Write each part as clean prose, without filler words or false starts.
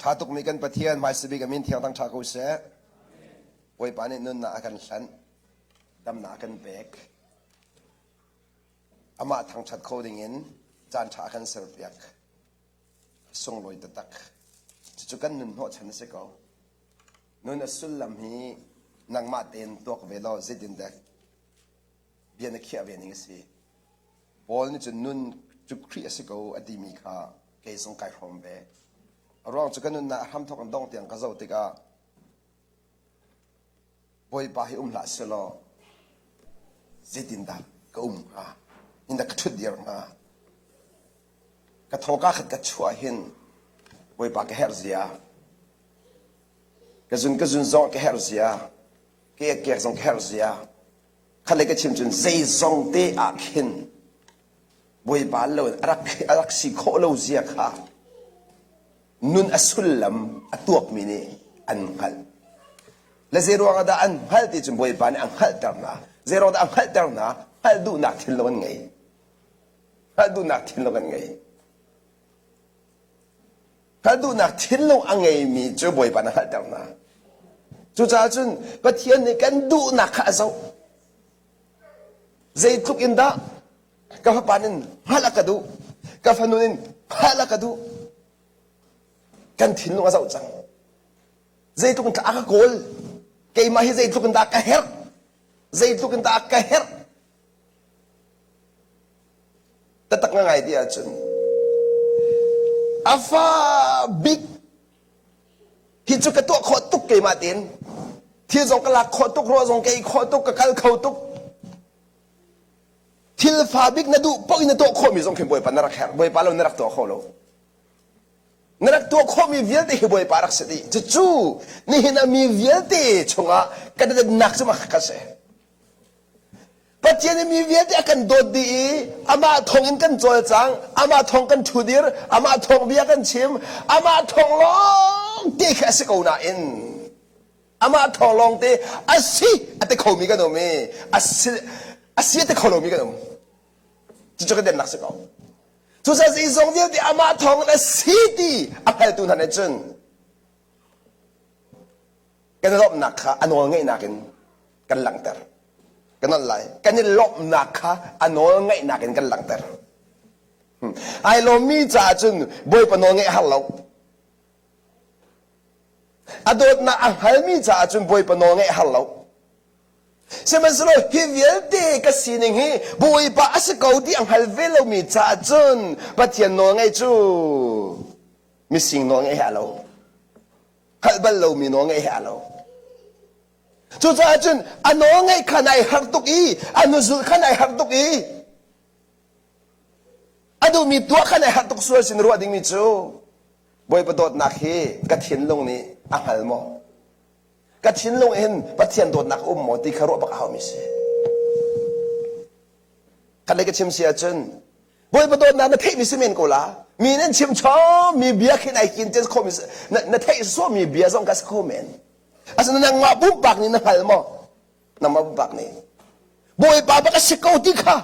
Ṭha tukmi kan Pathian hmaisabik a min thiang thang ṭha ko seh. Bawipa nih nunnak a kan hlanh, damnak a kan pek. Amah thangṭhat kho dingin caan ṭha a kan serpiak. Sunglawi taktak. Cucu kan nun hnawhchan a si ko. Nun a sullam hi nangmah tein tuak ve law zeitindah bia na khiah ve ning a si. Paul nih cun nun cu Khrih a si ko a timi kha kei zong kai hrawm ve. A ruang cu ka nunnak a hramthawk in dongh tiang ka zoh tikah Bawipa hi um hlah selaw zeitindah ka um hnga? Indah ka ṭhut dir hnga? Ka thawka khat ka chuah hin Bawipa ka herh zia, ka zun ka zun zong ka herh zia, ka ek zong ka herh zia, khat le ka chim cun zeizong te ah khin Bawipa lo in a rak a rak si khawh lo zia kha nun a sullam a tuakmi nih an hngalh. Le zei ruang ah dah an hngalh ti cun Bawipa nih a hngalhter hna. Zei ruang dah a hngalhter hna? Hngalh duhnak thinlung an ngei. Hngalh duhnak thinlung an ngei. Hngalh duhnak thinlung a ngeimi cu Bawipa nih a hngalhter hna. Cucaah cun Pathian nih kan duhnak kha a zoh. Zeitluk in dah ka fapa nin hngalh a ka duh, ka fanu nin hngalh a ka duh. Kan thinlung a zoh cang. Zeitluk in a ka kawl, keimah hi zeitluk in dah ka herh, zeitluk in dah ka herh. Taktak ngai ti ahcun a fa bik hi cu ka tuah khawh tuk keimah tein thil zong ka lak khawh tuk ruah zong ka ei khawh tuk ka kal kho tuk thil fa bik na duh paoh in na tuah khawhmi zong khi bawipa na rak herh bawipa lo na rak tuah kho lo na rak tuah khawhmi vialte hi bawipa rak si dih cucu nihin ah mi vialte chungah kan nak cu mah kha si Pathian nih mi vialte a kan dawt dih i amah thawng in kan cawlcang, amah thawng kan ṭhudir, amah thawng bia kan chim, amah thawng lawng te khi a si ko nain amah thawng lawng te a si a ti khomi kan um i a si a si a ti kho lomi kan um. Cucu kan dennak si ko. Cucaah zeizong vialte amah thawng in a si ti a hngaltu hna nih cun kan i lawmhnak kha a nawl ngeihnak in kan langhter. Kan nolh lai. Kan i lawmhnak kha a nawl ngaihnak in kan langhter. Hmm. Ai lawmmi caah cun Bawipa nawl ngeih har lo. A dawtnak a hngalmi caah cun Bawipa nawl ngeih har lo. Sihmanhsehlaw hi vialte ka sining hi Bawipa a si ko ti a hngal ve lomi caah cun Pathian nawl ngaih cu mising nawl ngaih he a lo. Hngalh bal lomi nawl ngaih he a lo. Cucaah cun a nawl ngaih kha nai harh tuk i a nuzulh kha nai harh tuk i a duhmi tuah kha nai harh tuk sual sin ruah dingmi cu Bawipa dawtnak hi ka thinlung nih a hngal maw? Ka thinlung hin Pathian dawtnak a um maw ti kha ruah bak a haumi si. Khat lei ka chim si ahcun Bawipa dawtnak na theihmi si men ko la. Mi nan chim chom mi bia khin ai kin tes khomi na theih sawmi bia zong ka si kho men. Asinain nangmah pumpak nih na hngal maw? Nangmah pumpak nih. Bawipa bak a si ko ti kha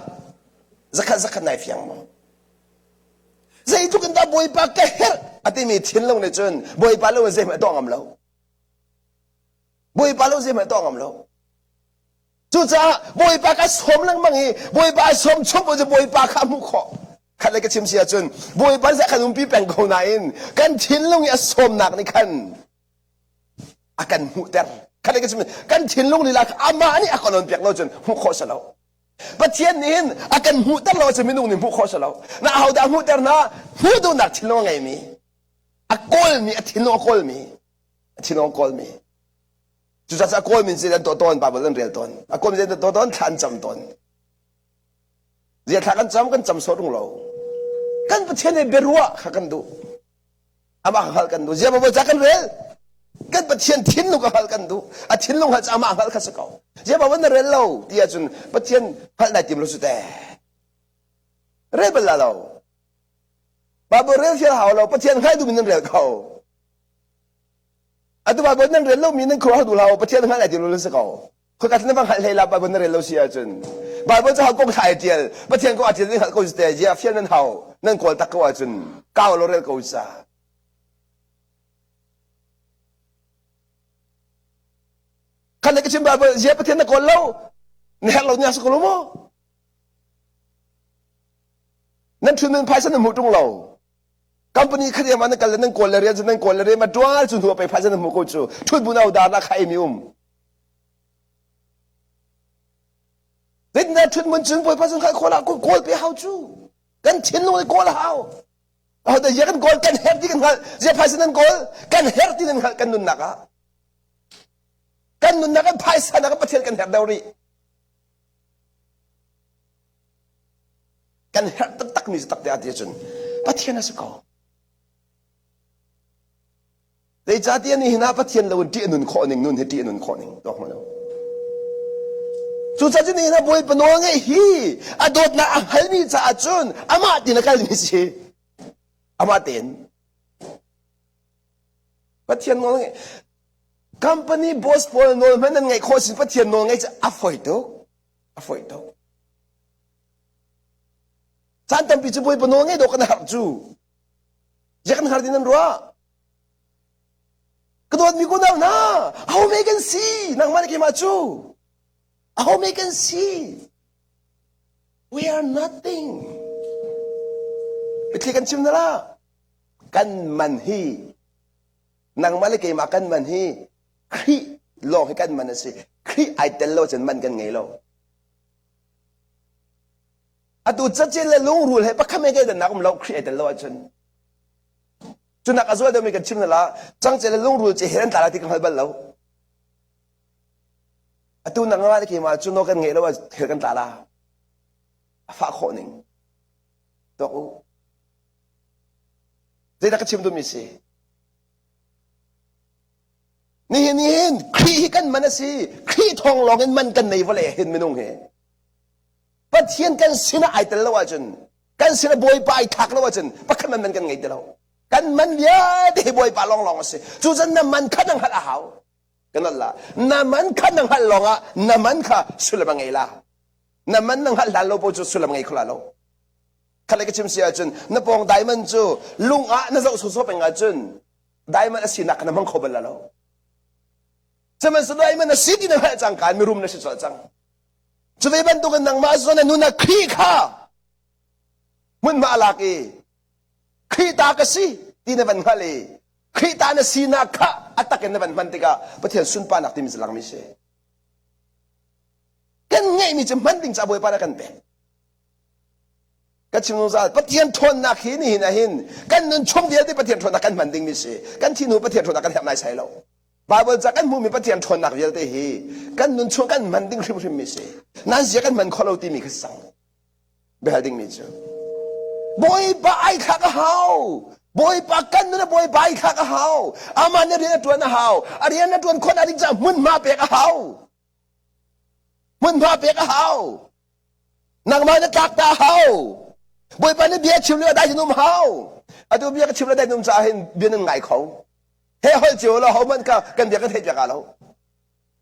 zakhat zakhat nai fiang maw? Zeitluk in dah Bawipa ka herh a timi thinlung nih cun Bawipa lo in zeihmanh a tuah ngam lo. Bawipa lo zeihmanh a tuah ngam lo. Cucaah Bawipa ka sawm lengmang i Bawipa a sawm chung cu Bawipa kha a hmuh khawh. Khat le ka chim si ahcun Bawipa nih a kan umpi peng ko nain kan thinlung i a sawmnak nih khan a kan hmuhter kha ka chim kan thinlung lila amah nih a kan on piak lo cun hmuh khawh si lo Pathian nih hin a kan hmuhter lo cun minung nih hmuh khawh si lo na ahodah hmuhter na hmuh duhnak thinlung a ngeimi a kawlmi a thinlung a kawlmi a thinlung a kawlmi cucaah a kawlmi sin an tuah tawn Bible an rel tawn a kawlmi sin an tuah tawn thla an cam tawn zia thla kan cam kan cam sawt rung lo kan Pathian he biaruah kha kan duh Amah hngalh kan duh. Ziah Baibal ca kan rel? Kan Pathian thinlung ka hngalh kan duh. A thinlung hngalh cu amah hngalh kha si ko. Ziah Baibal na rel lo ti ahcun Pathian hngalh nai tim lo cu te. Rel bal la lo. Baibal rel fial hau lo. Pathian hngalh duhmi nan rel ko. Atu Baibal nan rel lomi nan khuaruah duh hlah. Pathian hngalh nai tim lo si ko. Khoika na va hngalh hlei la Bible na rel lo si ahcun Bible cu kong thla ai tial Pathian ko a tial hngalh ko te zia fial nan hau nan kawl tak ko ahcun kau lo rel ko sa. Khan le ka chim Bible zia Pathian na kawl lo. Na herh lo nia sa ko lo mu. Nan thun nan phaisa nan hmuh tung lo. Company khat ma nan kal le nan kawl le rian nan kawl le rian ma tual cu hnu pe phaisa nan hmuh ko cu. Thut bu na dar na kha mi um. Zeitindah ṭhut mun cun Bawipa cun kha kawl ah kawl pe hau cu. Kan thinlung i kawl a hau. Ahodah zia kan kawl kan herh ti kan hngalh. Zia phaisa nan kawl kan herh ti nan hngalh kan nunnak ah. Kan nunnak kan phaisa nak Pathian kan herh deuh rih. Kan herh taktak mi cu tak te ah ti cun Pathian a si ko. Zeicahtiah nihin ah Pathian lo in ṭih a nun khawh ning nun hi ṭih a nun khawh ning tuak hmanh Cucaah cun nihin ah Bawipa nawl ngeih hi a dawtnak a hngalmi caah cun amah tin a kalmi si. Amah tein. Pathian nawl ngeih company boss pawl nawl hmanh nan ngeih khawh sin Pathian nawl ngeih cu a fawi tuk. A fawi tuk. Caan tampi cu Bawipa nawl ngeih dawh kan harh cu. Ziah kan har ti nan ruah? Ka dawtmi kunau hna, aho me kan si? Nangmah le keimah cu. Aho me kan si? We are nothing. Biathli kan chim na la. Kan man hi, nangmah le keimah kan man hi, Khrih lawng hi kan man a si. Khrih ai tel lo cun man kan ngei lo. Atu cacin le lungrul he pakhat me dannak um lo Khrih ai tel lo ahcun. Cunak a zual deuhmi kan chim na la cangcel le lungrul ci he an tla lai ti ka hngal bal lo. Atu nang le keimah cu no kan ngeih lo ah thil kan tla la. A fah khawh ning. Tuak u. Zeidah ka chim duhmi si? Nihin nihin Khrih hi kan man a si. Khrih thawng lawng in man kan nei vawlei hin minung hi. Pathian kan sinah ai tel lo ahcun kan sinah Bawipa ai thlak lo ahcun pakhat man man kan ngei ti lo. Kan man vialte hi Bawipa lawnglawng a si. Cucun na man kha na hngalh a hau. Kan la. Na man kha na hngalh lawngah na man kha sullam a ngei la. Na man na hngalh hlan lo po cu sullam ngei kho la lo. Khalai ka chim si ahcun na pawng diamond cu lung ah na zoh sawsawh peng ahcun diamond a sinak kha na hmang kho bal la lo. Sihmanhsehlaw diamond a si ti na hngalh cang kaan mirum na si colh cang. Cu ve bantukin nangmah zawn na nun ah Khrih kha hmunhma a lak i Khrih ta ka si ti na van hngalh i Khrih ta na sinak kha a tak in na van hman tikah Pathian sunparnak timi cu langmi si. Kan ngeihmi cu hman ding ca Bawipa na kan pek. Ka chim zungzal Pathian ṭhawnnak hi nihin ah hin kan nun chung vialte Pathian ṭhawnnak kan hman dingmi si. Kan thi hnu Pathian ṭhawnnak kan herh naisai lo. Baibal ca kan hmuhmi Pathian ṭhawnnak vialte hi kan nun chung kan hman ding hrimhrimmi si. Nan zia kan hman kho lo timi kha sang. Biahal dingmi cu. Bawipa ai thlak a hau. Bawipa kan nun a Bawipa ai thlak a hau. Amah nih rian a ṭuan a hau. A rian a ṭuan khawh ding caah hmunhma pek a hau. Hmunhma pek a hau. Nangmah na tlak ta a hau. Bawipa nih bia chim lio dai um hau. Atu bia ka chim le dai um caah hin bia nan ngai kho. He holh cio lo ho hmanh kha kan bia kan theih piak lo.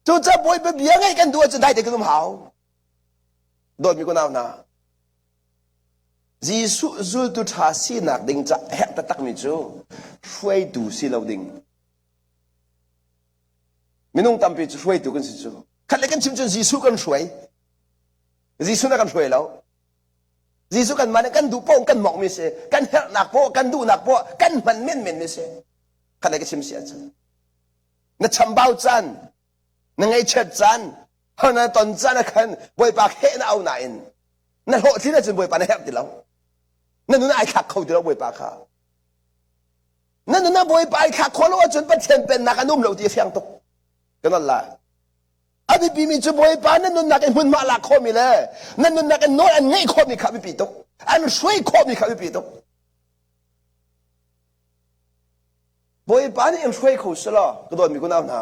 Cucaah Bawipa bia ngaih kan duh ahcun dai te kan um hau. Dawtmi kunau hna, Jesuh zultu ṭha sinak ding ca herh taktakmi cu hruaitu si lo ding. Minung tampi cu hruaitu kan si cu. Khat le kan chim cun Jesuh kan hruai. Jesuh na kan hruai lo. Jesuh kan mah nih kan duh paoh kan mawkmi si, kan herhnak paoh, kan duhnak paoh, kan hman menmenmi si. Khat ka chim si ahcun. Na chambau caan, na ngaihchiat caan, na ton caan ah khan Bawipa heh na au nain na hlawhtlin ahcun Bawipa na herh ti lo. Na nun ai thlak kho ti lo Bawipa kha. Na nun ah Bawipa ai thlak khawh lo ahcun Pathian pennak an um lo ti a fiang tuk. Kan lai. A biapimi cu Bawipa na nunnak in hmunhma lak khawhmi le na nunnak in nawl an ngeih khawhmi kha a biapi tuk. An hruai khawhmi kha a biapi tuk. Bawipa nih in hruai kho selaw ka dawtmi kunau hna.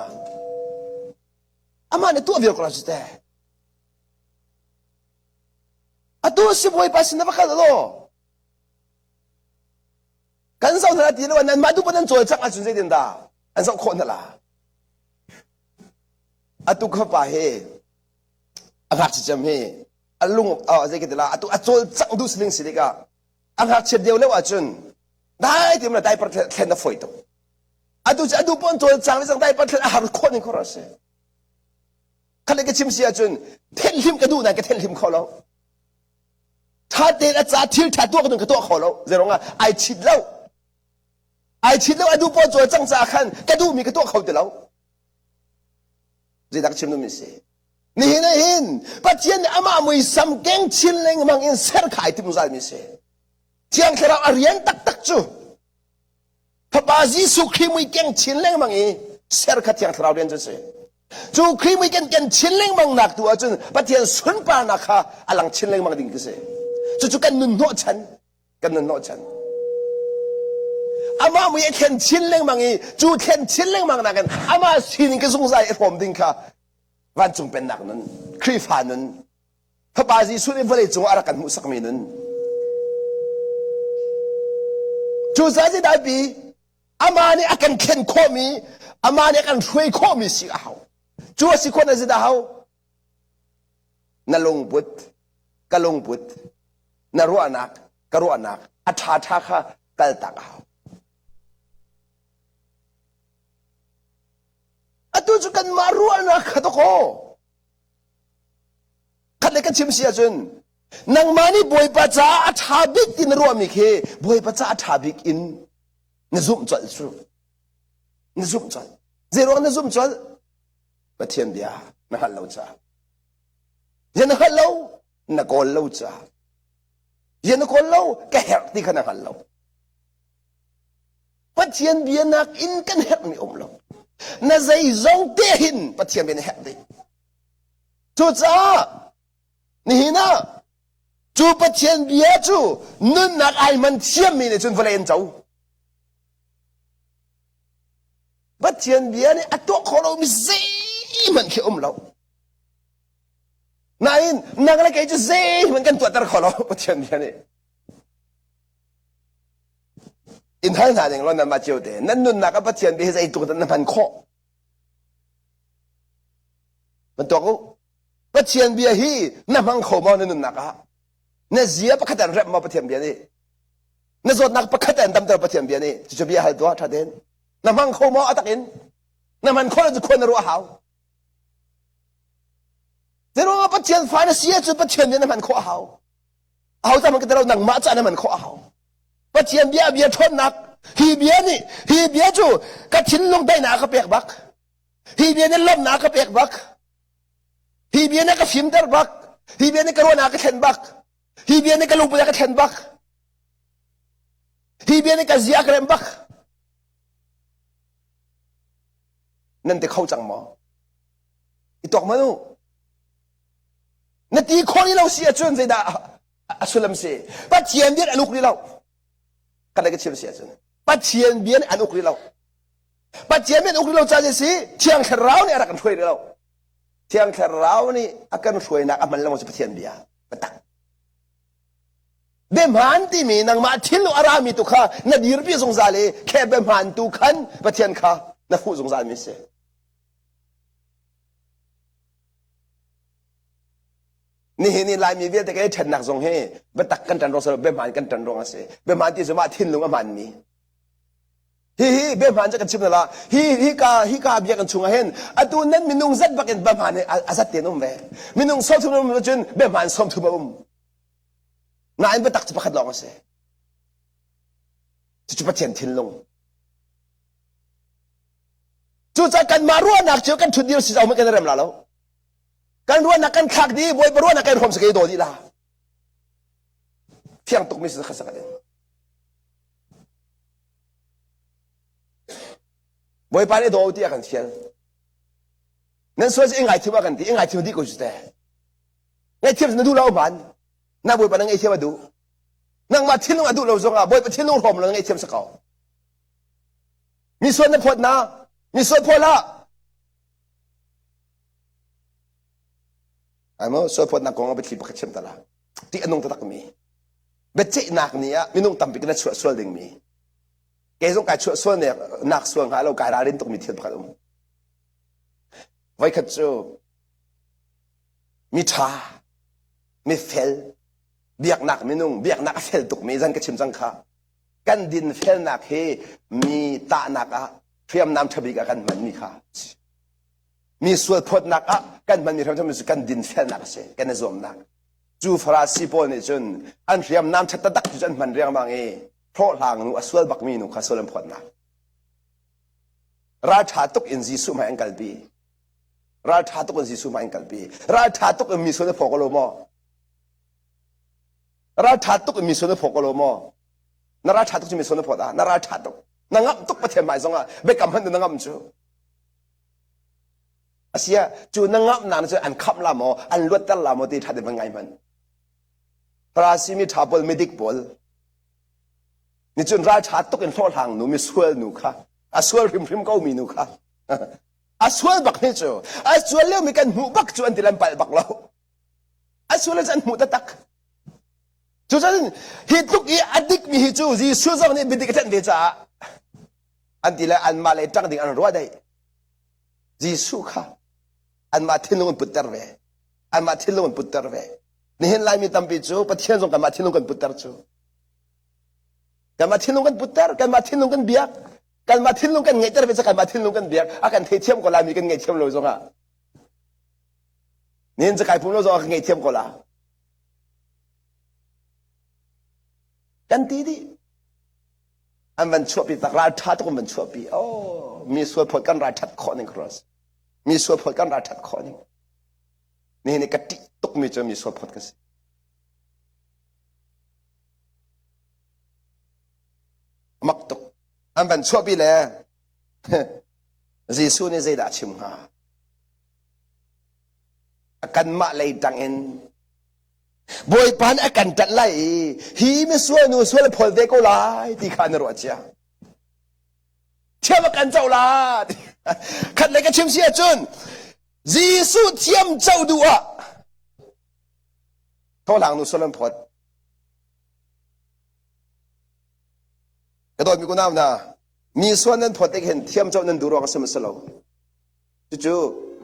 Amah nih tuah vial ko la cu te. Atu si Bawipa sin na va kal law. Kan zoh hna ti lo nan mah duh nan cawlcangh ahcun zeitin dah an zoh khawh hna la. Atu ka fapa hi a ngakchia cem hi a lung zei ka ti la atu a cawlcangh duh siling si tikah a ngakchiat deuh lio ahcun dai ti la diaper thlen a fawi tuk. Atu cu a duh pawn cawlcang le cang diaper thlen a har khawh ning khor a si. Khat le ka chim si ahcun thenhlim ka duh nain ka thenhlim kho lo. Tha tein a ca thil tha tuah ka duh ka tuah kho lo. Zeirong ah ai chit lo. Ai chit lo a duh paw cawl cang caah khan ka duhmi ka tuah kho ti lo. Zeidah ka chim duhmi si? Nihin ah hin Pathian nih amah muisam keng chin lengmang in ser kha ai timh zungzalmi si. Thiang Thlarau a rian taktak cu Fapa Jesuh Khrih mui keng chin lengmang i ser kha Thiang Thlarau rian cu si. Cu Khrih mui ken ken chin lengmang nak tu ahcun Pathian sunparnak kha a lang chin lengmang ding khi si. Cucu kan nun hnawhchan, kan nun hnawhchan. Amah mui a thlen chin lengmang i cu thlen chin lengmang nakin amah sining ka zungzal i hrawm ding kha vancung pennak nun, Khrihfa nun, Fapa Jesuh nih vawlei cungah a rak kan hmuhsakmi nun. Cucaah zeidah amah nih a kan thlen khawhmi, amah nih a kan hruai khawhmi si a hau. Cu a si khawh na zeidah hau? Na lungput, ka lungput, na ruahnak, ka ruahnak, a ṭhaṭha kha kaltak a hau. Atu cu kanmah ruahnak kha dawkaw. Khat le ka chim si ahcun nangmah nih Bawipa caah a ṭha bik ti na ruahmi khi Bawipa caah a ṭha bik in na zumh colh cu. Na zumh colh. Zeiruang na zumh colh? Pathian bia na hngalh lo caah. Bia na hngalh lo, na kawl lo caah. Bia na kawl lo, ka herh ti kha na hngal lo. Pathian bia nakin kan herhmi um lo. Na zeizong te hin Pathian bia na herh dih. Cucaah nihin ah cu Pathian bia cu nunnak ai man thiammi nih cun vawlei an co. Pathian bia nih a tuah khawh lomi zeihmanh khi um lo. Nain nang le kei cu zeihmanh kan tuahter kho lo Pathian bia nih. In hal hna ning law nanmah cio te nan nunnak ah Pathian bia hi zeitluk dah na hman khawh. Van tuak u. Pathian bia hi na hmang kho maw na nunnak ah? Na zia pakhat an remh maw Pathian bia nih? Na zawtnak pakhat an damter Pathian bia nih? Cucu bia hal tuah ṭha tein. Na hmang kho maw a tak in? Na hman khawh lo cu khua na ruah hau. Zeiruangah Pathian fa na si ahcun Pathian bia na hman khawh a hau. Aho ta hmanh ka ti lo nangmah ca na hman khawh a hau. Pathian bia bia ṭhawnnak hi bia nih hi bia cu ka thinlung daihnak a ka pek bak. Hi bia nih lawmhnak a ka pek bak. Hi bia nih ka fimter bak. Hi bia nih ka ruahnak a ka thlen bak. Hi bia nih ka lungput a ka thlen bak. Hi bia nih ka zia a ka remh bak. Nan ti kho cang maw? I tuak hmanh u. Na ti khawh lo si ahcun zeidah a sullam si? Pathian bia an uk rih lo. Kan ka chim si ahcun Pathian bia an uk rih lo. Pathian bia an uk rih lo ca si Thiang Thlarau nih a rak kan hruai rih lo. Thiang Thlarau nih a kan hruainak a hman lo cu Pathian bia. Biatak. Biahmaan timi nangmah thil a rami tu kha na dirpi zungzal i khe biahmaan tu khan Pathian kha na fuh zungzal mi si. Nihin i Laimi vialte kan i ṭhennak zong hi biatak kan ṭan ruang si lo, biahmaan kan ṭan ruang a si. Biahmaan ti cu mah thinlung a hmaanmi. Hihi biahmaan cu kan chim la. Hi hika hika biakinn chungah hin atu nan minung zat bakin biahmaan hi a zat tein um ve. Minung 30 um cun biahmaan 30 a um. Nain biatak cu pakhat lawng a si. Cucu Pathian thinlung. Cucaah kanmah ruahnak cu kan ṭhut dir si zau kan i rem la lo. Kan ruahnak kan thlak dih, Bawipa ruahnak kan hrawm sa daw dih la. Fiang tuk mi si kha sak in. Bawipa nih daw ti a kan fial. Nan sual si i ngaithiam a kan ti, i ngaithiam dih ko cu te. Ngaihthiam na duh lo man. Na Bawipa na ngaihthiam a duh. Nangmah thinlung a duh lo zongah Bawipa thinlung hrawm lo na ngaihthiam sa ko. Mi sual na phawt na, mi sual phaw hlah. Ai maw sual phawtnak kong ah biathli pakhat chim ta la. Ti a nung taktak mi. Biaceihnak ni ah minung tampi kan chuah sual ding mi. Kei zong kai chuah sual nak sual hnga lo kai ralrin tuk mi thil pakhat um. Voikhat cu mi ṭha, mi fel, biaknak minung, biaknak a fel tuk mi zan ka chim cang kha. Kan dinfelnak hi mi tahnak ah hriamnam ṭhabik ah kan hmanmi kha. Mi sual phawtnak ah kan hmanmi hramhram cu kan dinfelnak a si, kan i zuamnak. Cu Farasi pawl nih cun an hriamnam ṭhat taktak cu an hman riangmang i hlawhhlang nu a sual bakmi nu kha sual an phawtnak. Ralṭha tuk in Jesuh hmai an kalpi. Ralṭha tuk in Jesuh hmai an kalpi. Ralṭha tuk in mi sual na phaw ko lo maw? Ralṭha tuk in mi sual na phaw ko lo maw? Na ralṭha tuk cu mi sual na phawt ah na ralṭha tuk. Na ngamh tuk Pathian hmai zongah biakam hmanh na ngamh cu. Asia cu na ngamhnak cu an khamh la maw an luatter la maw ti ṭha te van ngai hmanh. Farasi mi ṭha pawl midik pawl nicun ralṭha tuk in hlawhhlang nu misual nu kha a sual hrimhrim ko mi nu kha a sual bak ni cu a sual lio mi kan hmuh bak cu an ti lan palh bak lo a sual cu an hmuh taktak cucun hi tluk i a dik mi hi cu Jesuh zong nih biadik a ṭanh ve caah an ti le anmah le ṭang ding an ruah dei Jesuh kha anmah thinlung an putter ve anmah thinlung an putter ve nihin Laimi tampi cu Pathian zong kanmah thinlung kan putter cu kanmah thinlung kan putter kanmah thinlung kan biak kanmah thinlung kan ngeihter ve ca kanmah thinlung kan biak a kan theithiam ko Laimi kan ngeihthiam lo zongah nihin cakai pum lo zongah kan ngeihthiam ko la kan ti dih an van chuahpi tak ral ṭha tuk an van chuahpi oh mi sual phawt kan ral ṭhat khawh ning cross mi sual phawt kan ral ṭhat khawh ning nihin i ka ṭih tukmi cu mi sual phawt ka si mak tuk an van chuahpi le Jesuh nih zeidah a chim hnga kanmah lei ṭang in Bawipa nih a kan ṭanh lai i hi misual nu sual a phawl ve ko lai ti kha na ruah cia. Thiam a kan co la. Khat lei ka chim si ahcun Jesuh thiam co duh ah hlawhhlang nu sual an phawt. Ka dawtmi kunau hna, mi sual nan phawt tik hin thiam co nan duh ruang a si maw lo. Cucu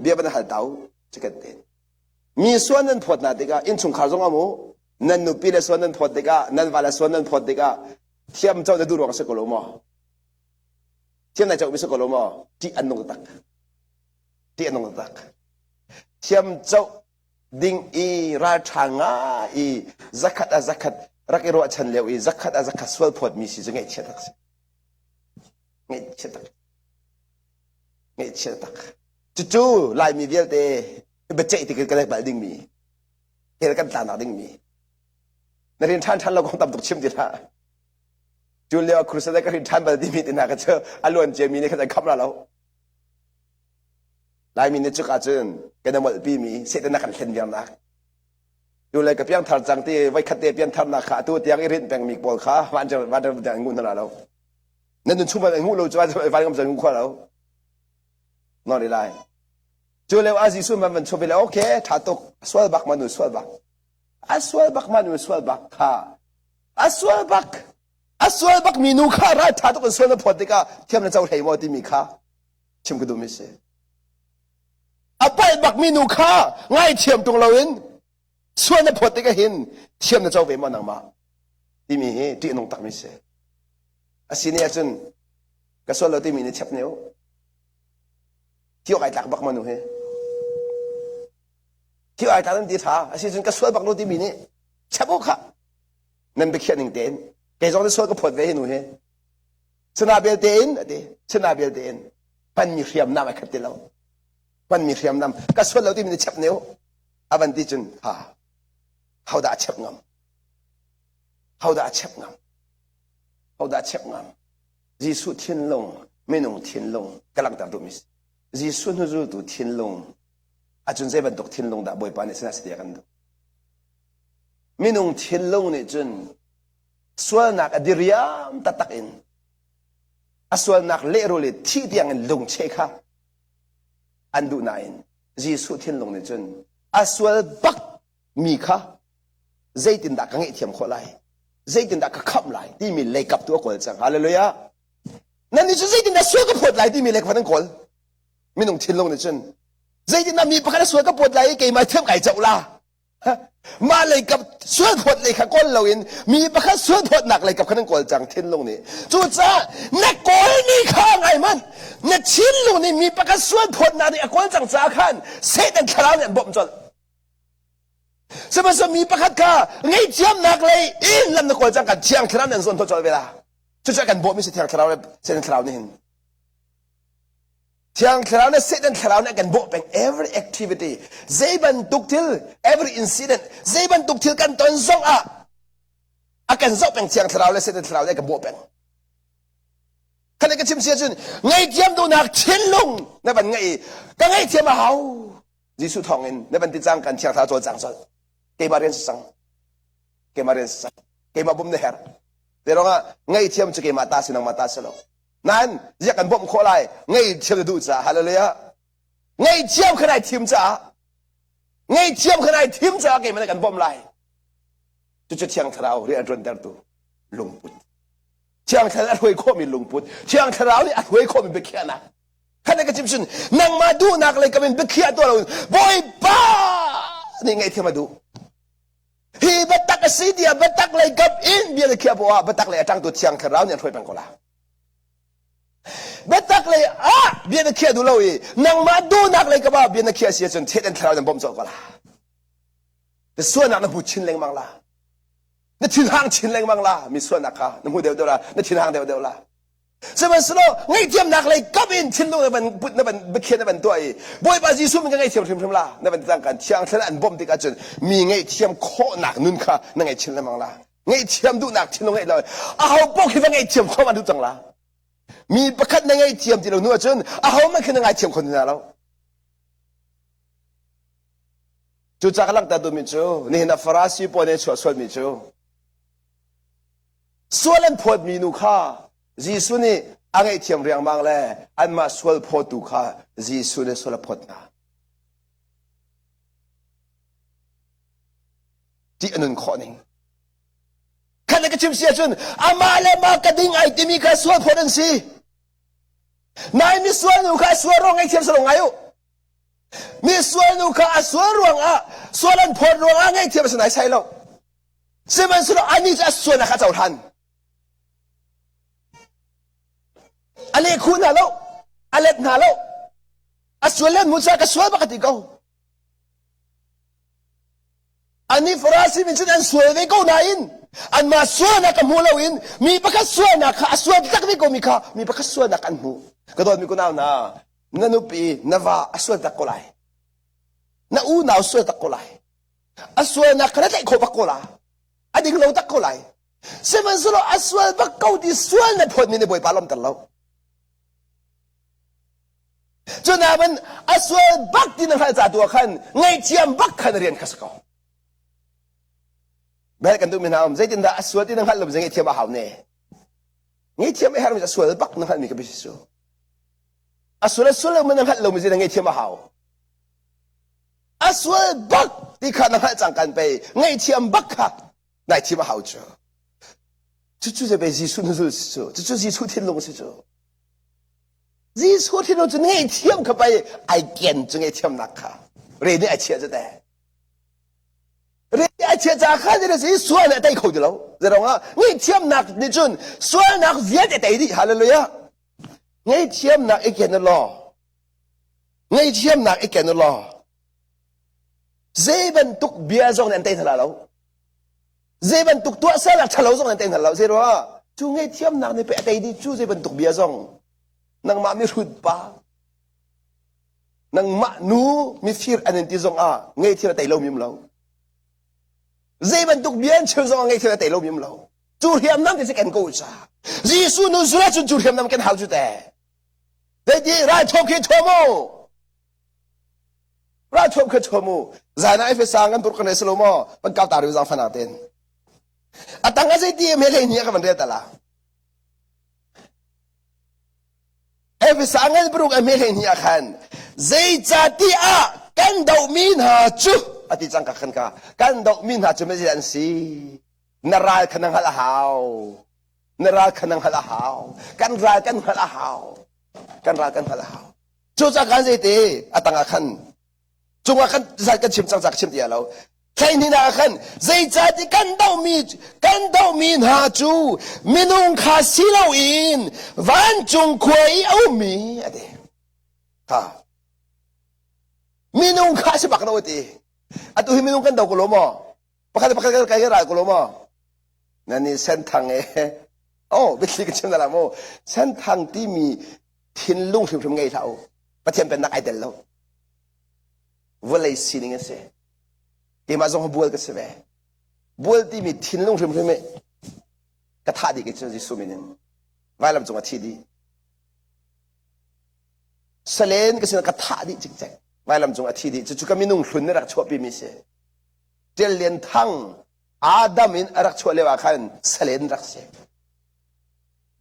bia van hal tau chikat ten. Mi sual nan phawt hna tikah innchungkhar zong ah mu nan nupi le sual nan phawt tikah nan va le sual nan phawt tikah thiam co na duh ruang a si ko lo maw? Thiam nai co mi si ko lo maw? Ṭih an nung tak. Ṭih an nung tak. Thiam co ding i ralṭha nga i zakhat a zakhat rak i ruahchan lio i zakhat a zakhat sual phawt mi si cu ngaihchia tak si. Ngaihchia tak. Ngaihchia tak. Cucu Laimi vialte biaceih tik kan bal dingmi hell kan tlanak dingmi na rin ṭhan ṭhan lo kong tam tuk chim ti hlah cu lio crusade ka rin ṭhan bal timi ti hna ka cu a luan ciami nih khan an kham ra lo Laimi nih cuk ahcun kan i molhpi mi Satan a kan hlen viarnak tu le ka piangthar cang ti voikhat te piantharnak kha atu tiang i rinh pengmi pawl kha van van van ngu hna lo nan nun chung van ngu lo cu van ngam ngu khua lo no ri lai Cu lio ah Jesuh man van chuah le okay tha tuk a sual bak ma nu sual bak a sual bak ma nu sual bak kha a sual bak a sual bak mi nu kha ral tha tuk in sual na phawt tikah thiam na co hlei maw timi kha chim ka duh mi si a palh bak mi nu kha ngaithiam tung loin sual na phawt tikah hin thiam na co ve maw nangmah timi hi ṭih nung tak mi si a si ne ahcun ka sual lo timi nih chep ne u Thio ai tlak bak ma nu hi. Thio ai tlak nan ti tha. Asi cun ka sual bak lo timi nih chap u kha. Nan biakhiah ning tein. Kei zong nih sual ka phawt ve hi nu hi. Sana bel tein ati. Sana bel tein. Hmanmi hriamnam ai khat ti lo. Hmanmi hriamnam ka sual lo timi nih chap ne u. Avan ti cun ha. Hodah a chep ngam? Hodah a chep ngam? Hodah a chep ngam? Jesuh thinlung, minung thinlung ka langhter duhmi si. Jesuh hnuzultu thinlung acun zei bantuk thinlung dah Bawipa nih sinah si ti a kan duh. Minung thinlung nih cun sualnak a diriam taktak in a sualnak lehrul i thih tiang in lungcheh kha an duh nain Jesuh thinlung nih cun a sual bak mi kha zeitindah ka ngaihthiam khawh lai zeitindah ka khamh lai timi leikap tu a kawl cang hallelujah nan nih cu zeitindah sual ka phawt lai timi leikap an kawl minung thinlung nih cun zeitindah mi pakhat a sual ka phawt lai i keimah thiam kai coh la mah leikap sual phawt lei kha kawl loin mi pakhat sual phawtnak leikap kha nan kawl cang thinlung nih cucaah na kawlmi kha ngai hmanh na thinlung. thinlung nih mi pakhat sual phawtnak nih a kawl cang caah khan Satan thlarau nih an bawmh colh. Sihmanhsehlaw mi pakhat kha ngaihthiamnak lei in lam na kawl cang kan thiang thlarau nih an zawn colh ve la. Cucu kan bawhmi si thiang thlarau le Satan thlarau nih hin. Thiang thlarau le Satan thlarau nih kan bawh peng every activity zei bantuk thil every incident zei bantuk thil kan ton zong ah a kan zoh peng thiang thlarau le Satan thlarau nih kan bawh peng. Khan ka chim sia cun ngaihthiam duhnak thinlung na van ngeih i ka ngaihthiam a hau Jesuh thawng in na van ti cang kan thiang thlarau cawlcang colh keimah rian si cang keimah rian si cang keimah bum na herh te ruangah ngaihthiam cu keimah ta si nangmah ta si lo nain ziak kan bawmh khawh lai ngaihthiam na duh caah hallelujah ngaihthiam kha nai thim caah ngaihthiam kha nai thim caah keimah nih kan bawmh lai cucu thiang thlarau rian a ṭuantertu lungput Thiang Thlarau a hruai khawhmi lungput, Thiang Thlarau nih a hruai khawhmi biakhiahnak. Khan ka chim sun nangmah duhnak lei kam in biakhiah tuah lo Bawipa nih ngaihthiam a duh. Hi biatak a si tiah biatak lei kap in bia na khiah poah ah biatak lei a ṭangtu Thiang Thlarau nih an hruai peng ko la. Biatak lei ah bia na khiah duh lo i nangmah duhnak lei kap ah bia na khiah si ahcun Satan Thlarau nih an bawmh colh ko la. Na sualnak na hmu chin lengmang la. Na thinhang chin lengmang la mi sualnak kha na hmu deuh deuh la na thinhang deuh deuh la sihmanhsehlaw ngaihthiamnak lei kap in thinlung na van put na van biakhiah na van tuah i Bawipa Jesuh min ka ngaihthiam hrimhrim la na van ti cang kan thiang thlarau an bawmh tikah cun mi ngaihthiam khawhnak nun kha na ngei chin lengmang la ngaihthiam duhnak thinlung ngeih lo aho paoh khi va ngaihthiam khawh ma duh cang la mi pakhat na ngaihthiam ti lo hnu ahcun aho hmanh khi na ngaithiam kho ti hna lo Cucaah ka langhter duhmi cu nihin ah Farasi pawl nih chuah sualmi cu sual an phawtmi nu kha Jesuh nih a ngaihthiam riangmang le anmah sual phawtu kha Jesuh nih sual a phawt hna. Ṭih a nun khawh ning. Khan ka chim si ahcun amah le mah ka ding ai timi kha sual phawt an si. Nain misual nu kha sual ruang ngaihthiam si lo ngai u. Mi sual nu kha a sual ruangah sual an phawt ruangah ngaihthiam a si naisai lo. Sihmanhsehlaw anih cu a sualnak kha a cohlan. A lehkhu hna lo, a let hna lo. A sual len mu ka sual bak a ti ko. Ani Farasi min cun an sual ve ko nain anmah sualnak ka hmu loin mi pakhat sualnak kha a sual tak ve ko mi kha mi pakhat sualnak an hmu. Ka dawtmi kunau hna, na nupi na va a sual tak ko lai na unau sual tak ko lai a sualnak kha na tlaih khawh bak ko la a ding lo tak ko lai sihmanhsehlaw a sual bak ko ti sual na phawtmi nih bawipa lawmter lo cunain a sual bak ti na hngalh ca tu ah khan ngaihthiam bak khan rian kha si ko bel kan duhmi hna um zeitindah a sual ti na hngalh lo ngaihthiam a hau ne ngaihthiam a herhmi a sual bak na hngalhmi ka bia si cu A sual a sual lo na hngalh lomi na ngaihthiam a hau. A sual bak ti kha na hngalh cang kan pei ngaihthiam bak kha ngaithiam a hau cu. Cucu zei pei Jesuh nuzul si cu. Cucu Jesuh thinlung si cu. Jesuh thinlung cu ngaihthiam kha pei ai ken cu ngaihthiamnak kha. Re nih ai chiah cu te. Re ai chiah ca kha ni si sual nih a tei kho ti lo. Zeirong ah ngaihthiamnak nih cun sualnak vialte tei dih. Hallelujah. Ngaihthiamnak i ken u law ngaihthiamnak i ken u law zei bantuk bia zong nih an tei hna lo. Zei bantuk tuahsernak ṭhalo zong nih an tei hna lo. Zei ruangah cu ngaihthiamnak nih pei a tei dih cu zei bantuk bia zong nangmah mihrut pa nangmah nu mifir an in ti zong ah ngaihthiam a tei lomi um lo. Zei bantuk bia an chim zong ah ngaihthiam a tei lomi um lo. Cu hriamnam te cu ken ko ca. Jesuh nun sul ahcun cu hriamnam ken hau cu te. Zeiti ralthuam khi thuam u. Ralthuam khi thuam u. Zan ah Efesa ngan burk kan silo maw? Pan kau ta riu zang fana ten. Atang a zeiti me hlei ni ka van rel tala. Efesa ngan buruk a me hlei ni ah khan zeicati ah kan dohmi hna cu ati cang ka khan ka kan dohmi hna cu mezi an si Na ral kha na hngalh a hau. Na ral kha na hngalh a hau. Kan ral kan hngalh a hau. Kan ral kan hngalh a hau. Cucaah kan zeite a tangah khan cungah kan zat kan chim cang cak chim ti lo. Thlei ah khan zeicahti kan dohmi kan dohmi hna cu minung kha si loin vancung khua i a ummi a ti. Ha. Minung kha si bak no ti. Atu hi minung kan do ko lo maw? Pakhat pakhat kan kai ral ko lo maw? Nan ni senthang e. Oh, biathli ka chim na la mu. Senthang timi thinlung hrimhrim ngei hlah u. Pathian pennak ai tel lo. Vawlei sining a si. Keimah zong bual ka si ve. Bual timi thinlung hrimhrim i ka thah dih ke cu Jesuh min in. Vailam cung a thi dih. Salen ka sin ka thah dih cikcek. Vailam cung a thi dih. Cucu ka minung hlun nih rak chuahpi mi si. Ṭial Lian Thang Adam in a rak chuah lio ah khan salen rak si.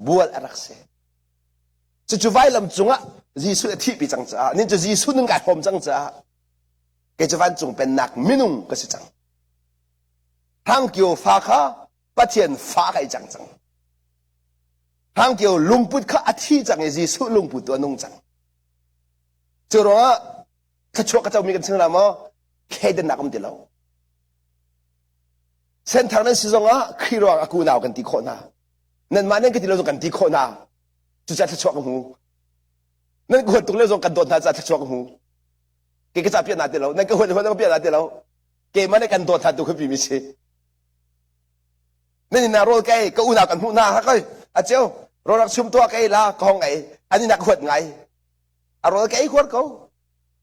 Bual a rak si. Cucu vailam cungah Jesuh a thihpi cang caah, nin cu Jesuh nun kai hrawm cang caah, kei cu vancung pennak minung ka si cang. Hangkio fa kha Pathian fa kai cang cang. Hangkio lungput kha a thi cang i Jesuh lungput tu a nung cang. Cu ruangah thluachuah ka comi kan chim la maw? Thleidannak um ti lo. Senthang nan si zongah Khrih ruang a kunau kan ti khawh hna. Nanmah nan ka ti lo zong kan ti khawh hna. Cucaah thluachuah ka hmu. Nan ka huat tuk le zong kan dawt hna caah thluachuah ka hmu. Kei ka ca piah na ti lo. Nan ka huat huat ka piah na ti lo. Keimah nih kan dawt hna tu kha mi si. Nan inn ah rawl ka ei, ka unau kan hmuh hna. Ha koi, a ceu, rawl rak chum tuah ka ei la, ka hong ei. An inn ah ka huat ngai. A rawl ka ei huar ko.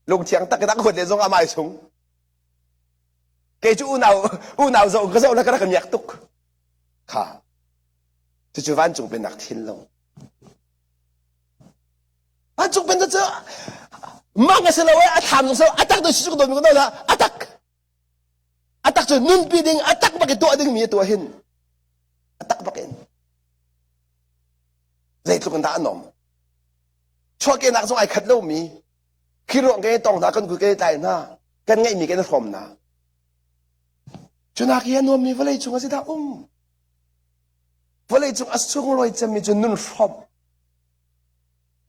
Lungthiang tak in a ka huat le zong a mai chung. Kei cu unau unau zoh ka zoh la ka rak miak tuk. Kha. Cucu vancung pennak thinlung. Vancung pennak cu mang a si lo e a thlam zong si lo a tak do si cu ka do la a tak a tak cu nunpi ding a tak bak i tuah ding mi a tuah hin a tak bak in zeitluk in dah a nom chuahkehnak zong ai khat lomi khi ruang ke tong hna kan kut ke tlai hna kan ngeihmi kan i hrawm hna cunak hi a nuammi vawlei cung a si dah um vawlei cung a sunglawi cemmi cu nun hrawmh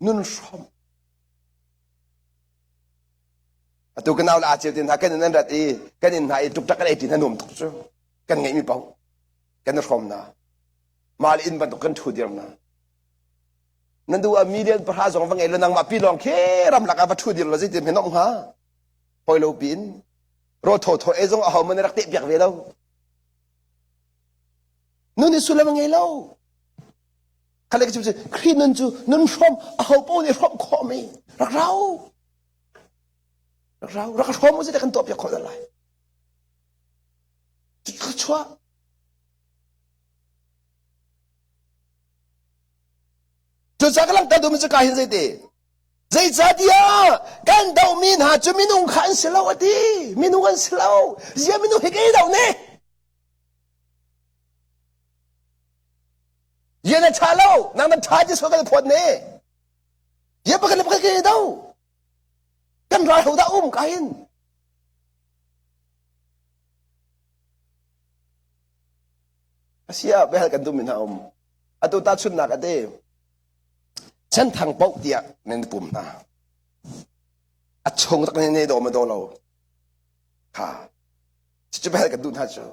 nun hrawmh atu ka nau le aa ceu te hna kan in an rat i kan in hna i ṭukṭak kan ei ṭi hna nuam tuk cu kan ngeihmi paoh kan i hrawm hna mah le inn bantuk kan ṭhu dir hna nan duh ah million pahra zong va ngei lo nangmah pi lawng khi ramlak ah va ṭhu dir lo zeitin hme nomh hnga hoi lo piin raw thaw thaw e zong aho man rak teh piak ve lo nun i sullam a ngei lo khale ka chim Khrih nun cu nun hrawm aho paoh nih hrawm khawh mi rak rau rak rau rak hrawm u kan tuah piak khawh lai chuah Cucaah ka langhter duhmi cu ka hin zeiti? Zeicahtiah kan dohmi hna cu minung kha an si lo a ti. Minung an si lo. Zia minung hi kei doh ne. Zia na ṭha lo. Nang na ṭha ti sual kan phawt ne. Zia pakhat le pakhat kan i do. Kan ral ho dah um ka hin. Asia behal kan duhmi hna um. Atu tahchunhnak a ti. Senthang paoh tiah nan pum hna. A chung tak ne daw ma daw lo. Kha. Cucu behal kan duh hna cu.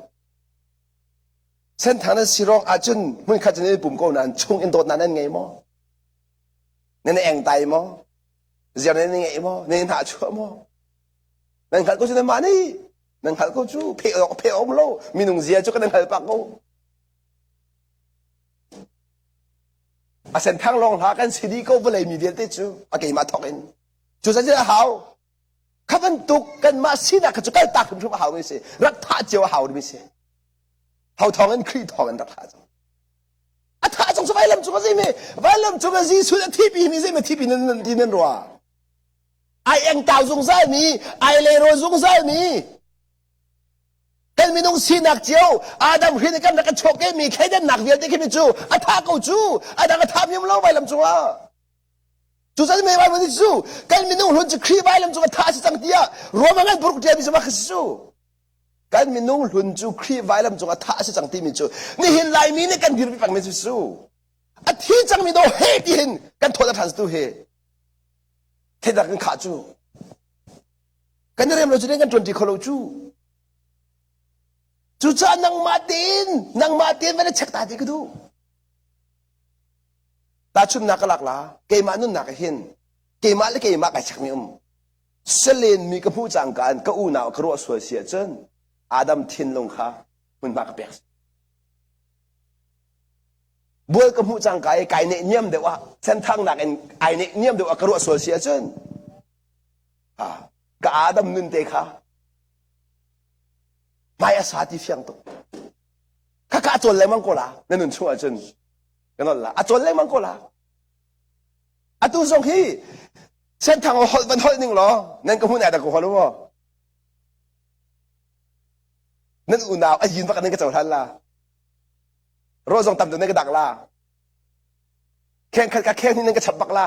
Senthang nan si rong ahcun hmunkhat cun nan pum ko nain chung in dawtnak nan ngei maw? Nan eng tai maw? Ziar nan ngei maw? Nan hna chuah maw? Nan hngalh ko cu nan mah nih. Nan hngalh ko cu pheh awk pheh awk lo. Minung zia cu kan hngal pak ko. A senthang lawng hlah kan si dih ko vawlei mi vialte cu a keimah thawk in. Cu zat a hau. Kha bantuk kanmah sinak kha cu kal tak hrimhrim a hau mi si. Rak thah cio a hau mi si. Ho thawng in Khrih thawng in rak thah cang. A thah cang cu vailam cung a zimi vailam cung a Jesuh a thipi mi zimi thipi nan nan ti nan ruah. Ai engtau zungzal mi, ai leirawl zungzal mi, kan minung sinak cio Adam hrin kan rak chuak mi thleidannak vialte khi mi cu a tha ko cu a dang a tha miam lo vailam cungah cu cun me Bible nih cu kan minung hlun cu Khrih vailam cung a tha si cang tiah Roma ngan buruk ṭialmi cu mah si cu kan minung hlun cu Khrih vailam cung a tha si cang timi cu nihin Laimi nih kan dirpi pengmi cu su a thi cangmi do he ti hin kan thawt a ṭhan tu he theidak kan khah cu kan i rem lo cu kan ṭuanṭi kho lo cu cucaah nangmah tein nangmah tein van i check ta ti ka duh tahchunhnak ka lak la keimah nunnak ah hin. Keimah le keimah kai chekmi um. Salen mi ka hmuh cangka in ka unau ka ruah sual si ahcun Adam thinlung kha hmunhma ka pek. Bual ka hmuh cangka i kai neh niam deuh ah senthang nakin ai neh niam deuh ah ka ruah sual si ahcun ka Adam nun te kha hmai a sa ti fiang tuk. Khakha a cawl lengmang ko la na nun chung ahcun ka nolh la a cawl lengmang ko la. Atu zong hi senthang holh van holh ning law nan ka hmun ai dah ka holh maw? Nan unau a yin bak nan ka cohlan la. Ro zong tam nan ka dak la. Kheng khat ka kheng ni nan ka chap bak la.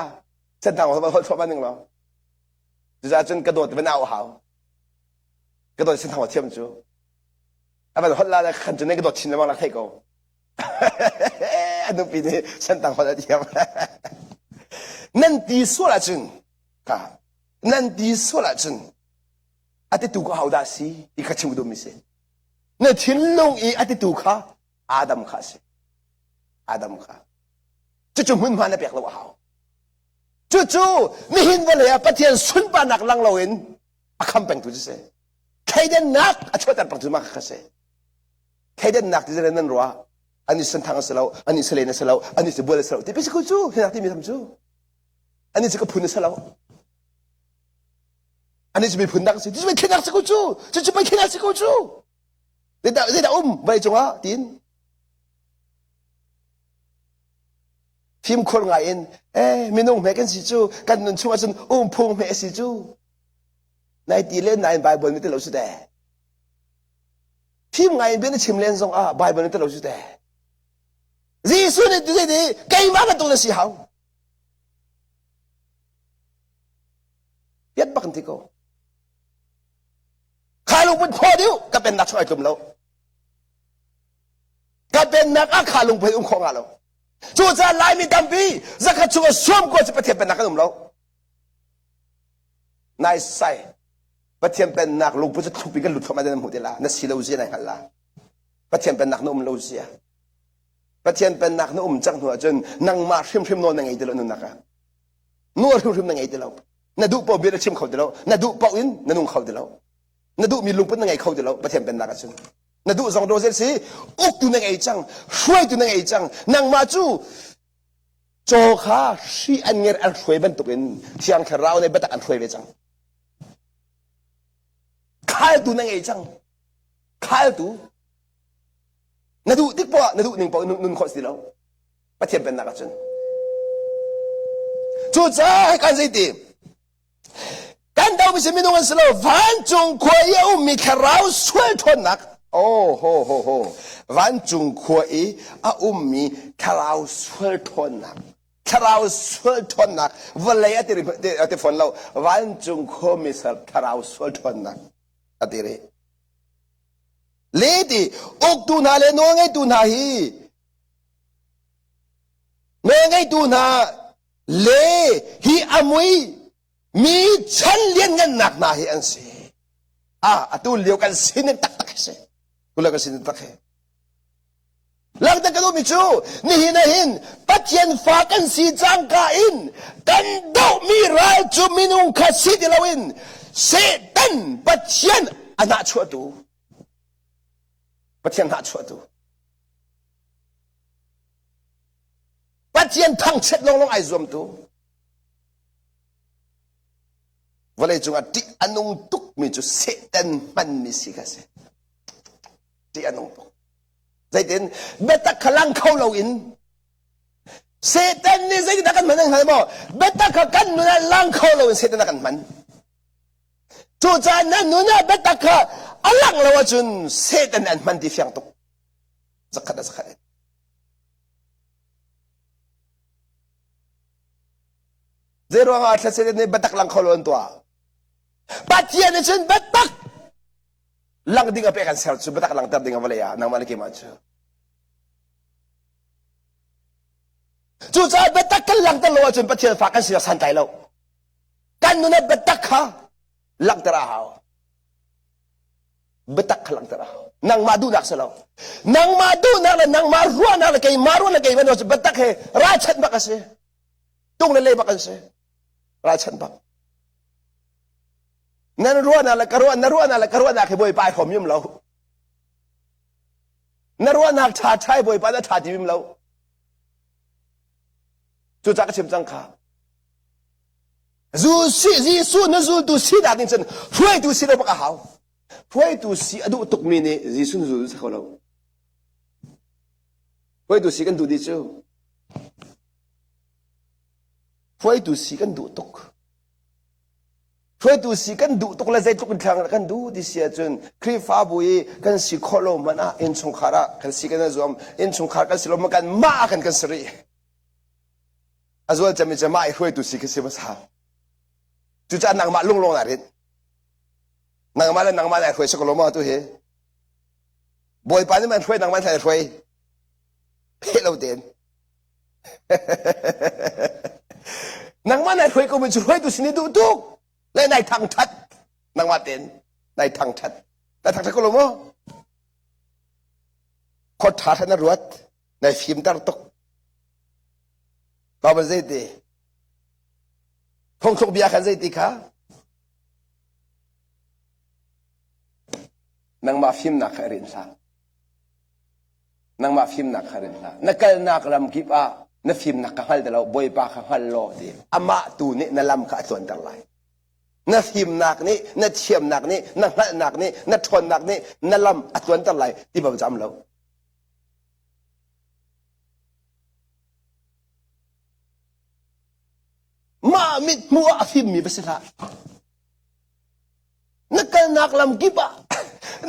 Senthang holh holh chuah ning law. Cucaah cun ka dawt van au hau. Ka dawt senthang thiam cu. A van holh la le khan cu nan ka dawt chin lengmang la thei ko. A nupi nih sentang holh a thiam. Nan ti sual ahcun ka nan ti sual ahcun a titu kha hodah si ti kha chim duhmi si. Na thinlung i a titu kha Adam kha a si. Adam kha. Cucu hmunhma na pek lo a hau. Cucu nihin vawlei ah Pathian sunparnak lang loin a kham pengtu cu si. Thleidannak a chuahter pengtu mah kha si. Thleidannak ti nan ruah an i senthang a si lo, an i salen a si lo, an i bual a si lo. Ti si cu hinak timi tham cu. Ani cu ka phun a si lo. Ani cu miphun dang si. Cu thleinak si ko cu. Cu cu pei thleinak si ko cu. Zeidah zeidah um vawlei cungah tiin fimkhur ngai in eh minung hme kan si cu kan nun chung ahcun umphung hme a si cu nai ti len nain Bible nih ti lo su te fim ngai in bia na chim len zong ah Bible nih ti lo su te Jesuh nih ti nih keimah bantuk na si hau piat bak ti ko kha lungput phaw deuh ka pennak chung ai tlum lo ka pennak ah kha lungput um khawh nga lo cucaah Laimi tampi zakhat chung ah suam ko cu Pathian pennak kan um lo nai sai Pathian pennak lungput cu thlupi kan lut thluahmah na hmuh te la na si lo zia nai hngalh la Pathian pennak na um lo zia Pathian pennak na um cang hnu ahcun nangmah hrimhrim nawl na ngei ti lo nunnak ah nawl hrimhrim na ngei ti lo na duh paoh bia na chim kho ti lo na duh paoh in na nung kho ti lo na duhmi lungput na ngei kho ti lo Pathian pennak ahcun na duh zong do zel si uktu na ngei cang hruaitu na ngei cang nangmah cu caw kha hri an nger an hruai bantukin thiang thlarau nih biatak an hruai ve cang khaltu na ngei cang khaltu na duh tik poah na duh ning poah nun khawh si lo Pathian pennak ahcun cucaah kan zeiti kan domi si minung an si lo vancung khua i a ummi thlarau sual ṭhawnnak oh ho ho ho vancung khua i a ummi thlarau sual ṭhawnnak thlarau sual ṭhawnnak vawlei a ti a ti fawn lo vancung khua mi thlarau sual ṭhawnnak a ti rih le ti uktu hna le nawlngeitu hna hi nawlngeitu hna le hi a mui mi chan lianngannak hna hi an si ah atu lio kan sining taktak hi si tu lio kan sining tak hi Langhter ka duhmi cu nihin ah hin Pathian fa kan si cangka in kan dohmi ral cu minung kha si ti loin Satan Pathian a nahchuahtu Pathian nahchuahtu Pathian thangchiat lawnglawng ai zuamtu vawlei cungah ṭih a nung tukmi cu Satan hmanmi si kha si ṭih a nung tuk Zeitin biatak kha lang kho loin Satan nih zeitindah kan hman an hngal maw? Biatak kha kan nun ah lang kho loin Satan a kan hman. Cucaah na nun ah biatak kha a lang lo ahcun Satan nih an hman ti fiang tuk. Zakhat a zakhat. Zei ruangah thla Satan nih biatak lang kho lo an tuah? Pathian nih cun biatak lang ding a pek an ser cu biatak langter ding a vawlei ah nangmah le keimah cu cucaah biatak kan langhter lo ahcun Pathian fa kan sinak santlai lo kan nun ah biatak kha langhter a hau biatak kha langhter a hau nangmah duhnak si lo nangmah duhnak le nangmah ruahnak le keimah ruahnak le keimah ruahnak cu biatak he ralchanh bak a si tung le le bak an si. Ralchanh bak. Nan ruahnak le ka ruah na ruahnak le ka ruahnak hi Bawipa ai hrawm yum lo. Na ruahnak ṭha ṭha i Bawipa na ṭha ti yum lo. Cucaah ka chim cang kha. Jesuh na zultu sinak ding cun hruaitu si lo bak a hau. Hruaitu si a duh tukmi nih Jesuh na zultu si kho lo. Hruaitu si kan duh dih cu. Hruaitu si kan duh tuk. Hruaitu si kan duh tuk le zeitluk in thlang kan duh ti si ahcun Khrihfabu i kan si khawh lo hmanh ah innchungkhar ah kan si kan i zuam innchungkhar kan si lo hmanh kan mah ah kan kan si rih. A zual cem i cu mah i hruaitu si khi si hmasa. Cucaah nangmah lunglawng naa rinh. Nangmah le nangmah naa hruai si ko lo maw tu hi? Bawipa nih man hruai nangmah nih hruai. Pheh lo tein. Nangmah nai hruai ko mi cu hruaitu sin i duh tuk. Le nai thangthat. Nangmah tein nai thangthat. Nai thangthat ko lo maw? Khot tha tha na ruat. Nai fimter tuk. Bible zei ti? Phungthluk bia khan zei ti kha? Nangmah fimnak kha i rinh hlah. Nangmah fimnak kha rinh hlah. Na kalnak ram kip ah na fimnak ka hngal ti lo, Bawipa kha hngal law ti. Amah tu nih na lam kha a tluanter lai. Na fimnak nih, na thiamnak nih, na hngalhnak nih, na ṭhawnnak nih na lam a tluanter lai ti bal cam lo. Mah mithmuh ah a fimmi va si hlah. Na kalnak lam kip ah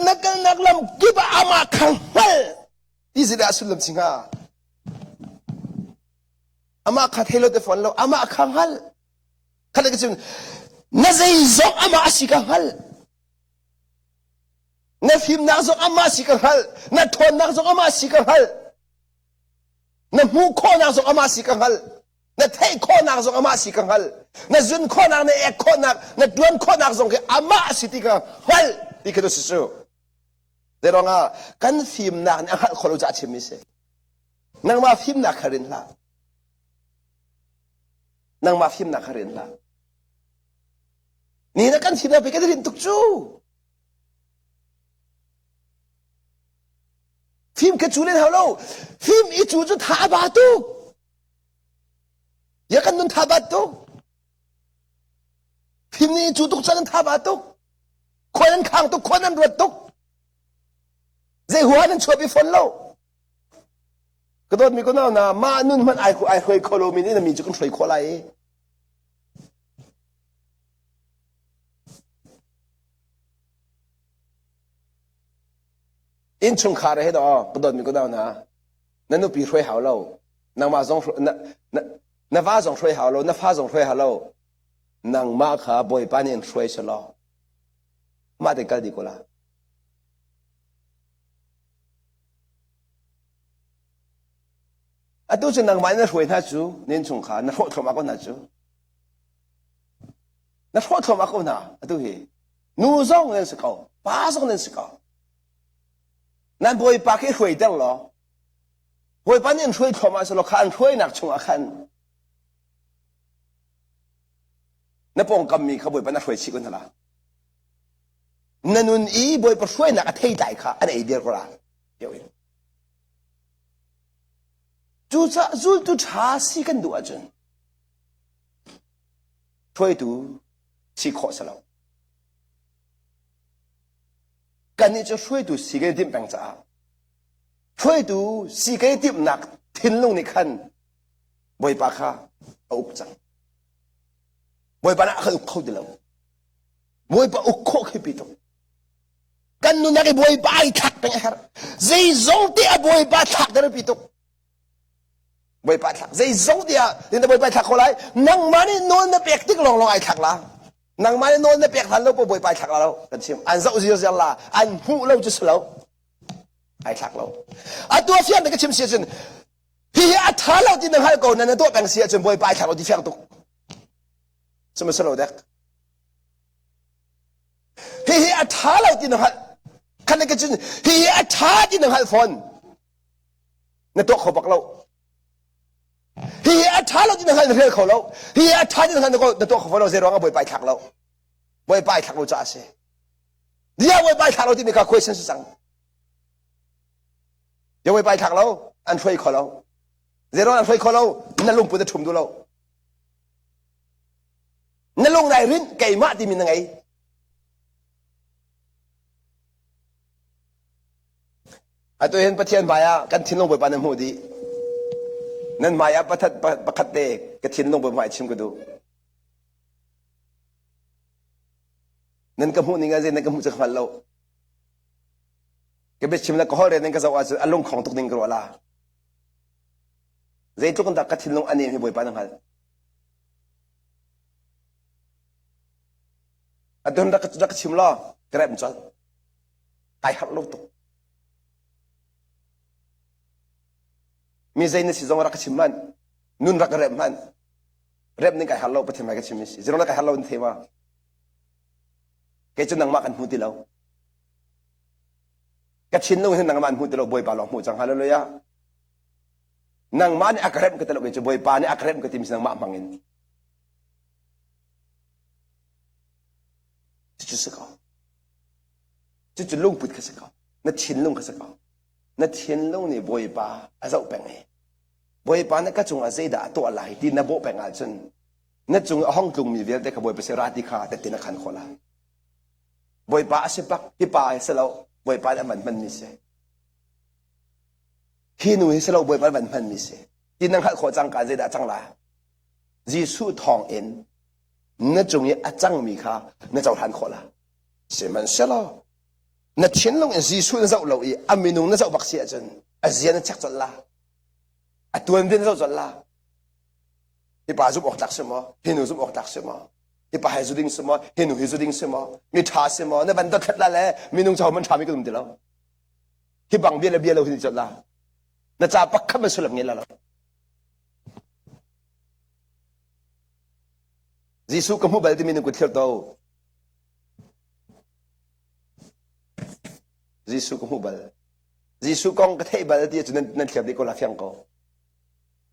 na kalnak lam kip ah amah kha hngal ti si dah sullam si hnga. Amah kha thei lo te fawn lo amah kha hngal. Khat ka chim na zeizong amah a si ka hngal. Na fimnak zong amah si ka hngal. Na ṭhawnnak zong amah si ka hngal. Na hmuh khawhnak zong amah si ka hngal. Na theih khawhnak zong amah si ka hngal. Na zun khawhnak, na ek khawhnak, na ṭuan khawhnak zong khi amah a si ti ka hngal ti khi tu si cu. Zeiruangah kan fimnak nih a hngalh khawh lo caah chimmi si. Nangmah fimnak kha rin hlah. Nangmah fimnak kha rin hlah. Ni na kan fimnak pi kan rin tuk cu. Fim ka cu len hau lo. Fim i cu cu tha a ba tuk. Ya kan nun tha bat tuk. Fim nih cu tuk cang tha ba tuk. Khua nan khang tuk, khua nan ruat tuk. Zei hua nan chuah pi fawn lo. Ka dawt mi ko nau na mah nun hmanh ai ai hruai kho lo mi nih na mi cu kan hruai khawh lai i. Innchungkhar he daw ka dawt mi ko nau na na nupi hruai hau lo nangmah zong na, na, na va zong hruai hau lo na fa zong hruai hau lo nangmah kha bawipa nih in hruai selaw mah te kal di ko la atu cu nangmah na hruai hna cu nen chung kha na hrawh thluahmah ko hna cu na hrawh thluahmah ko hna atu hi nu zong nan si ko pa zong nan si ko nan bawipa khi hruaiter law bawipa nih an hruai thluahmah selaw kha an hruainak chungah khan na pawngkam mi kha bawipa na hruai chih ko hna la na nun i bawipa hruainak a theitlai kha an ei dir ko la cucaah zultu ṭha si kan duh ahcun hruaitu si khawh si lo Kannih cu hruaitu si kan i timh peng caah hruaitu si kan i timhnak thinlung nih khan Bawipa kha a uk cang. Bawipa nih a kan uk kho ti lo. Bawipa uk khawh khi pi tuk. Kan nunnak i Bawipa ai thlak peng a herh. Zeizong te a Bawipa thlak der pi tuk. Bawipa thlak. Zeizong te ah na Bawipa thlak kho lai. Nangmah nih nawl na pek tik lawnglawng ai thlak la. Nangmah nih nawl na pek hlan lo po Bawipa ai thlak la lo kan chim. An zoh zirziar la. An hmuh lo cu si lo. Ai thlak lo. Atu a fiang te ka chim si ahcun hihi a tha lo ti na hngalh ko na na tuah peng si ahcun Bawipa ai thlak lo ti fiang tuk. Sihmanhsehlaw dek. Hihi a tha lo ti na hngalh. Khan ka cun hihi a tha ti na hngalh fawn. Na tuah kho bak lo. Hihi a ṭha lo ti na hngal na hrel kho lo. Hihi a ṭha ti na hngal na tuah kho lo. Zei ruang ah Bawipa i thlak lo. Bawipa i thlak lo caah a si. Dia Bawipa i thlak lo timi kha question si cang. Dia Bawipa i thlak lo, an hruai kho lo. Zei ruang an hruai kho lo, na lungput a ṭhum duh lo. Na lung nai rinh keimah timi na ngei. Atu hin Pathian hmai ah kan thinlung Bawipa nan hmuh dih. Nan hmai ah pakhat pakhat te ka thinlung Bawipa hmai chim ka duh. Nan ka hmuh ning ah zei nan ka hmuh cu ka hngal lo. Ka biachim le ka holh re nan ka zoh ahcun a lungkhong tuk ding ka ruah la. Zeitluk in dah ka thinlung a nem hi Bawipa na hngalh. Atu hin rak ka chim law ka remh colh. Ai harh lo tuk. Mi zei na si zong rak ka chim hmanh. Nun rak ka remh hmanh. Remh ning kai harh lo Pathian hmai ka chim mi si. Zero kai harh lo in thei ma. Kei cu nangmah kan hmu ti lo. Ka thinlung hin nangmah an hmu ti lo Bawipa lawng hmuh cang. Hallelujah. Nangmah nih a ka remh ka ti lo kei cu Bawipa nih a ka remh ka ti mi si nangmah hmang in. Cucu si ko. Cucu lungput kha si ko. Na thinlung kha si ko. Na thinlung nih Bawipa a zoh peng i Bawipa nih ka cungah zeidah a tuah lai ti na bawh peng ahcun na cung a hong tlungmi vialte kha Bawipa si ra ti kha tette na khan khawh lai. Bawipa a si bak, hi pa hi si lo, Bawipa nih a van hmanmi si. Hi nu hi si lo, Bawipa nih a van hmanmi si. Ti na hngalh khawh cangka zeidah a cang lai? Jesuh thawng in na cung i a cangmi kha na cohlan khawh la. Sihmanhsehlaw na thinlung in Jesuh na zoh lo i a minung na zoh bak si ahcun a zia na check colh la. A tuanbia na zoh colh la. Hi pa zumh awk tlak si maw? Hi nu zumh awk tlak si maw? Hi pa hi zu ding si maw? Hi nu hi zu ding si maw? Mi ṭha si maw? Na van dothlat la le minung cho man ṭha mi ka um ti lo. Hi bang bia le bia lo hi ni colh la. Na ca pakhat man sullam ngei la lo. Jesuh ka hmu bal timi nan kut thlir to. Jesuh ka hmu bal. Jesuh kong ka theih bal ti cu nan nan thlir dih ko la fiang ko.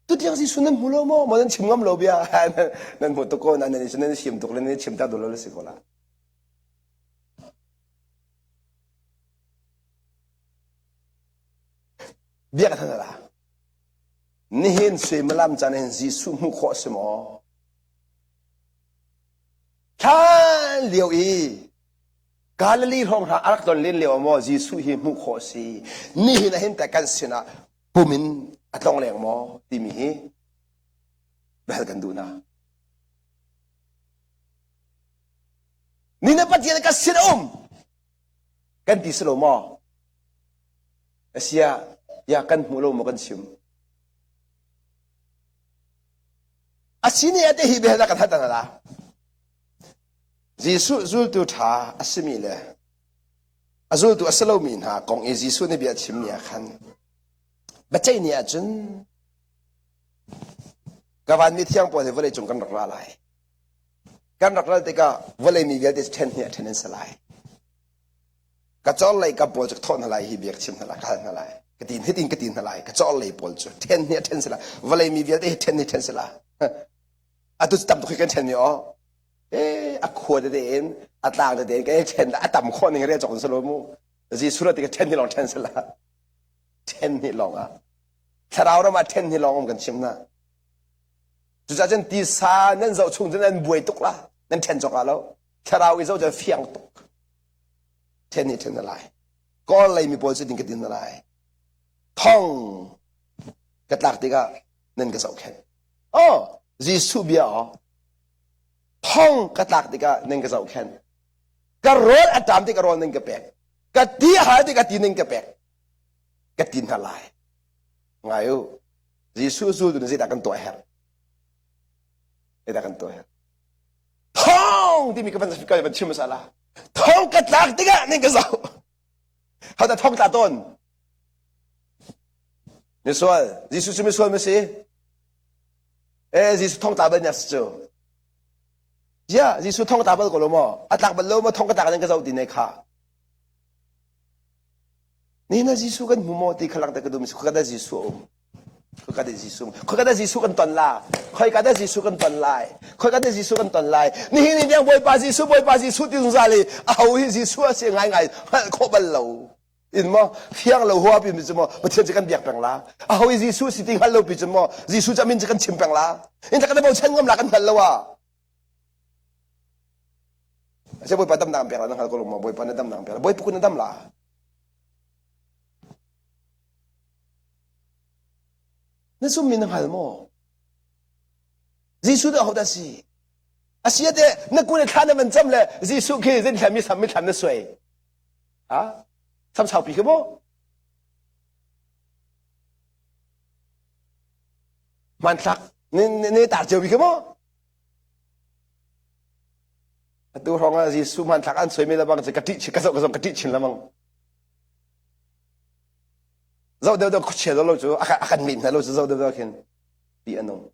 Tutiang Jesuh nan hmu lo maw? Maw nan chim ngam lo bia? nan hmu tuk ko na nan nan sim tuk le nan chim ta duh lo le si ko la. Bia ka than la. Nihin suimilam caan hin Jesuh hmuh khawh a si maw? Hlan lio i Galilee hrawng hna a rak don len lio ah maw Jesuh hi hmuh khawh a si? Nihin ah hin teh kan sinah pum in a tlong leng maw timi hi bel kan duh hna. Ni na Pathian ka sin a um kan ti si lo maw? Asia ya kan hmu lo maw kan chim? Asini ate hi bel kan hat la. Jesuh zultu ṭha a simi le a zultu a si lomi hna kong i Jesuh nih bia a chimmi ah khan biaceih ni ahcun ka vanmi thiang pawl hi vawlei cung kan rak ra lai. Kan rak ral tikah vawlei mi vialte ṭhen hnih ah ṭhen an si lai. Ka cawr lei ka pawl cu ka thawh hna lai hi bia ka chim hna lai ka hal hna lai ka ti hitin ka ti hna lai ka cawr lei pawl cu ṭhen hnih ah ṭhen si lai vawlei mi vialte hi ṭhen hnih ṭhen si lai. Atu cu tam tuk hi kan ṭhen mi aw. Eh, a khua tete in a tlang tete in kan i ṭhen a tam khawh ning rel cawk in si lo mu. Jesuh la ti ka ṭhen hnih lawng ṭhen si la. Ṭhen hnih lawng ah. Thlarau ram ah ṭhen hnih lawng um kan chim na. Cucaah cun tisa nan zoh chung cun nan buai tuk la. Nan ṭhen cawk ah lo. Thlarau i zoh cun fiang tuk. Ṭhen nih ṭhen na lai. Kawl lei mi pawl cu din ka din na lai. Thong ka tlak tikah nan ka zohkhenh. Oh, Jesuh bia aw. Thong ka tlak tikah nan ka zohkhenh. Ka rawl a ṭam tikah rawl nan ka pek. Ka ti a hal tikah ti nan ka pek. Ka ti hna lai. Ngai u. Jesuh zultu nih zeidah kan tuah herh? Zeidah kan tuah herh? Thong timi ka van ka van chim hmasa la. Thong ka tlak tikah nan ka zoh. Hodah thong tla tawn? Misual. Jesuh cu misual ma si? Eh, Jesuh thong tla bal nya si cu. Ya, Jesuh thong tla bal ko lo maw? A tlak bal lo maw thong ka tlak nan ka zoh ti ne kha. Ni na Jesuh kan hmu maw ti kha lang te ka dum si ka da Jesuh a um. Khoika dah Jesuh khoika dah Jesuh kan ton la? Khoika dah Jesuh kan ton lai? Khoika dah Jesuh kan ton lai? Nihin ni tiang Bawipa Jesuh Bawipa Jesuh ti zungzal i aho hi Jesuh a si ngaingai hngalh khawh bal lo. In maw fiang lo hua pi mi cu maw Pathian cu kan biak peng la. Aho hi Jesuh si ti hngal lo pi cu maw Jesuh cu min cu kan chim peng la. In tak kan bochan ngam la kan hngal lo ah. Ase Bawipa damnak pek la na hngal ko lo maw Bawipa na damnak pek la. Bawipa kun na dam la. Na zummi na hngal maw? Jesuh nih ahodah si? A si te na kun i thla na van cam le Jesuh khi zein thla mi sam mi thlam na suai. Ha? Sam saupi khi maw? Hmanthlak ne ne tar cio bi khi maw? Atu hrawng ah Jesuh hmanthlak an suai mi le bang cu ka ṭih ka zoh ka zong ka ṭih chin lamang. Zoh deuh deuh khuachia lo cu a kan mit hna lo cu zoh deuh deuh khin ti a nung.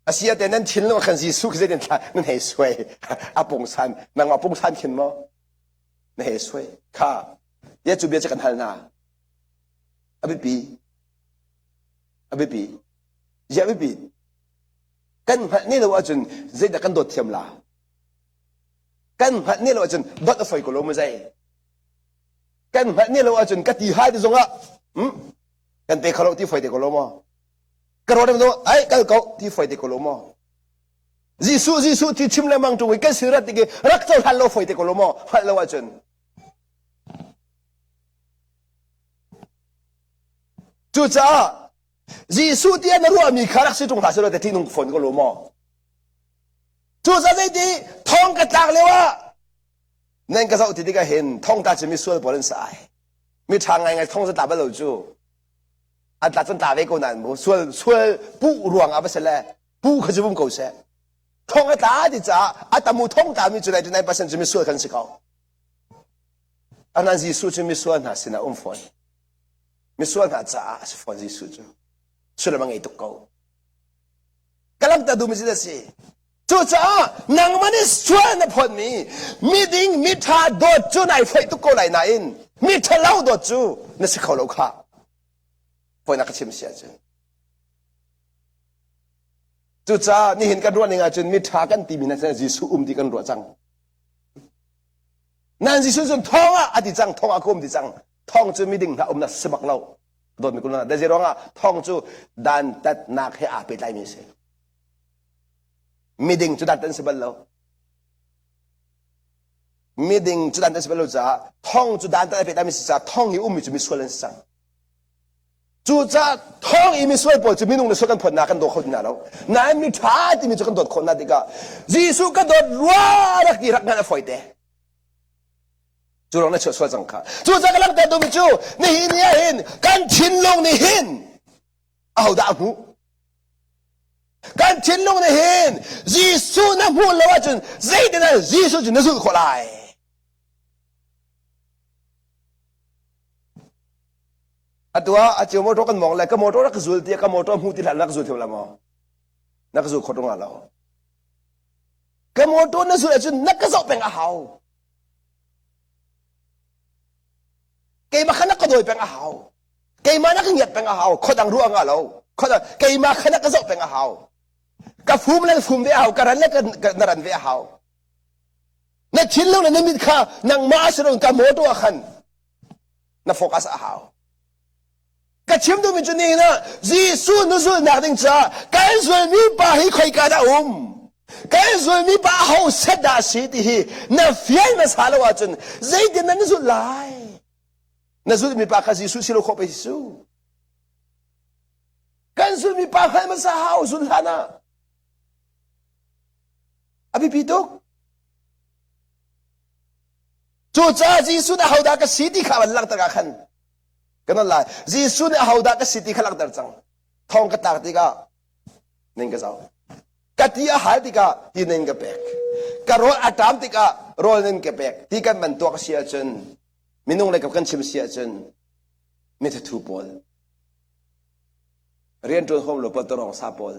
Asia te nan thinlung khan Jesuh khi zeitin thla nan hei suai a pungsan nangmah pungsan khin maw na hei suai kha ya cu bia cu kan hal hna a biapi a biapi ya biapi kan hngalh ne lo ahcun zeidah kan dawt thiam la kan hngalh ne lo ahcun dawt a foi ko lo mu zei kan hngalh ne lo ahcun ka ti hai ti zongah hmm, kan pe kho lo ti foi te ko lo maw ka rawt lo ai kal ko ti foi te ko lo maw Jesuh Jesuh ti chim lengmang ṭung i kan sin rat tik i rak cohlan lo foi te ko lo maw hngalh lo ahcun cucaah Jesuh ti na ruahmi kha rak si ṭung hlah selaw te ṭihnung fawn ko lo maw cucaah zeiti thong ka tlak lio ah nan ka zoh ti tikah hin thongtla cu misual pawl an si ai mi ṭha ngaingai thong cu tla bal lo cu an tla cun tla ve ko nain mu sual sual puh ruang ah va si le pu kha cu vum ko seh thong a tla ti caah a tamu thong tla mi cu 99% cu misual kan si ko anan Jesuh cu misual hna sinah um fawn misual hna caah a si fawn Jesuh cu sullam a ngei tuk ko ka lamta duhmi cu si Cucaah nangmah nih sual na phawtmi miding miṭha dawt cu nai foih tuk ko lai nain miṭhalo dawt cu na si kho lo khah. Fawinak ka chim si ahcun. Cucaah nihin kan ruah ning ahcun miṭha kan timi hna sinah Jesuh um ti kan ruah cang. Nain Jesuh cun thong ah a ti cang, thong ah ka um ti cang. Thong cu miding hna umnak si bak lo. Dawtmi kulna. Dazei ruangah thong cu dantatnak he aa pehtlaimi a si. Miding cu dan an si bal lo. Miding cu dan an si bal lo caah thong cu dan a pekmi si caah thong i ummi cu misual an si cang. Cucaah thong i misual pawl cu minung le sual kan phawtnak kan daw kho ti hna lo. Nain mi ṭha timi cu kan dawt khawh hna tikah Jesuh ka dawt rua rak ti rak ngan a fawi te. Cu rong na chuah sual cang kha. Cucaah ka langhter duhmi cu nihin ni ah hin kan thinlung nih hin ahodah a hmuh? Kan thinlung nih hin Jesuh na hmuh lo ahcun zeitindah Jesuh cu na zulh khawh lai? Atu ah a cio motor kan mong le ka motor rak zul tiah ka motor hmu ti hlah na ka zul thiam la maw? Na ka zul khawt rung lo. Ka motor na zul ahcun na ka zoh peng a hau. Keimah kha na ka dawi peng a hau. Keimah na ka ngiat peng a hau. Khuadang ruah nga lo. Khuadang keimah kha na ka zoh peng a hau. Ka fum le fum ve a hau. Ka ran le na ran ve a hau. Na thinlung le na mit kha nangmah si lo ka motor ah khan na focus a hau. Ka chim duhmi cu nihin ah Jesuh na zulhnak ding caah kan zulmi pa hi khoika dah um? Kan zulmi pa ho set dah a si ti hi na fial hmasa lo ahcun zeitin nan zulh lai? Na zulhmi pa kha Jesuh si lo khawh pei si. Kan zulhmi pa hngalh hmasa hau zul hlan ah. A biapi tuk. Cucaah Jesuh nih ahodah ka si ti kha van langhter ah khan kan on lai. Jesuh nih ahodah ka si ti kha langhter cang. Thong ka tlak tikah ning ka zau. Ka ti a hal tikah ti ning ka pek. Ka rawl a ṭam tikah rawl ning ka pek. Ti kan man tuak si ahcun minung le kan chim si ahcun mithathu pawl rianṭuan huam lo pawl tarong sa pawl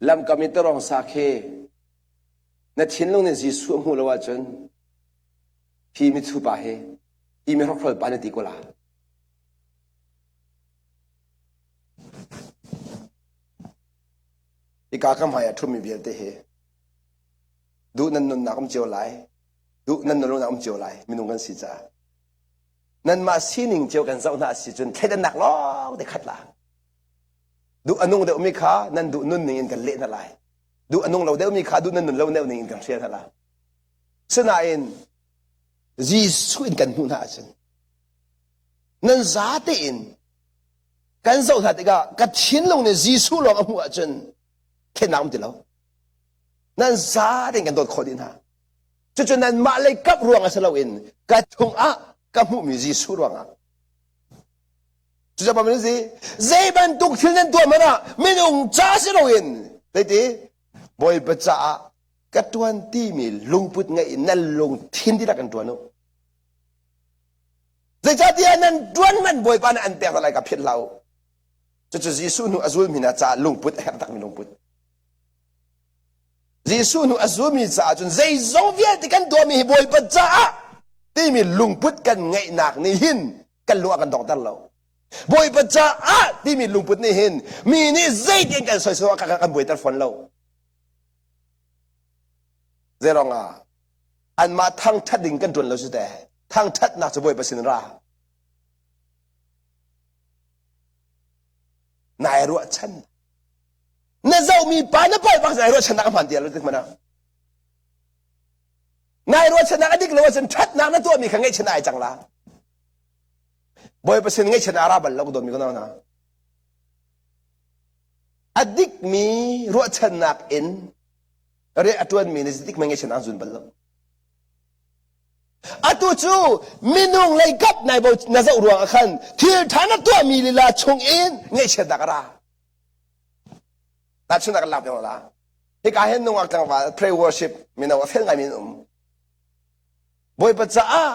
Lamkam i tarong sa khi. Na thinlung nih Jesuh a hmuh lo ahcun hi mithu pa hi hi mi hrokhrol pa na ti ko la. Hika ka hmai ah ṭhumi vialte hi duh nan nunnak um cio lai, duh nan nunnak um cio lai, minung kan si caah. Nanmah sining cio kan zoh hna a si cun thleidannak lawng te khat la. Duh a nung deuhmi kha nan duh nun ning in kan leh hna lai. Duh a nung lo deuhmi kha duh nan nun lo deuh ning in kan hrial hna lai. Sinain Jesuh in kan hmuh hna ahcun nan za tein kan zoh hna tikah ka thinlung nih Jesuh lawng a hmuh ahcun thlennak um ti lo. Nan za tein kan dawt khawh dih hna. Cucu nanmah lei kap ruang ah si loin ka chungah ka hmuhmi Jesuh ruangah. Cucaah min si zei bantuk thil nan tuah hmanh ah minung ca si loin zeiti Bawipa caah ka ṭuan timi lungput ngeih in nan lungthin dihlak in ṭuan u. Zeicahtiah nan ṭuan man Bawipa nih an pek hna lai ka philh hlah u. Cucu Jesuh hnu a zulmi hna caah lungput a herh takmi lungput. Jesuh hnu a zulmi caah cun zeizong vialte kan tuahmi hi Bawipa caah timi lungput kan ngeihnak nih hin kan lung a kan donghter lo. Bawipa caah timi lungput nih hin mi nih zeitin kan soisel ah kan buaiter fawn lo. Zeiruang ah anmah thangṭhat ding kan ṭuan lo cu teh. Thangṭhatnak cu Bawipa sin ra. Nai ruahchan. Na zohmi pa na palh bak nai ruahchannak a hmaan ti lo tik hmanh ah. Nai ruahchannak a dik lo ahcun ṭhatnak na tuahmi kha ngaihchan ai cang la. Bawipa sin ngaihchan a ra bal lo ka dawtmi ka nau hna. A dikmi ruahchannak in rian a ṭuanmi nih dik mei ngaihchan an zun bal lo. Atu cu minung lei kap nai bo na zoh ruang ah khan thil ṭha na tuahmi lila chung in ngaihchiatnak a ra. Tahchunhnak kan lak deuh la. Hika hin nungak tlangval pray worship mino a fel ngaimi an um. Bawipa caah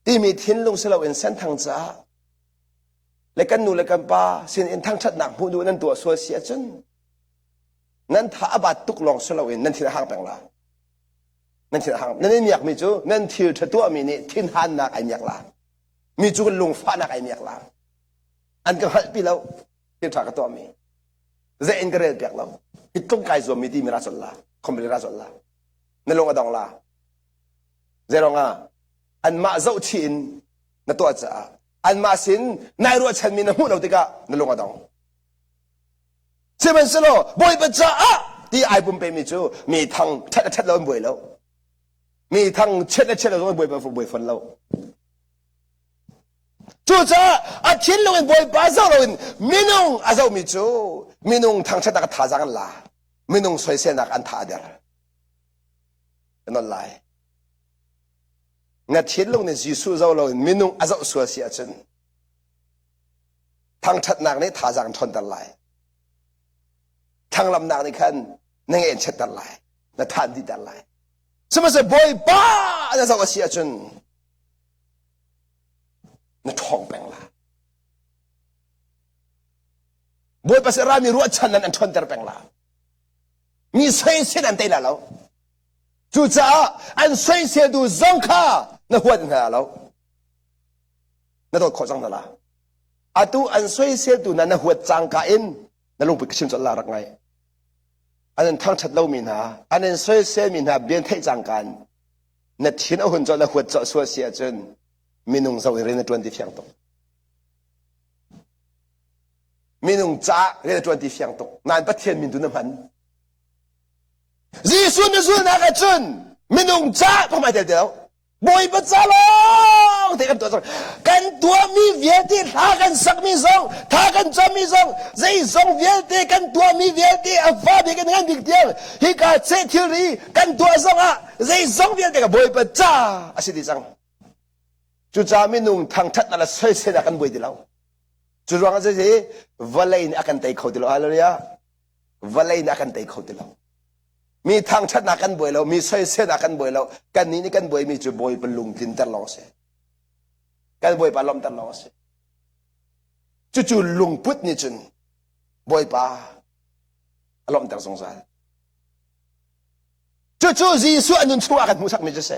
timi thinlung si loin senthang caah le kan nu le kan pa sin in thangṭhatnak hmuh duh nan tuah sual si ahcun nan tha a bat tuk lawng si loin nan thin a hang peng la. Nan thin a hang. Nan i miakmi cu nan thil ṭha tuahmi nih thinhannak ai miak la. Mi cu lungfahnak ai miak la. An ka hngalhpi lo thil ṭha ka tuahmi. Zei in ka rel piak lo. Hi tlung kai zuammi timi ra colh la. Company ra colh la. Na lung a dong la. Zeiruang ah anmah zohchih in na tuah caah anmah sin nai ruahchanmi na hmuh lo tikah na lung a dong. Sihmanhsehlaw Bawipa caah ti ai pumpemi cu mi thang ṭhat le ṭhat lo an buai lo. Mi thang chiat le chiat lo zong an buai buai fawn lo. Cucaah a thinlung in Bawipa zoh loin minung a zohmi cu minung thangṭhatnak thazaang an la. Minung soiselnak an tha a der. Ka non lai. Na thinlung nih Jesuh zoh loin minung a zoh sual si ahcun thangṭhatnak nih thazaang ṭhawnter lai. Thlanglamnak nih khan na ngeih an chiatter lai. Na than dihter lai. Sihmanhsehlaw Bawipa na zoh a si ahcun na ṭhawng peng lai. Bawipa sin rami ruahchan nan an ṭhawnter peng lai. Mi soisel an tei la lo. Cucaah an soiseltu zong kha na huat hna lo. Na dawt khawh cang hna la. Atu an soiseltu hna na huat cangka in na lungput ka chim colh la rak ngai. An in thangṭhat lomi hna, an in soiselmi hna bian theih cangka in na thin a hun colh na huat colh sual si ahcun minung zoh in rian na ṭuan ti fiang tuk. Minung caah rian a ṭuan ti fiang tuk. Nain Pathian min tu na hman. Jesuh na zulnak ahcun minung caah pamai tel ti lo. Bawipa ca lawng te kan tuah cang. Kan tuahmi vialte thla kan sakmi zong, tha kan cammi zong, zeizong vialte kan tuahmi vialte a fa bik in ngan bik tiang hika cheh thilri kan tuah zong ah zeizong vialte ka Bawipa ca a si dih cang. Cucaah minung thangṭhatnak le soiselnak kan buai ti lo. Cu ruangah cuci vawlei nih a kan tei kho ti lo. Hallelujah. Vawlei nih a kan tei kho ti lo. Mi thangṭhatnak kan buai lo, mi soiselnak kan buai lo. Kannih nih kan buaimi cu Bawipa lungtlinter lawng a si. Kan Bawipa lawmhter lawng a si. Cucu lungput nih cun Bawipa a lawmhter zungzal. Cucu Jesuh a nun chungah kan hmuhsakmi cu si.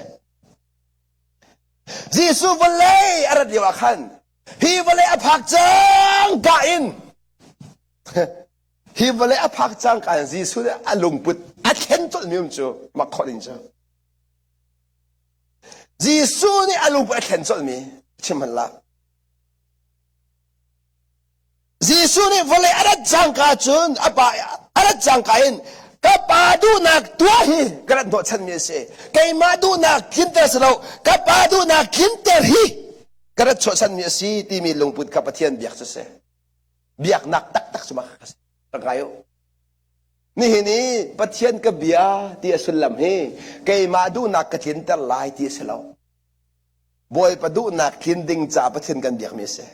Jesuh vawlei a rat lio ah khan hi vawlei a phak cangka in hi vawlei a phak cangka in Jesuh nih a lungput a thlen colhmi um cu mak khawh ding cu. Jesuh nih a lungput a thlen colhmi chim hmanh lah. Jesuh nih vawlei a rat cangka cun a pa a rat cangka in ka pa duhnak tuah hi ka rat hnawhchanmi a si. Keimah duhnak tlinter si lo, ka pa duhnak tlinter hi ka rat chuahchanmi a si timi lungput kha Pathian biak cu si. Biaknak taktak cu mah kha si. Rak ngai u. Nihin i Pathian ka bia ti a sullam hi keimah duhnak ka tlinter lai ti a si lo. Bawipa duhnak tlin ding caah Pathian kan biakmi a si.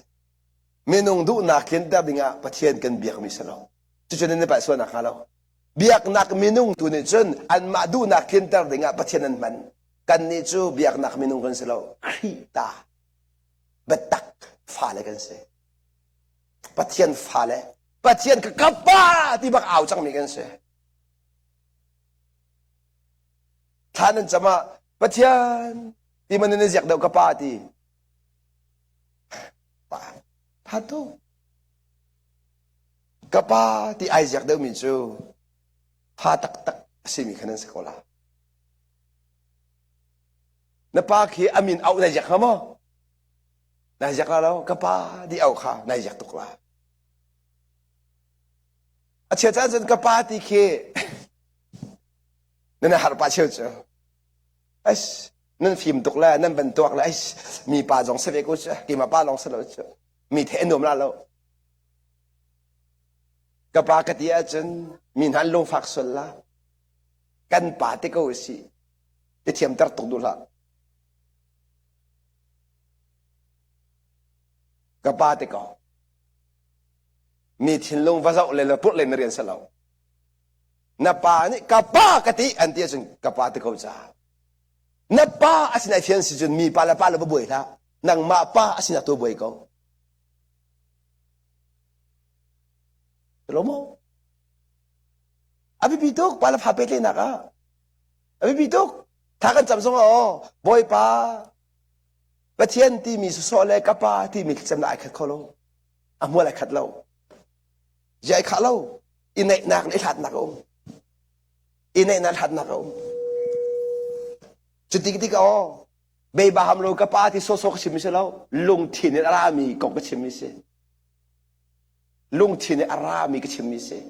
Minung duhnak tlinter dingah Pathian kan biakmi si lo. Cucu nan i palh sual nakhnga lo. Biaknak minung tu nih cun anmah duhnak tlinter dingah Pathian an hman. Kannih cu biaknak minung kan si lo. Khrih ta biatak fale kan si. Pathian fale, Pathian ka ka pa ti bak au cangmi kan si. Thla nan cam ah Pathian ti man nan i ziak deuh ka pa ti. Pa, tha tu. Ka pa ti ai ziak deuhmi cu fa taktak a simi kha nan si ko la. Na pa khi a min auh nai ziak hnga maw? Nai ziak la lo, ka pa di auh kha nai ziak tuk la. A chia caan cun ka pa ti khi nan har pa cheu cu. As nan fim tuk le nan van tuak le ais mi pa zong si ve ko cu keimah pa lawng si lo cu mi the nuam la lo ka pa ka ti ahcun mi hna lungfak sual la kan pa te ko si i thiamter tuk duh hlah ka pa te ko mi thinlung va zoh le le purh le na rian si lo na pa nih ka pa ka ti an ti ahcun ka pa ti ko ca na pa a sin ai fian si cun mi pa le pa le va buai hlah nangmah pa a sinak tu buai ko lo maw a biapi tuk pa le fa pehtlaihnak ah a biapi tuk tha kan cam zong aw bawipa pathian timi sawsawh le ka pa timi thlacamnak ai khat kho lo a hmual ai khat lo zia ai khah lo i neihnak le i hlatnak a um i neihnak hlatnak a um cuti tik aw beiba ham lo ka pa ti sawsawh ka chim mi si lo lungthin in a rami kong ka chim mi si lungthin in a rami ka chim mi si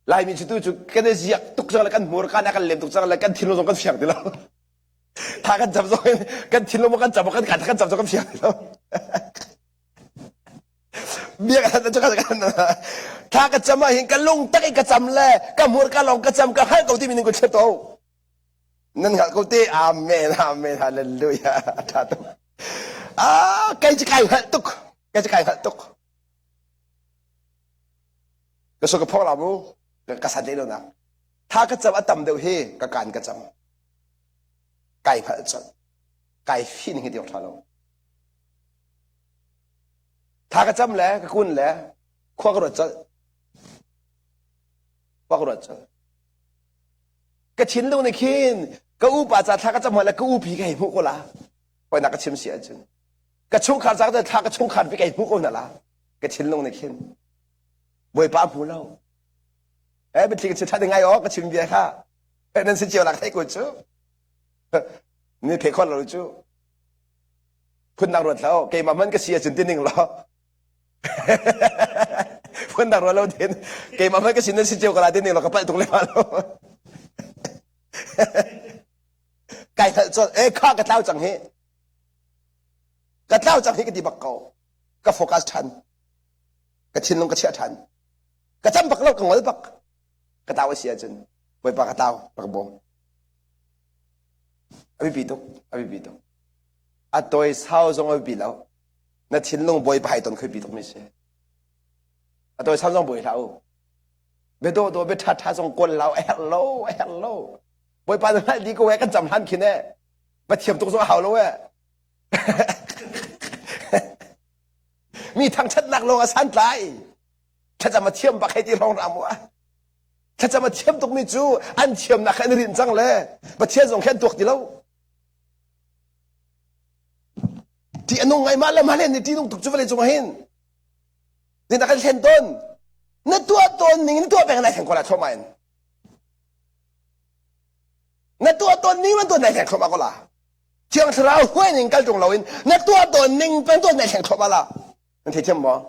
Laimi cu tu cu kan i ziak tuk cang le kan hmurka nih a kan lem tuk cang le kan thinlung zong kan fiang ti lo tha kan cam zong in kan thinlung kan cam kan kan cam zong kan fiang ti lo biak tha ka cam ah hin ka lung tak in ka cam le ka hmurka lawng ka cam ka hngalh ko timi ning ko thlet to nan hngalh ko te amen amen hallelujah tha tuk ah kai ci kai hngalh tuk kai ci kai hngalh tuk ka so ka phok la mu ka san lo nak tha ka cam a tam deuh hi ka kan ka cam kai hngalh colh kai fin hi tiok tha lo Tha ka cam le ka kun le khua ka ruat colh. Khua ka ruat colh. Ka thinlung nih khin ka upa ca thla ka cam le ka upi ka hei hmuh ko la. Hawinak ka chim si ahcun. Ka chungkhar ca thla ka chungkhar pi ka hei hmuh ko hna la. Ka thinlung nih khin Bawipa hmu lo. Eh biathli ka chim ṭha ngai aw ka chim bia kha. Nan si cio lak thei ko cu. Ni thei khon lo cu. Phundang ruat hlah keimah hmanh ka si ahcun ti ning law phundang ruat lo tin keimah hmanh ka si nan si cio ka la ti ning law ka palh tuk le lo kai hngalh colh e kha ka tlau cang hi ka tlau cang hi ka ti bak ko ka focus ṭhan ka thinlung ka chiah ṭhan ka cam bak lo ka ngol bak ka tau a si ahcun bawipa ka tau rak bawm a biapi tuk a biapi tuk A tawi sau zong a biapi lo. Na thinlung bawipa hai ton khoi tuk mi si. A tawi sau zong bawi hlah u. Bia dawh dawh bia ṭha ṭha zong kawl lo a herh lo a herh lo. Bawipa na hngalh dih ko eh kan cam hlan khin eh. Va thiam tuk zong a hau lo eh. Mi thangṭhatnak lawng a santlai. Thlacam a thiam bak hei ti rong ram u. Thlacam a thiam tukmi cu an thiamnak kha an rinh cang le Pathian zong khi an tuak ti lo. Ti a nung ngai mah le mah len nih ti nung tuk cu vawlei cung ah hin. Ni na kan thlen tawn. Na tuah tawn ning na tuah peng nai thleng ko la thluahmah in. Na tuah tawn ning na tuah nai thleng thluahmah ko la. Thiang Thlarau huai ning kal ṭung loin na tuah tawn ning peng tuah nai thleng thluahmah la. Nan theithiam maw?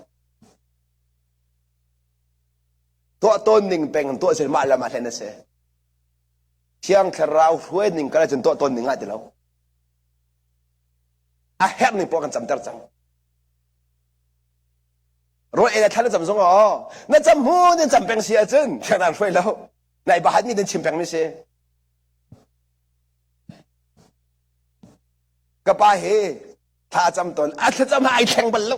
Tuah tawn ning peng tuah si mah le mah hlen a si. Thiang Thlarau hruai ning kal ahcun tuah tawn ning ah ti lo. A herh ning poah kan camter cang. Rawl ei le thla na cam zong aw na cam hmu na cam peng si ahcun thiang naan hruai lo. Nai bahat mi nan chim peng mi si. Ka pa hi thla a cam tawn. A thlacam ah ai thleng bal lo.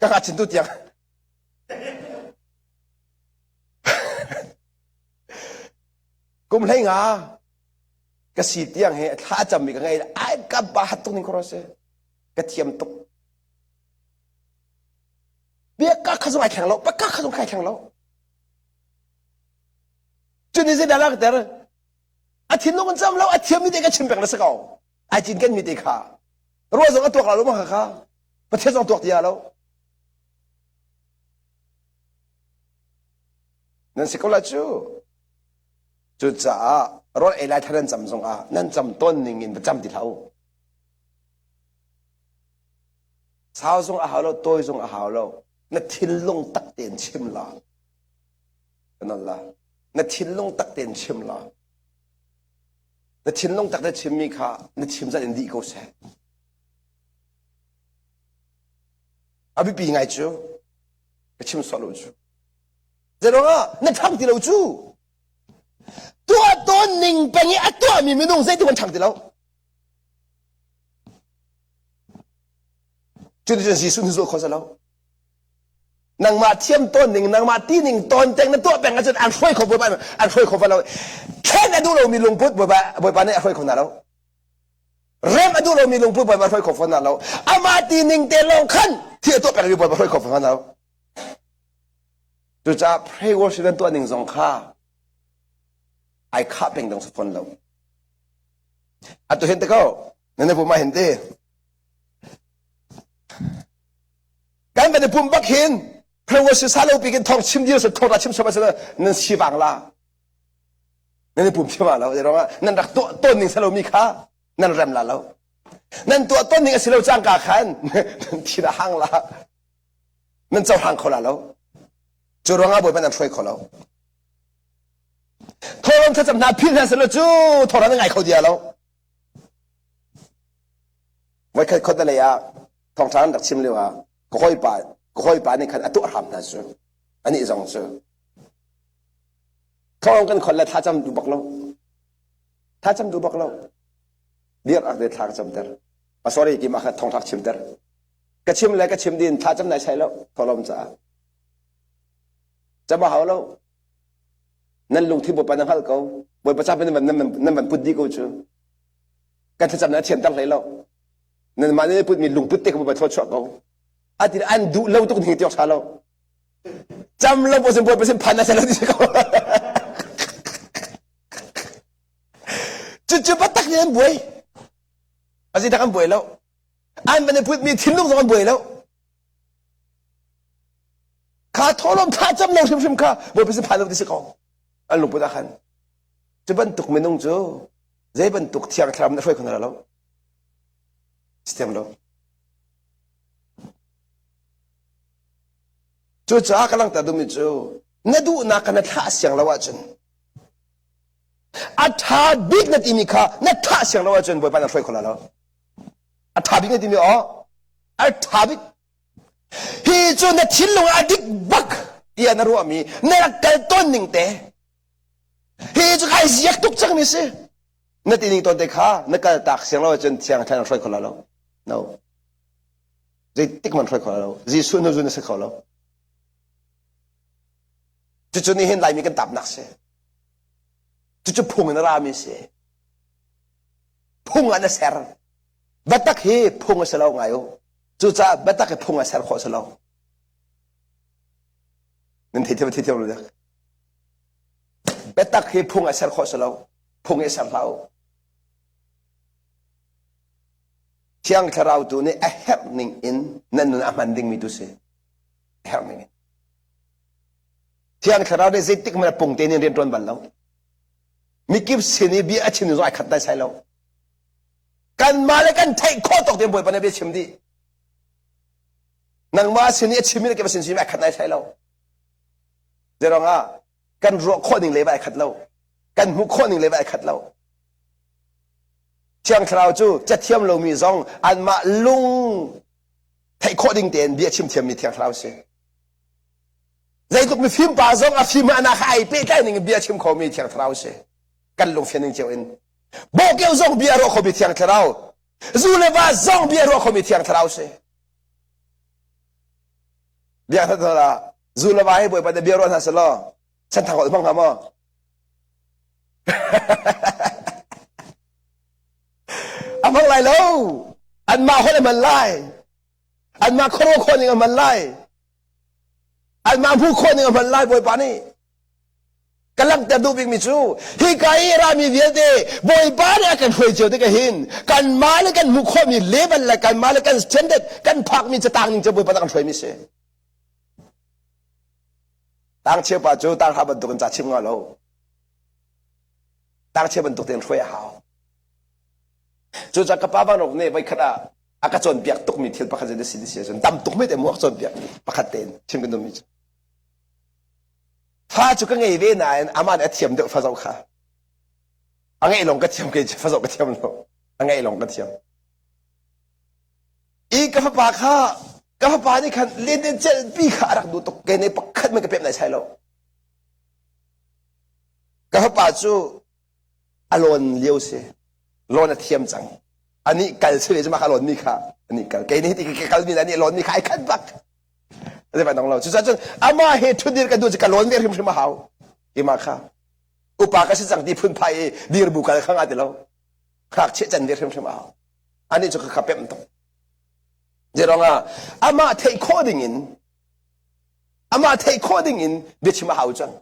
Ka ka chin tu tiang. Kum hlei nga ka si tiang he thla a cammi ka ngei ai ka ba hat tuk ning khoro si ka thiam tuk biaka kha zong ai thleng lo paka kha zong ai thleng lo cun ni zeidah lak ter a thinlung in cam lo a thiam mi te ka chim peng na si ko ai cin ken mi te kha ruah zong a tuak lo ma kha kha pathian zong tuak tia lo nan si ko la cu cucaah rawl ei lai thar nan cam zong ah nan cam tawn ning in va cam ti hlah u sau zong a hau lo tawi zong a hau lo na thinlung tak tein chim la kanon la na thinlung tak tein chim la na thinlung tak na chimmi kha na chim zat in dih ko seh a biapi ngai cu ka chim sual lo cu zeiruangah na ṭhang ti lo cu tuah tawn ning peng i a tuahmi minung zeitik an ṭhang ti lo cuti cun Jesuh nih zulh kho lo nangmah thiam tawn ning nangmah ti ning tawn teng na tuah peng ahcun an hruai kho bawipa an hruai kho va lo thlen a duh lomi lungput bawipa bawipa nih a hruai kho hna lo rem a duh lomi lungput bawipa hruai kho fawn hna lo amah ti ning te lawng khan thil a tuah peng mi bawipa hruai kho fawn hna lo cucaah pray worship nan tuah ning zong kha ai khah peng dong si fawn lo atu hin te ko nan pum ah hin te kan van i pum bak hin pray worship sa lo pi kin thong chim dir se thong ra chim sama se nan si wang la nan i pum thiam lo ruangah nan rak tuah tawn ning salo mi kha nan rem la lo nan tuah tawn ning a si lo cangka khan nan thin a hang la nan cohlang kho la lo cu ruangah bawipa nan hruai kho lo thawlawm thlacam hna phil hna selo cu thawra nan ngai kho dia lo voikhat khot lei ah thawngṭha an rak chim lio ah ka hawipa ka hawipa nih khan a tuah hram hna cu anih zong cu Thawng kan khol le thlacam duh bak lo. Thlacam duh bak lo. Dir ak de thla ka camter. A sorry ki ma kha thong thak chimter. Ka chim le ka chim din thlacam nai sai lo. Tholom caah. Cam a hau lo. Nan lungthin Bawipa na hngal ko. Bawipa ca nan nan nan van put dih ko cu. Kan thlacam na thianter hlei lo. Nan mah nan put mi lungput te ka Bawipa thluachuah ko. Ati an duh lo tuk ning tiok tha lo. Cam lo po sin bawipa sin phan na lo ti ko. Cucu patak nih an buai. Azi tak an buai lo. An van i put mi thinlung zong an buai lo. Kha tholom thla cam lo hrimhrim kha bawipa sin phan lo ti si ko. An lungput ah khan. Cu bantuk minung cu zei bantuk thiang thlarau na hruai kho hna lo. Siam lo. Cucaah ka langhter duhmi cu na duhnak kha na thlah siang lo ahcun a ṭha bik na timi kha na thlah siang lo ahcun Bawipa na hruai kho lai lo. A ṭha bik na timi aw a ṭha bik hi cu na thinlung ah a dik bak tiah na ruahmi na rak kal tawn ning te hi cu kai ziak tuk cangmi si na ti ning tawn te kha na kal tak siang lo ahcun thiang thlarau na hruai kho lai lo. No. Zeitik man hruai kho lo. Jesuh hnu zun a si kho lo. Cucu nih hin Laimi kan tapnak si. Cucu phung in a rami si. Phung ah na ser. Biatak hi phung a si lo ngai u. Cucaah biatak hi phung ah ser khawh si lo. Nan thei thiam thei thiam lo dek. Biatak hi phung a ser khawh si lo. Phung i ser hlah u. Thiang Thlarau tu nih a herh ning in nan nun a hman dingmi tu si. A herh ning in. Thiang Thlarau nih zeitik hmanh a pung tein in rian ṭuan bal lo. Mikip sin i bia a chim zong ai khat dai sai lo. Kanmah le kan theih khawh tawk tein Bawipa nih bia chim dih. Nangmah sin i a chimmi le keimah sin chimmi ai khat dai sai lo. Zeiruangah kan ruah khawh ning le va ai khat lo. Kan hmuh khawh ning le va ai khat lo. Thiang Thlarau cu cathiam lomi zong anmah lung theih khawh ding tein bia chim thiammi Thiang Thlarau si. Zeitluk mifim pa zong a fim ah kha ai pehtlai ning in bia chim khomi Thiang Thlarau si. Kan lungfian ning cio in. Bawhkeu zong bia ruah khomi Thiang Thlarau. Zu le va zong bia ruah khomi Thiang Thlarau si. Bia thla zu le va hi Bawipa nih bia ruah hna selaw chanthang holh hmang hnga maw? A hmang lai lo. Anmah holh a hman lai. Anmah khuaruah khawh ning a hman lai. Anmah hmuh khawh ning a hman lai Bawipa nih. Ka langhter duh bikmi cu hika i rami vialte Bawipa nih a kan hruai cio tikah hin kanmah le kan hmuh khawhmi level le kanmah le kan standard kan phakmi catang ning cu Bawipa nih a kan hruaimi si. Tangcheu pa cu tanghra bantuk in ca chim nga lo. Tangcheu bantuk tein hruai a hau. Cucaah ka pa vanrok nih voikhat ah a ka cawnpiak tukmi thil pakhat zei si si ahcun tam tuk mi te mu a ka cawnpiak pakhat tein chim kan duhmi cu. Fa cu ka ngei ve nain amah nih a thiam deuh fa zoh kha. A ngeih lawng ka thiam kei cu fa zoh ka thiam lo. A ngeih lawng ka thiam. I ka fapa kha ka fapa nih khan lente celhpi kha a rak duh tuk kei nih pakhat man ka pek nai sai lo. Ka fapa cu a lawn lio si. Lawn a thiam cang. Anih kal si ve cu mah kha lawn mi kha anih kal. Kei nih hiti ka kal mi le anih lawn mi kha ai khat bak. Zei van dong lo. Cucaah cun amah he ṭhutdir ka duh cu ka lawn ve hrimhrim a hau. Keimah kha upa ka si cang ti phunphai i dir bu kal kha nga ti lo. Ngakchia can ve hrimhrim a hau. Anih cu ka kha pemh tuk. Zeiruangah amah theih khawh ding in amah theih khawh ding in biachim a hau cang.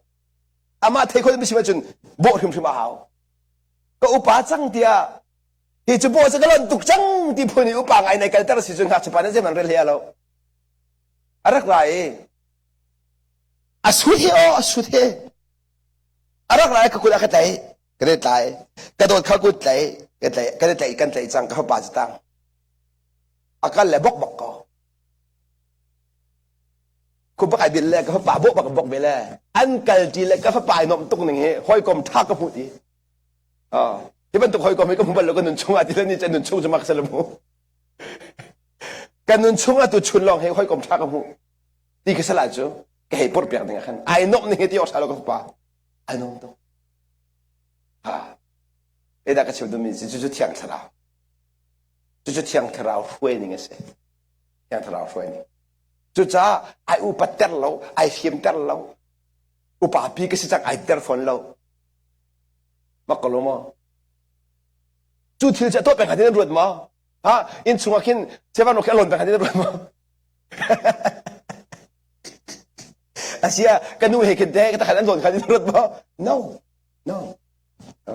Amah theih khawh ding biachim ahcun bawh hrimhrim a hau. Ka upa cang tiah hi cu bawh cu ka lonh tuk cang ti phun i upa ngai nai kalter si cun ngakchia pa nih zeihmanh rel he lo. A rak ra i a sut he aw a sut he a rak ra i ka kut a ka tlaih kan i tlai ka dawt kha kut tlaih kan tlaih kan i tlaih kan tlaih cang ka fapa cu tang a kal le bok bok ko khu bak ai bil le ka fapa bok bak bok ve le an kal ti le ka fapa ai nomh tuk ning hi hawikom tha ka hmuh ti hi bantuk hawikom hi ka hmu bal lo ka nun chung ah ti le ni nun chung cu mak se mu ka nun chung ah tu chun lawng hi hawikom tha ka hmuh ti ka sala cu ka hei purh piak ding ah khan ai nomh ning hi ti awk lo ka fapa ai nom tuk ha eda ka chim duhmi cu cu thiang thlarau cucu thiang thlarau hruai ning a si thiang thlarau hruai ning cucaah ai upat ter lo ai fim ter lo upa pi ka si cang ai ter fawn lo mak ko lo maw cu thil cu a tuah peng kha tin ruat maw ha inn chungah khin sevan khi a lawn peng kha tin ruat maw asia ka nu he khin te ka takhan an lawn kha tin ruat maw no no no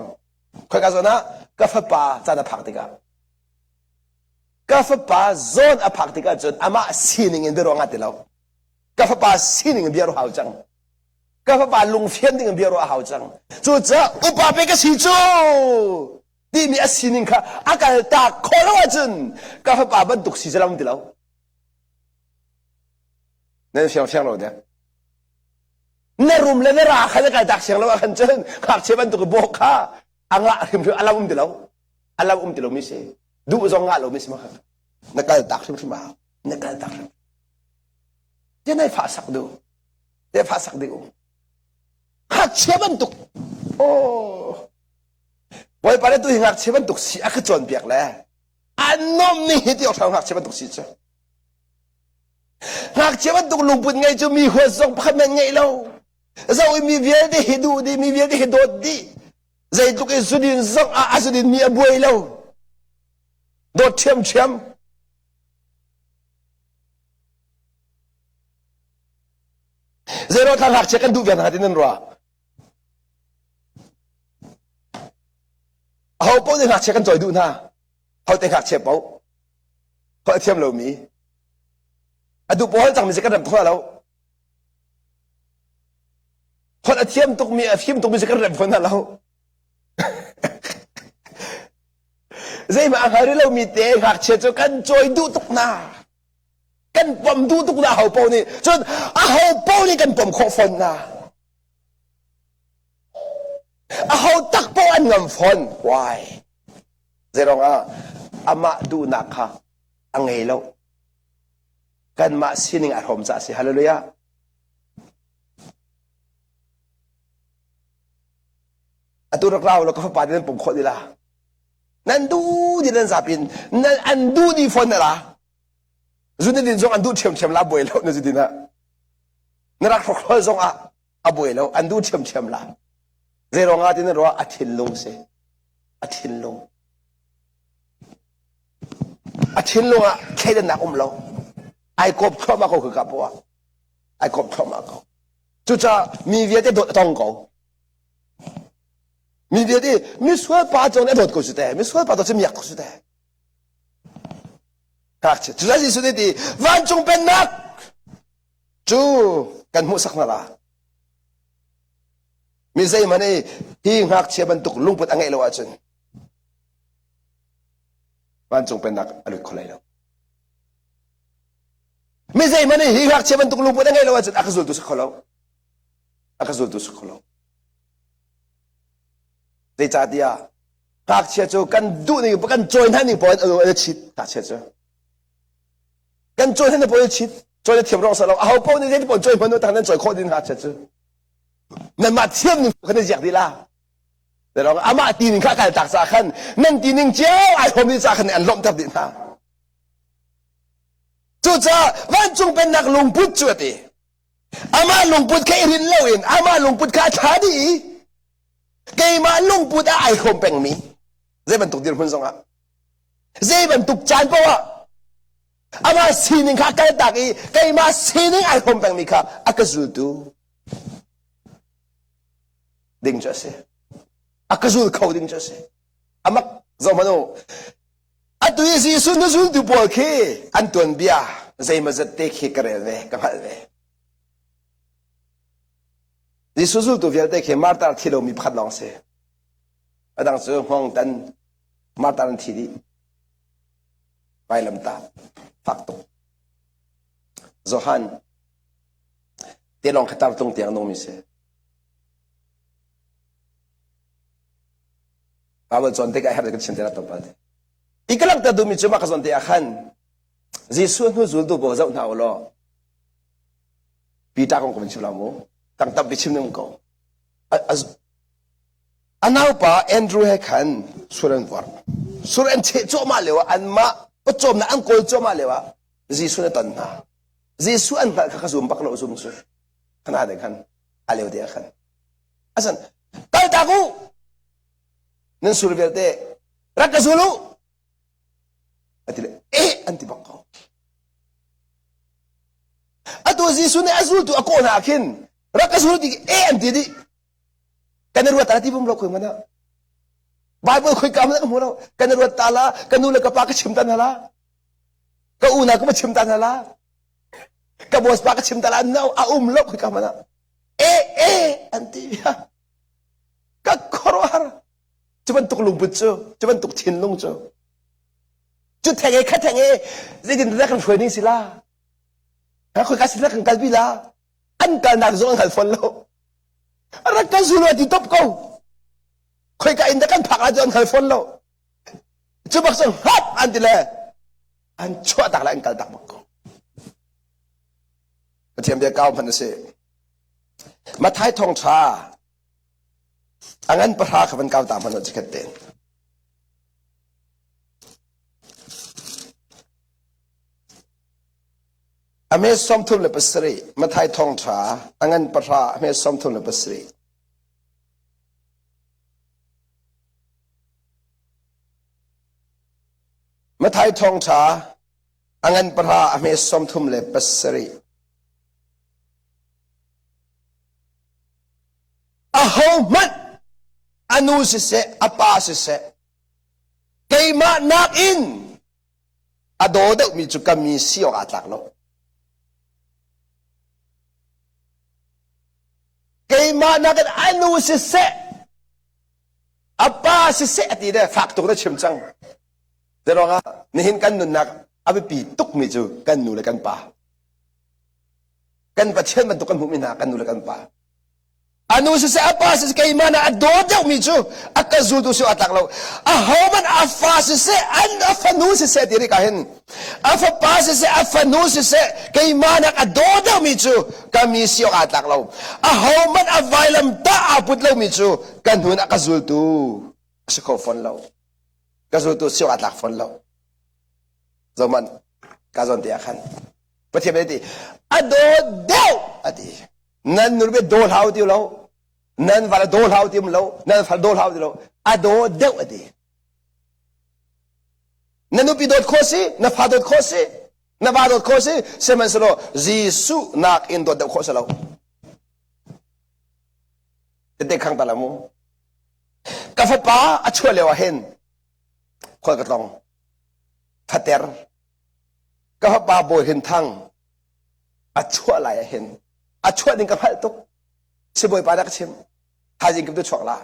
khoi ka zawn ah ka fapa caan a phak tikah ka fapa zawn a phak tikah cun amah sining in biaruah nga ti lo ka fapa sining in bia ruah hau cang ka fapa lungfian ding in bia ruah a hau cang cucaah upa pe ka si cu timi a sining kha a kal tak khawh lo ahcun ka fapa bantuk si zalam ti lo nan fiang fiang lo dek na rum le na ra kha na kal tak siang lo ahkhan cun ngakchia bantuk bawk kha a ngah hrimhrim a lam um ti lo a lam um ti lo mi si duh zong ngah lo mi si ma kha na kal tak hrimhrim a hau na kal tak hrim te nai fa sak du te fa sak ding um ngakchia bantuk oh Bawipa le tu hi ngakchia bantuk si a ka cawnpiak le an nom ni hi ti awk ngakchia bantuk si cu ngakchia bantuk lungput ngei cu mi huat zong pakhat men ngei lo zo i mi vialte hi duh dih mi vialte hi dawt dih zeitluk in sudin zong ah a sudin mi a buai lo dawt ṭhiamṭhiam Zeiruang thla ngakchia kan duh ve hna ti nan ruah? Aho paoh nih ngakchia kan cawi duh hna. Hote ngakchia paoh. Holh a thiam lomi. A duh paoh cangmi si kan rem tuk lo. Holh a thiam tukmi, a fim tukmi si kan rem fawn hna lo. Zeihmah a hngal rih lomi te ngakchia cu kan cawi duh tuk hna. Kan pom duh tuk hna ho paoh nih. Cun aho paoh nih kan pom khawh fawn hna. Aho tak paoh an ngam fawn. Why? Zeiruang ah amah duhnak kha a ngei lo. Kanmah sining a hrawm caah a si. Hallelujah. Atu rak rau lo ka fapa te nan pom khawh dila. Nan duh di nan zapin nan an duh di fawn na la. Zun din zong an duh ṭhiamṭhiam la buai lo na zudin ah. Na rak hrokhrol zong ah a buai lo an duh ṭhiamṭhiam la. Zeiruang ah ti na ruah a thinlung si. A thinlung. A thinlung ah thleidannak um lo. Ai kawp thluahmah ko ka poah. Ai kawp thluahmah ko. Cucaah mi vialte dawt a tong ko. Mi vialte misual pa cong nih a dawt ko cu te. Misual pa dawt cu miak ko cu te. Ngakchia. Cucaah Jesuh nih ti vancung pennak cu kan hmuhsak hna la. Mi zeihmanh i hi ngakchia bantuk lungput a ngeih lo ahcun vancung pennak a lut kho lai lo. Mi zeihmanh i hi ngakchia bantuk lungput a ngeih lo ahcun a ka zultu si kho lo. A ka zultu si kho lo. Zeicahtiah ngakchia cu kan duh ning kan cawi hna ning paoh in an chit ngakchia cu. Kan cawi hna ning paoh in chit. Cawi na thiam rong sa lo. Aho paoh nih zeiti paoh cawi hmanh u tang nan cawi khawh ding ngakchia cu. Nanmah thiam ning khan na ziak dih la. Amah ti ning kha kal tak ca khan nan ti ning cio ai hom dih ca khan an lawmhter dih hna. Cucaah vancung pennak lungput cu a ti. Amah lungput kha i rin loin amah lungput kha a thla dih i keimah lungput ah ai hrawm pengmi zei bantuk dirhmun zongah zei bantuk caan paoh ah amah sining kha kaltak i keimah sining ai hrawm pengmi kha a ka zultu ding cu a si. A ka zul kho ding cu a si. Amak zohmanh u. Atu i Jesuh na zultu pawl khi an tuanbia zeimawzat te khi ka rel ve, ka hngalh ve. Jesuh zultu vialte khi martar thi lomi pakhat lawng si. A dang cu hngawng tan martar an thi dih. Vailamtah fak tuk. Johan te lawng kha tar tung tiang nungmi si. Bible cawn tikah herh kan chim te la tlawmpal te. I ka langhter duhmi cu mah ka zawn te ah khan Jesuh hnu zultu pawl zoh hna u law Peter kong ka van chim la mu. Tang tampi chim ning ko. A naupa Andrew he khan sur an vorh. Sur an cheh cuahmah lio ah anmah pawcawmnak an kawl cuahmah lio ah Jesuh na ton hna. Jesuh an hngalh kha ka zum bak lo zum cu. Khana de khan a leo te ah khan. Asan kaltak u nan sur vialte rak ka zul u ati le eh an ti bak ko atu Jesuh nih a zultu a kawh hna khin rak ka zul ti eh an ti dih kan i ruat ta ti bum lo khoi mana Bible khoi ka mana ka hmu lo kan i ruat ta la ka nu le ka pa ka chim ta hna la ka unau ka chim ta hna la ka boss pa ka chim ta la no a um lo khoi ka mana eh eh an ti ka khuaruahhar cu bantuk lungput cu cu bantuk thinlung cu cu theng e kha theng e zeitin dah kan hruai ning si la ha khoi ka sin kan kalpi la an kalnak zong an hngal fawn lo rak kan zul ti top ko khoi ka in dah kan phak la cu an hngal fawn lo cu bak cu hap an ti le an chuah tak le an kal tak bak ko Pathian bia kau hmanh a si Mathai thawngṭha a ngan pahra kha van kau ta hmanh u chikhat tein. A hme 37 Mathai thawngṭha a ngan pahra a hme 37. Mathai thawngṭha a ngan pahra a hme 37. Ahohmanh a nu siseh, a pa siseh, Keimah nakin a daw deuhmi cu ka mi si awk aa tlak lo. Keimah nakin a nu siseh, a pa siseh a ti le fak tuk na chim cang. Zeiruangah nihin kan nunnak a biapi tukmi cu kan nu le kan pa. Kan Pathian bantuk kan hmuhmi hna kan nu le kan pa. A nu siseh a pa siseh keimah na a daw deuhmi cu a ka zultu si a tlak lo. Ahohmanh a fa siseh an a fanu siseh ti rih ka hin a fapa siseh a fanu siseh keimah nak a daw deuhmi cu ka mi si awk aa tlak lo. Ahohmanh a vailam tah aa put lomi cu ka hnun a ka zultu a si kho fawn lo. Ka zultu si awk aa tlak fawn lo. Zohmanh ka zawn te ah khan Pathian nih a ti a daw deuh a ti. Nan nu be daw hlau ti lo nan val daw hlau ti lo nan fal daw hlau ti lo a daw deuh a ti na nupi dawt khawh si na fa dawt khawh si na va dawt khawh si sihmanhsehlaw Jesuh nak in dawt deuh khawh si lo tete khang ta la mu ka fapa a chuah lio ah hin khual ka tlong fater ka fapa bawi hin thang a chuah lai ah hin a chuah ding ka hngalh tuk sibawipa dah ka chim thaizing kip tu chuak la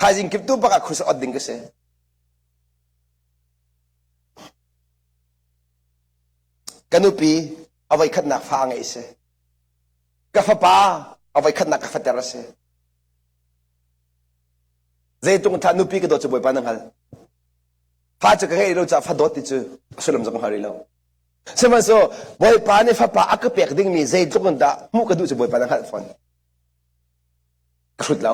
thaizing kip tu bak ah khusa ot ding ka si ka nupi a voi khatnak fa a ngeih si ka fapa a voi khatnak ka fater a si zeitung tha nupi ka dawt cu bawipa na hngal fa cu ka ngeih lo caah fa dawt ti cu a sullam zong hngal rih lo Sihmanhsehlaw Bawipa nih fapa a ka pek dingmi zeitluk in dah hmuh ka duh cu Bawipa na hngalh fawn. Ka hrut lo.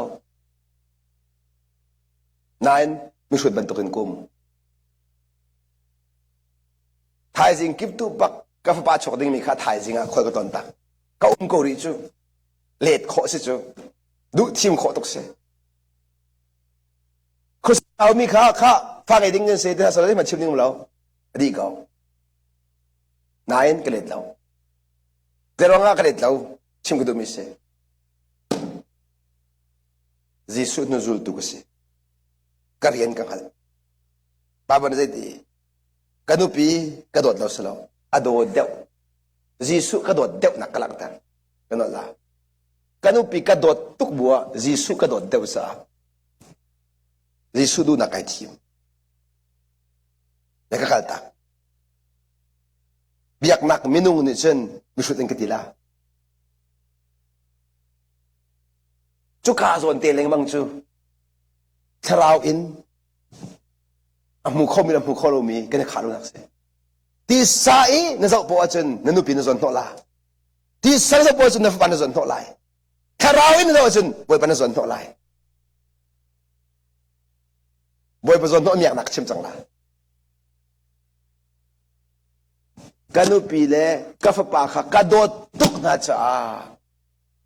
Nain mihrut bantukin kum. Thaizing kiptu bak ka fapa chuak dingmi kha thaizing ah khual ka ton tak. Ka um ko rih cu. Let khawh si cu. Duh thim khawh tuk si. Khuasau mi kha kha fa ngei ding nan si ti hna sal chim ding lo. A dih ko. Nain ka let lo. Zeiruang ah ka let lo? Chim ka duhmi si. Jesuh hnu zultu ka si. Ka rian ka hngalh. Bible nih zeiti? Ka nupi ka dawt lo si lo. A daw deuh. Jesuh ka dawt deuh nak ka langhter. Ka nolh la. Ka nupi ka dawt tuk bu ah Jesuh ka dawt deuh caah Jesuh duhnak kai thim. Na ka kaltak. Biaknak minung nih cun mihrut in ka ti la. Cuka zawn te lengmang cu thlarau in a hmu khomi le a hmu kho lomi kan i khah lonak si. Tisa i na zoh poah ahcun na nupi na zawn hnawh la. Tisa na zoh poah ahcun na fapa na zawn hnawh lai. Thlarau in na zoh ahcun Bawipa na zawn hnawh lai. Bawipa zawn hnawh miaknak chim cang la. Ka nupi le ka fapa kha ka dawt tuk hna caah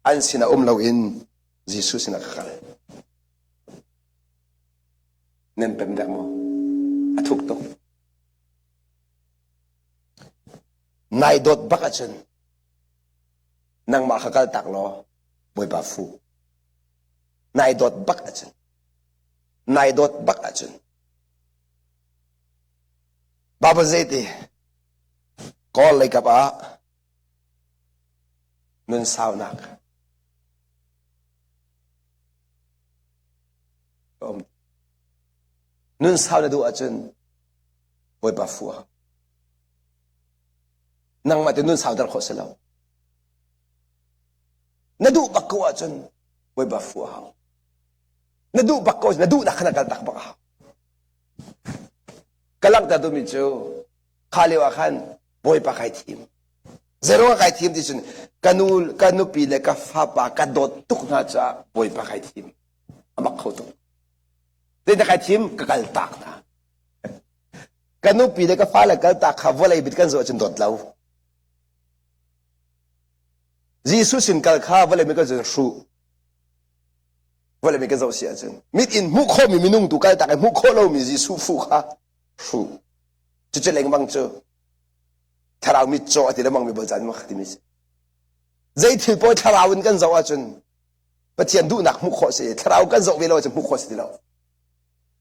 an sinah um loin Jesuh sinah ka kal. Nan pem dek maw? A thuk tuk. Nai dawt bak ahcun nangmah kha kal tak law Bawipa fu. Nai dawt bak ahcun nai dawt bak ahcun Bible zeiti Kawl lei kap ah nun saunak um. Nun sau na duh ahcun Bawipa fu ah. Nangmah te nun sauter khawh si lo. Na duh bak ko ahcun Bawipa fu a hau. Na duh bak ko na duhnak kha na kal tak bak a hau. Ka langhter duhmi cu kha lio ah khan Bawipa kai thim. Zeiruang ah kai thim ti cun ka nu ka nupi le ka fapa ka dawt tuk hna caah Bawipa kai thim. A mak kho tuk. Zeidah kai thim? Ka kal tak hna. Ka nupi le ka fale kal tak kha vawlei bit kan zoh ahcun dawt lo. Jesuh sin kal kha vawlei mi kan zoh hruh. Vawlei mi kan zoh si ahcun mit in hmuh khawhmi minung tu kaltak i hmuh khawh lomi Jesuh fuh kha hruh. Cucu lengmang cu thlarau mitcaw a ti lengmang mi bal caan ma timi si. Zei thil paoh thlarau in kan zoh ahcun Pathian duhnak hmuh khawh si thlarau kan zoh ve lo ahcun hmuh khawh si ti lo.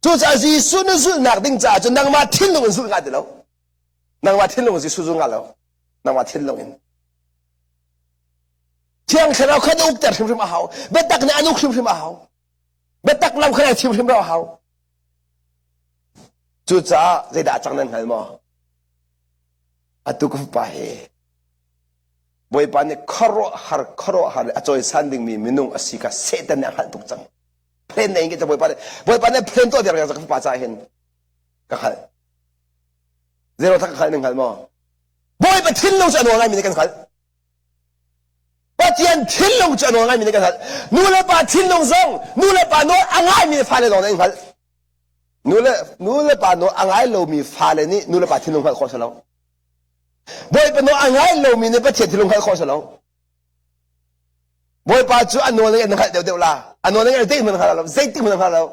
Cucaah Jesuh na zulhnak ding caah cun nangmah thinlung in zulh ngah ti lo. Nangmah thinlung in Jesuh zul ngah lo. Nangmah thinlung in. Thiang Thlarau kha na ukter hrimhrim a hau. Biatak nih an uk hrimhrim a hau. Biatak lam kha na chim hrimhrim a hau. Cucaah zeidah a cang nan hngal maw? Atu ka fapa hi Bawipa nih khuaruahhar khuaruahhar a cawisan dingmi minung a si kha Satan nih a hngalh tuk cang. Plan nei ke Bawipa nih Bawipa nih plan tuah viar ka fapa caah hin ka hngalh. Zero tak ka hngalh ning hngal maw? Bawipa thinlung cu a nawl ngaimi nih kan hngalh. Pathian thinlung cu a nawl ngaimi nih kan hngalh. Nu le pa thinlung zong nu le pa nawl a ngaimi fale lawng nih an hngalh. Nu le nu le pa nawl a ngai lomi fale nih nu le pa thinlung hngalh khawh si lo. Bawipa nawl a ngai lomi nih Pathian thinlung hngalh khawh si lo. Bawipa cu a nawl in na hngalh deuhdeuh la. A nawl in zeitik hmanh hngal lo. Zeitik hmanh hngal lo.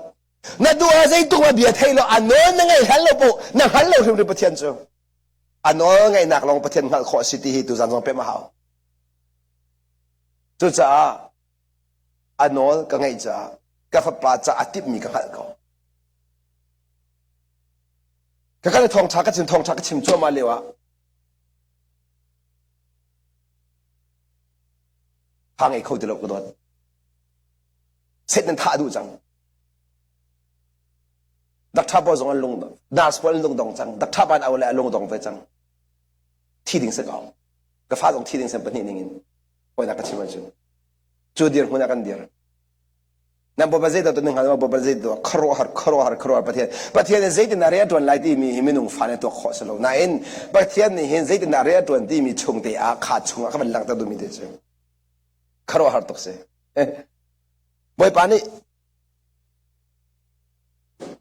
Na duh ah zeituk ma bia thei lo. A nawl na ngaih hlan lo poh na hngal lo hrimhrim Pathian cu. A nawl ngaihnak lawng Pathian hngalh khawh a si ti hi tuzan zong pem a hau. Cucaah a nawl ka ngaih caah ka fapa ca a timhmi ka hngalh ko. Ka kal thawngṭha ka chim thawngṭha ka chim cuahmah lio ah fa ngei kho ti lo ka dawt. Satan thah a duh cang. Doctor pawl zong an lung nurse pawl an lung dong cang. Doctor pa an au le a lung dong ve cang. Thi ding si ko. Ka fa zong thi ding sem pahnih ning in hawinak ka chim ahcun cu dirhmun ah kan dir. Nan bawipa zeidah tu nan hngal ma bawipa zeidah khuaruahhar khuaruahhar khuaruahhar Pathian Pathian nih zeitindah rian a ṭuan lai timi hi minung fa nih tuak khawh si lo nain Pathian nih hin zeitindah rian a ṭuan timi chung te ah kha chung ah ka van langhter duhmi te cu khuaruahhar tuk si. Bawipa nih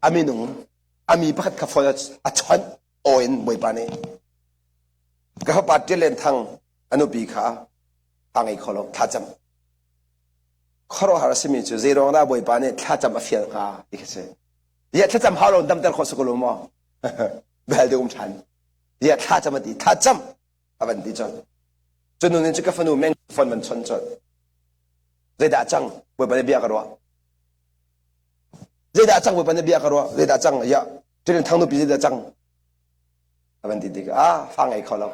a minung a mi pakhat kha phone a chawnh aw in Bawipa nih ka fapa Ṭial Lian Thang a nupi kha a ngei kho lo thlacam khuaruahhar a simi cu zei ruang dah Bawipa nih thlacam a fial hnga ti khi si ya thlacam hau lo damter khawh si ko lo maw bel de um ṭhan ya thlacam a ti thlacam a van ti cun cu nu nih cu ka fanu meng phone van chon cun zeidah cang Bawipa nih bia ka ruah zeidah cang Bawipa nih bia ka ruah zeidah cang ya Ṭial Thang nupi zeidah cang a van ti tik ah fa ngei kho lo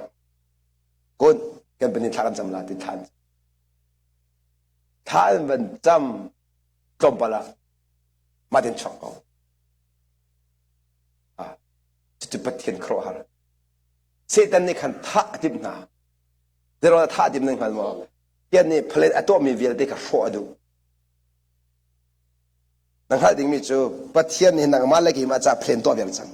kun kan pahnih thla kan cam la ti thla thla an van cam tlawmpal ah mah tin chuak ko ah cucu Pathian khuaruahhar Satan nih khan thah a timh hna Zeruah thah a timh nan hngal maw Pathian nih phalet a tuahmi vialte kha hrawh a duh na hngalh dingmi cu Pathian nih nangmah le keimah caah plan tuah vial cang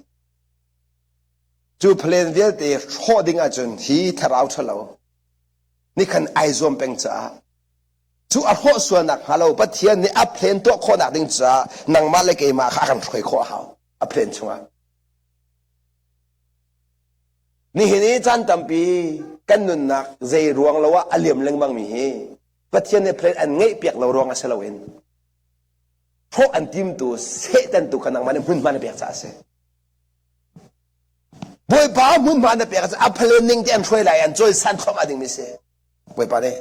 cu plan vialte hrawh ding ahcun hi thlarau ṭhalo nih khan ai zuam peng caah cu a hrawh sualnak hnga lo Pathian nih a plan tuah khawhnak ding caah nangmah le keimah kha a kan hruai khawh a hau a plan chungah nihin i caan tampi kan nunnak zei ruang lo ah a liam lengmang mi hi Pathian nih plan an ngeih piak lo ruang a si loin hrawh an timtu Satan tu kha nangmah nih hmunhma na pek caah a si Bawipa hmunhma na pek a plan ning te an hruai lai an cawisan thluahmah ding mi si Bawipa nih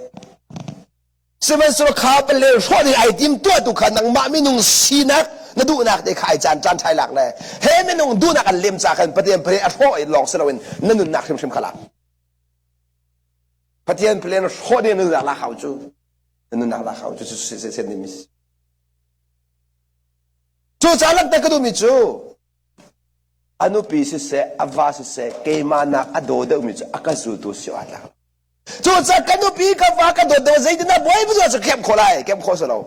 sihmanhsehlaw kha palen hrawh ding ai tim tuahtu kha nangmah minung sinak na duhnak te kha ai caan caan ṭhai lak le he minung duhnak an lem ca khan Pathian plan a hrawh i lawng si loin na nunnak hrimhrim kha lak Pathian plan hrawh ding na nunnak lak hau cu na nunnak lak hau cu cu se mi cu ca langhter ka duhmi cu a nupi siseh a va siseh keimah nak a daw deuhmi cu a ka zultu si awk aa tlak Cucaah ka nupi ka va ka dawt deuh zeitindah bawi cu kemh khawh lai kemh khawh si lo.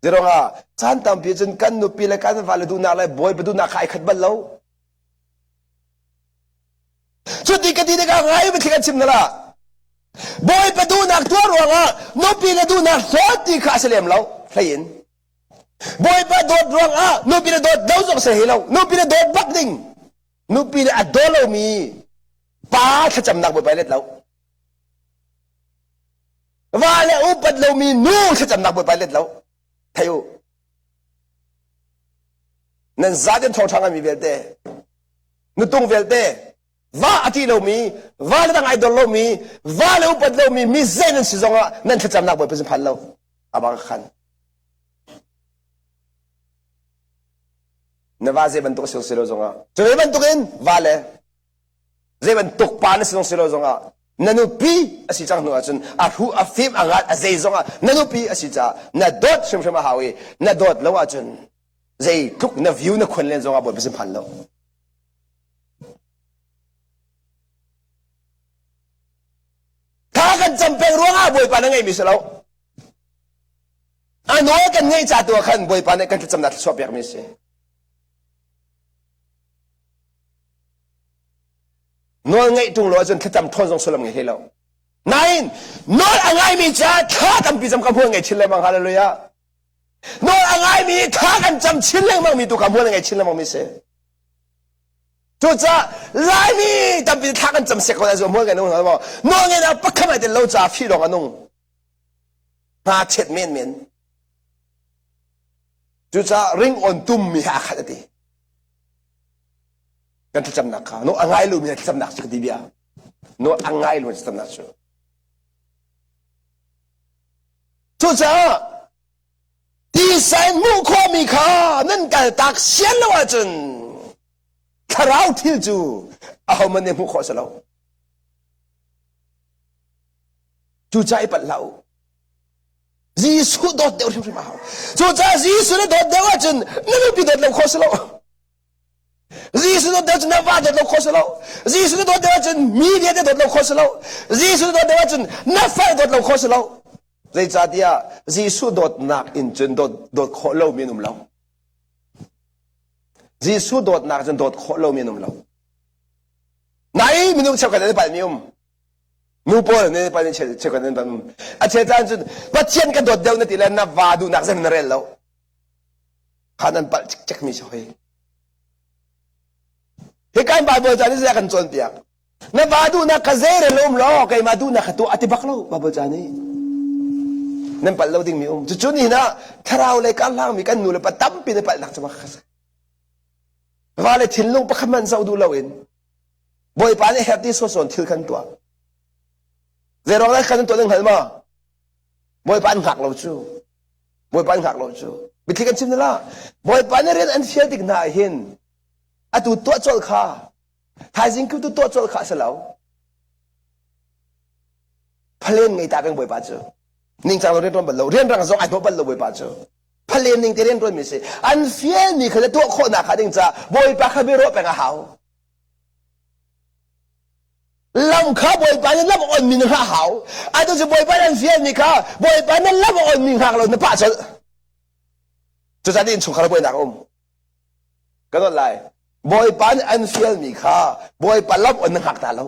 Zeirangah caan tampi cun kan nupi le kan va le duhnak le bawipa duhnak kha ai khat bal lo. Cuti ka ti tikah ngai biathli kan chim na la. Bawipa duhnak tuah ruangah nupi le duhnak hlawt ti kha a si lem lo hlei in. Bawipa dawt ruangah nupi le dawt lo zong si hlei lo. Nupi le dawt bak ding. Nupi le a daw lomi pa thlacamnak Bawipa let lo. Va le upat lomi nu thlacamnak Bawipa let lo. Thei u. Nan zaten thawngṭha ngaimi vialte, nutung vialte, va a ṭih lomi, va le dang ai dor lomi, va le upat lomi mi zei nan si zongah nan thlacamnak Bawipa sin phan lo. Abang khan. Na va zei bantuk a si si lo zongah cu ve bantukin va le zei bantuk pa na si zong si lo zongah na nupi a si cang hnu ahcun a hru a fim a ngat a zei zongah na nupi a si caah na dawt hrimhrim a hau i na dawt lo ahcun zeitluk na view na khon len zongah Bawipa sin phan lo. Tha kan cam peng ruangah Bawipa na ngeimi si lo. A nawl kan ngeih ca tu ah khan Bawipa nih kan thlacamnak thluachuah pekmi a si. Nawl ngeih ṭung lo ahcun thlacam ṭhawn zong sullam ngei hlei lo. Nain nawl a ngaimi caah thla tampi cam ka hmual ngei chin lengmang hallelujah. Nawl a ngaimi thla kan cam chin lengmang mi tu kha hmual ngei chin lengmang mi si. Cucaah Laimi tampi thla kan cam sek ko lai hmual ngei nung maw nawl ngei na pakhat ai tel lo caah fi lawng a nung. Hna chet men men. Cucaah ring on tum mi he aa khat a ti. Kan thlacamnak kha no a ngai lomi thlacamnak cu ka ti bia. No a ngai lo thlacamnak cu. Cucaah tisa in hmuh khawhmi kha nan kaltak sian lo ahcun thlarau thil cu ahohmanh nih hmuh khawh a si lo. Cucaah i palh hlah u. Jesuh dawt deuh hrimhrim a hau. Cucaah Jesuh na dawt deuh ahcun na nupi dawt lo khawh si lo. Jesuh dawt deuh cun na va dawt lo khawh si lo. Jesuh na dawt deuh ahcun mi vialte dawt lo khawh si lo. Jesuh na dawt deuh ahcun na fal dawt lo khawh si lo. Zeicahtiah Jesuh dawtnak in cun dawt, dawt khawh lomi an um lo. Jesuh dawtnak cun dawt khawh lomi an um lo. Nai minung cheukhat an i palhmi um. Nu pawl nih pa nih cheukhat an um. A chel caan cun Pathian ka dawt deuh na ti le na va duhnak zeihmanh na rel lo. Kha nan palh cikcek mi si hoi. Hi kan Bible caan nih kan cawnpiak. Na va duhnak kha zei rel um law keimah duhnak kha tuah a ti bak lo Bible caan nih. Nan palh lo dingmi um. Cucu nihin ah thlarau lei kar hlangmi kan nu le pa tampi na palhnak cu bak kha si. Va le thinlung pakhat hmanh zoh duh loin Bawipa nih herh ti sawsawn thil kan tuah. Zeiruang dah kan tuah nan hngal ma? Bawipa an hngak lo cu. Bawipa an hngak lo cu. Biathli kan chim la. Bawipa nih rian an fial tik hna ah hin atu tuah colh kha thaizing tu tuah colh kha a si lo. Phalen ngei ta peng Bawipa cu. Ningcang lo rian tuan bal lo. Rian rang zong ai hnawh bal lo Bawipa cu. Phalen ning te rian tuan mi si. An fial mi kha le tuah khawhnak kha ding ca Bawipa kha biaruah peng a hau. Lam kha Bawipa nih lam on mi na hngah hau. Atu cu Bawipa nih an fial mi kha Bawipa nih lam on mi hngak lo na pah colh. Cucaah nih innchungkhar buainak a um. Ka dawt lai. Bawipa nih an fial mi kha Bawipa lam on na hngak ta lo.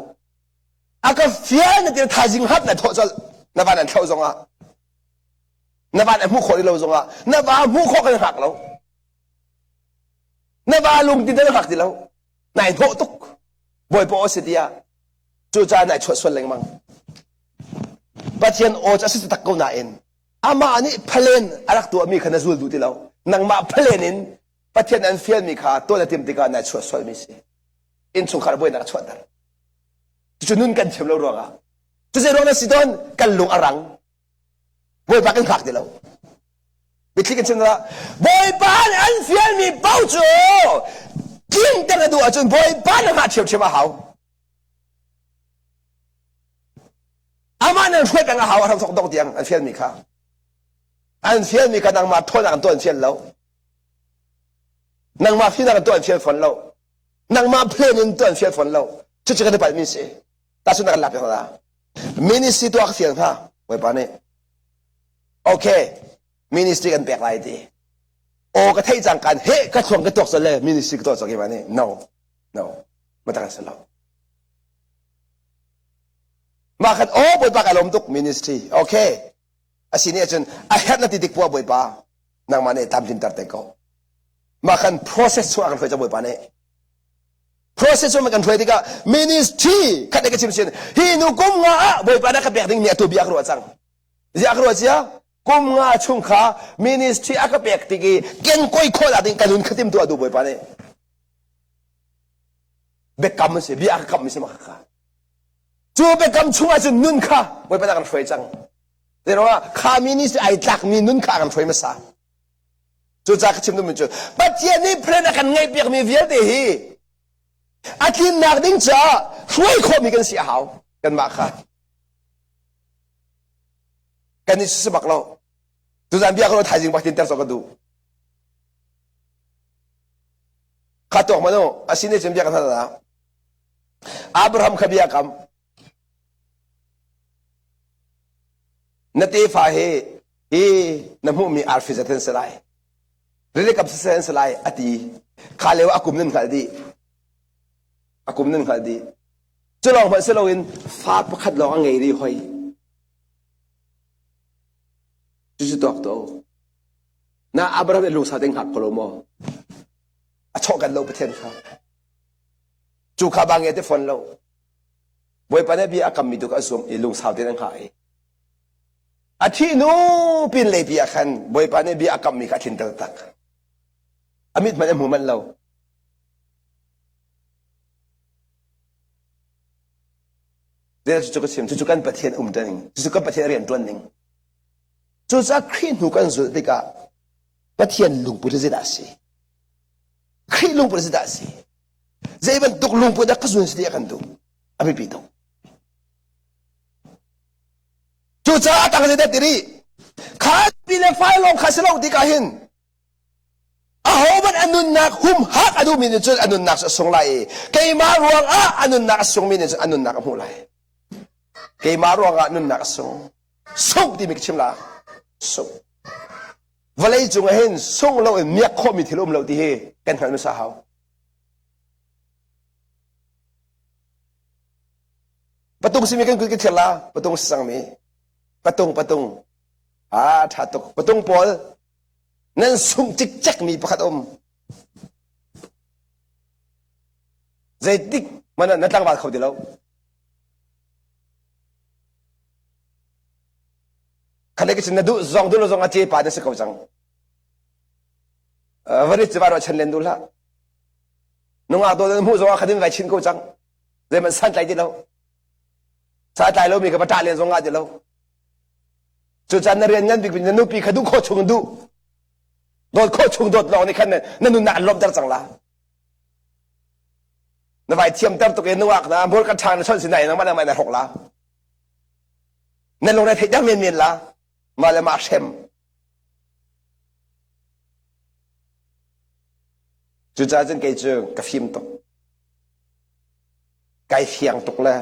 A ka fial na ti thaizing hap na thawh colh. Na van an thloh zongah. Na van a hmuh khawh lo zongah na va hmuh khawh kan hngak lo. Na va lung ti na hngak ti lo. Nai hnawh tuk. Bawipa aw si tiah cucaah nai chuah sual lengmang. Pathian aw cu a si tak ko nain amah nih phalen a rak tuahmi kha na zul duh ti lo. Nangmah phalen in Pathian an fialmi kha tuah na timh tikah nai chuah sualmi si. Innchungkhar buainak a chuahter. Cucu nun kan thiam lo ruangah. Cucu ruang na si tawn kan lung a rang. Bawipa kan hngak ti lo. Biathli kan chim dah Bawipa nih an fialmi paoh cu tlinter na duh ahcun Bawipa na hngah ṭhiamṭhiam a hau. Amah nan hruai peng a hau a hram thok dong tiang an fialmi kha. An fialmi kha nangmah ṭhawnnak an tuah an fial lo. Nangmah finak an tuah an fial fawn lo. Nangmah plan in tuah an fial fawn lo. Cucu kan i palhmi si. Tahchunhnak kan lak piak hna. Ministry tuah ka fial hnga. Bawipa nih okay ministry kan pek lai ti aw ka theih cang kan he ka thluang ka tuak col le ministry ka tuah col keimah nih no no ma tak si lo mah khan aw bawipa ka lawm tuk ministry okay asi nih ahcun a herh na ti dik puah bawipa nangmah nih tlamtlinter te ko mah khan process chuah kan hruai cang bawipa nih process cu kan hruai tikah ministry khat ka chim sin hi nu kum nga ah bawipa na ka pek ding mi atu bia ka ruah cang zia ka ruah cia kum nga chung kha ministry a ka pek tik i ken koi khawh nak ding ka nun khatim tu adu bawipa nih biakam si bia ka kam si ma kha cu biakam chung ah cun nun kha bawipa na kan hruai cang Zeruangah kha ministry ai tlak mi nun kha kan hruai hmasa. Cucaah ka chim duhmi cu Pathian nih plan a kan ngeihpiakmi vialte hi a tlinnak ding caah hruai khawhmi kan si a hau kanmah kha. Kan i si bak lo. Tuzan bia ka thaizing bak tin ter cawk ka duh. Kha tuak manu asine cun bia ka hna Abraham kha bia kam Na tefa hi hi na hmuhmi arfi zat an si lai. Rili kam siseh an si lai a ti. Kha lio a kum nan hngalh dih. A kum nan hngalh dih. Cu lawng hmanh si loin fa pakhat lawng a ngei rih hoi. Cucu tuak to. Na Abraham nih lungsa te hngak ko lo maw? A chawh lo Pathian kha. Cu kha ba nge te fawn lo. Bawipa nih bia a kammi tu kha a zum i lungsau tein an hngah i a thih hnu pin leipi ah khan Bawipa nih bia a kammi kha a tlinter tak. A mit hmanh a hmu manh lo. Zeicah cucu ka chim? Cucu kan Pathian um ning, cucu kan Pathian rian ṭuan ning. Cucaah Khrih hnu kan zulh tikah Pathian lungput hi zeidah a si? Khrih lungput hi zeidah a si? Zei bantuk lungput dah ka zun si ti a kan duh? A biapi tuk. Cucaah a tang zeidah ti rih? Kha pi le fai lawng kha si lo tikah hin ahohmanh a nunnak humhak a duhmi nih cun a nunnak cu a sung lai i keimah ruangah a nunnak a sungmi nih cun a nunnak a hmuh lai. Keimah ruangah nunnak a sung. Sungh timi ka chim la. Sungh. Vawlei cung ah hin sungh lo in miak khawhmi thil um lo ti hi kan hngalh hmasa hau. Patung simi kan kut ka thir la, patung si cangmi. Patung, patung. Ah, ṭha tuk. Patung pawl nan sungh cikcek mi pakhat um. Zeitik mana na tlangval kho ti lo. Khalek cun na duh zong duh lo zong a ce pa na si ko cang. Varit cu va chan len duh hlah. Nungak dawt na hmuh zong ah khatin vai chin ko cang. Zeihmanh san tlai ti lo. Sa tlai lomi kha va ṭah len zong ngah ti lo. Cucaah na rian ngan bik na nupi kha duh khawh chung duh. Dawt khawh chung dawt lawng nih khan na nunnak an lawmhter cang la. Na vai thiamter tuk i nungak na hmur ka ṭha na chawnh sinain nangmah nangmah na hrok la. Na lungre theih dang menmen la. Mah le mah hrem. Cucaah cun kei cu ka fim tuk. Kai fiang tuk le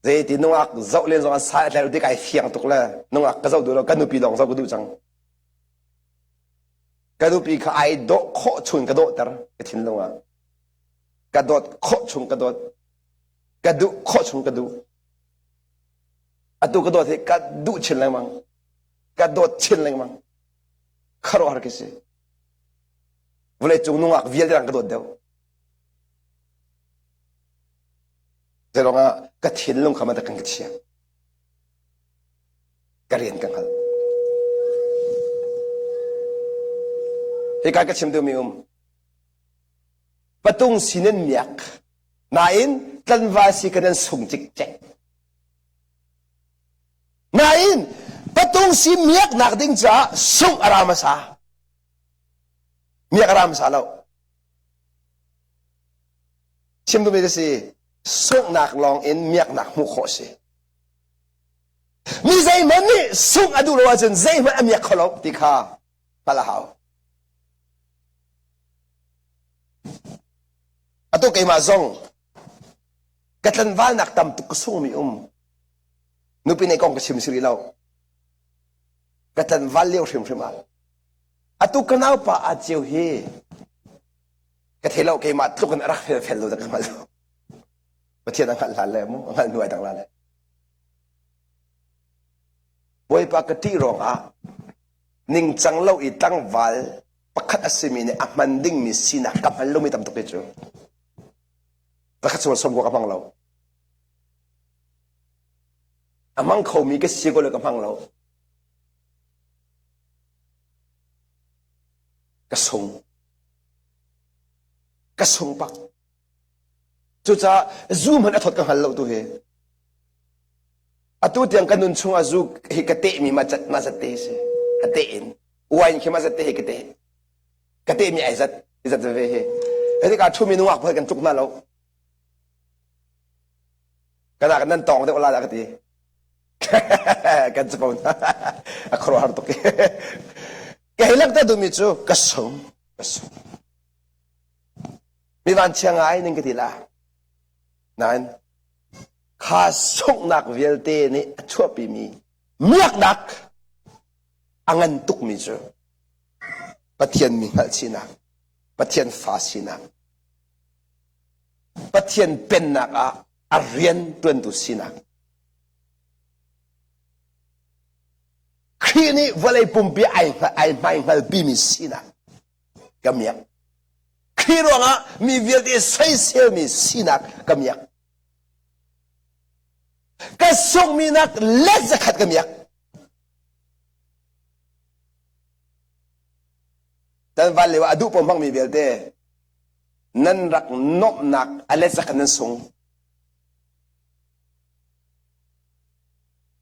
zeiti nungak zoh len zong ah sai a tlai ti kai fiang tuk le nungak ka zoh duh lo ka nupi lawng zoh ka duh cang. Ka nupi kha ai dawh khawh chung ka dawhter ka thinlung ah. Ka dawt khawh chung ka dawt. Ka duh khawh chung ka duh. Atu ka dawt hi ka duh chin lengmang. Ka dawt chin lengmang. Khuaruahhar khi si. Vawleicung nungak vialte dang ka dawt deuh. Zeiruang ah ka thinlung kha man kan ka chia. Ka rian ka hngalh. Hika ka chim duhmi um. Patung sin in miak. Nain tlanval si kan an sung cikcek. Nain patung si miaknak ding caah sungh a ra hmasa. Miak a ra hmasa lo. Chim duhmi ka si, sunghnak lawng in miaknak hmuh khawh si. Mi zeihmanh nih sungh a duh lo ahcun zeihmanh a miak kho lo ti kha hngalh a hau. Atu keimah zong ka tlanvalnak tam tuk ka sungmi um. Nupi nei kong ka chim si rih lo. Ka tlanval lio hrimhrim ah. Atu ka naupa aa ceu hi ka thei lo keimah tluk in a rak fel fel lo ka hngal lo. Pathian a hngalh hlan le mu a hngalh hnu ai dang la le. Bawipa ka ṭih ruangah ningcang lo i tlangval pakhat a simi nih a hman dingmi sinak ka hman lomi tam tuk hi cu. Zakhat chung som ka hmang lo. A hmang khomi ka si ko le ka hmang lo. Ka sung. Ka sung pak. Cucaah zu hmanh a thawt ka hngal lo tu hi. Atu tiang ka nun chungah zu hi ka tehmi ma cat ma zat te si. Ka teh in. Wine khi ma zat te hi ka te. Ka te mi ai zat zat ve hi. Hei ka thu mi nungak phai kan tluk na lo. Kana kan nan tong deuh la dah ka ti. Kan capo na. A khuaruahhar tuk. Ka hei langhter duhmi cu ka sung ka sung. Mi vanchia ngai ning ka ti la. Nain kha sunghnak vialte nih a chuahpimi miaknak a ngan tukmi cu Pathian mi hngalhchihnak, Pathian fa sinak, Pathian pennak ah a rian ṭuantu sinak. Khrih nih vawlei pumpi ai ai hmaihngalpimi sinak ka miak. Khrih ruangah mi vialte soiselmi sinak ka miak. Ka sunghmi nak let zakhat ka miak. Tan van lio ah a duh paoh hmangmi vialte nan rak nomhnak a let zakhat nan sung.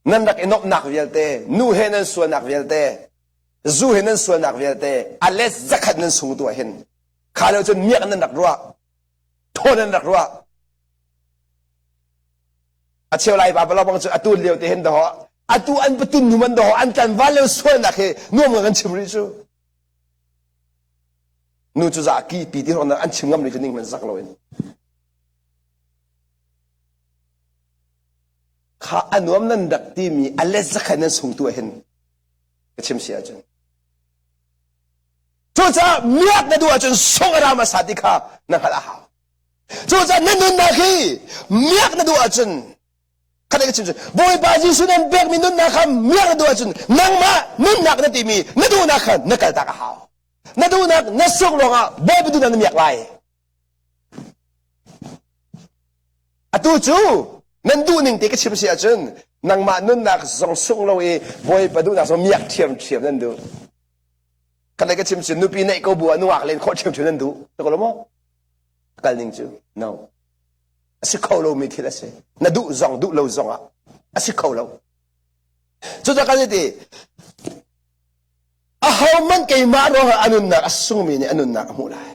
Nan rak i nomhnak vialte, nu he nan sualnak vialte, zu he nan sualnak vialte, a let zakhat nan sung tu ah hin kha lo cun miak nan rak ruah, thawn nan rak ruah. A cheu lai pa bang cu atu lio te hin daw atu an patun nu man daw an tlanval lio sualnak hi nuam kan chim rih cu. Nu cu za ki pi ti an chim ngam rih cu ning man zak lo in. Kha a nuam nan rak timi a let zakhat nan sung tu ah hin ka chim si ahcun. Cucaah miak na duh ahcun sung a ram a sa ti kha na hngalh a hau. Cucaah na nunnak hi miak na duh ahcun khat ka chim cu Bawipa Jesuh nan pekmi nunnak kha miak na duh ahcun nangmah nunnak na timi na duhnak kha na kaltak a hau. Na duhnak na sungh lawngah Bawipa duhnak na miak lai. Atu cu nan duhning te ka chim si ahcun nangmah nunnak zong sungh lo i Bawipa duhnak zong miak ṭhiamṭhiam nan duh. Khat ka chim cu nupi neih ko bu ah nungak len khawh ṭhiamṭhiam nan duh. Tak lo maw? Kal ning cu no. A si kho lomi thil a si. Na duh zong duh lo zong ah a si kho lo. Cucaah kan ti ahohmanh keimah ruangah a nunnak a sungmi nih a nunnak a hmuh lai.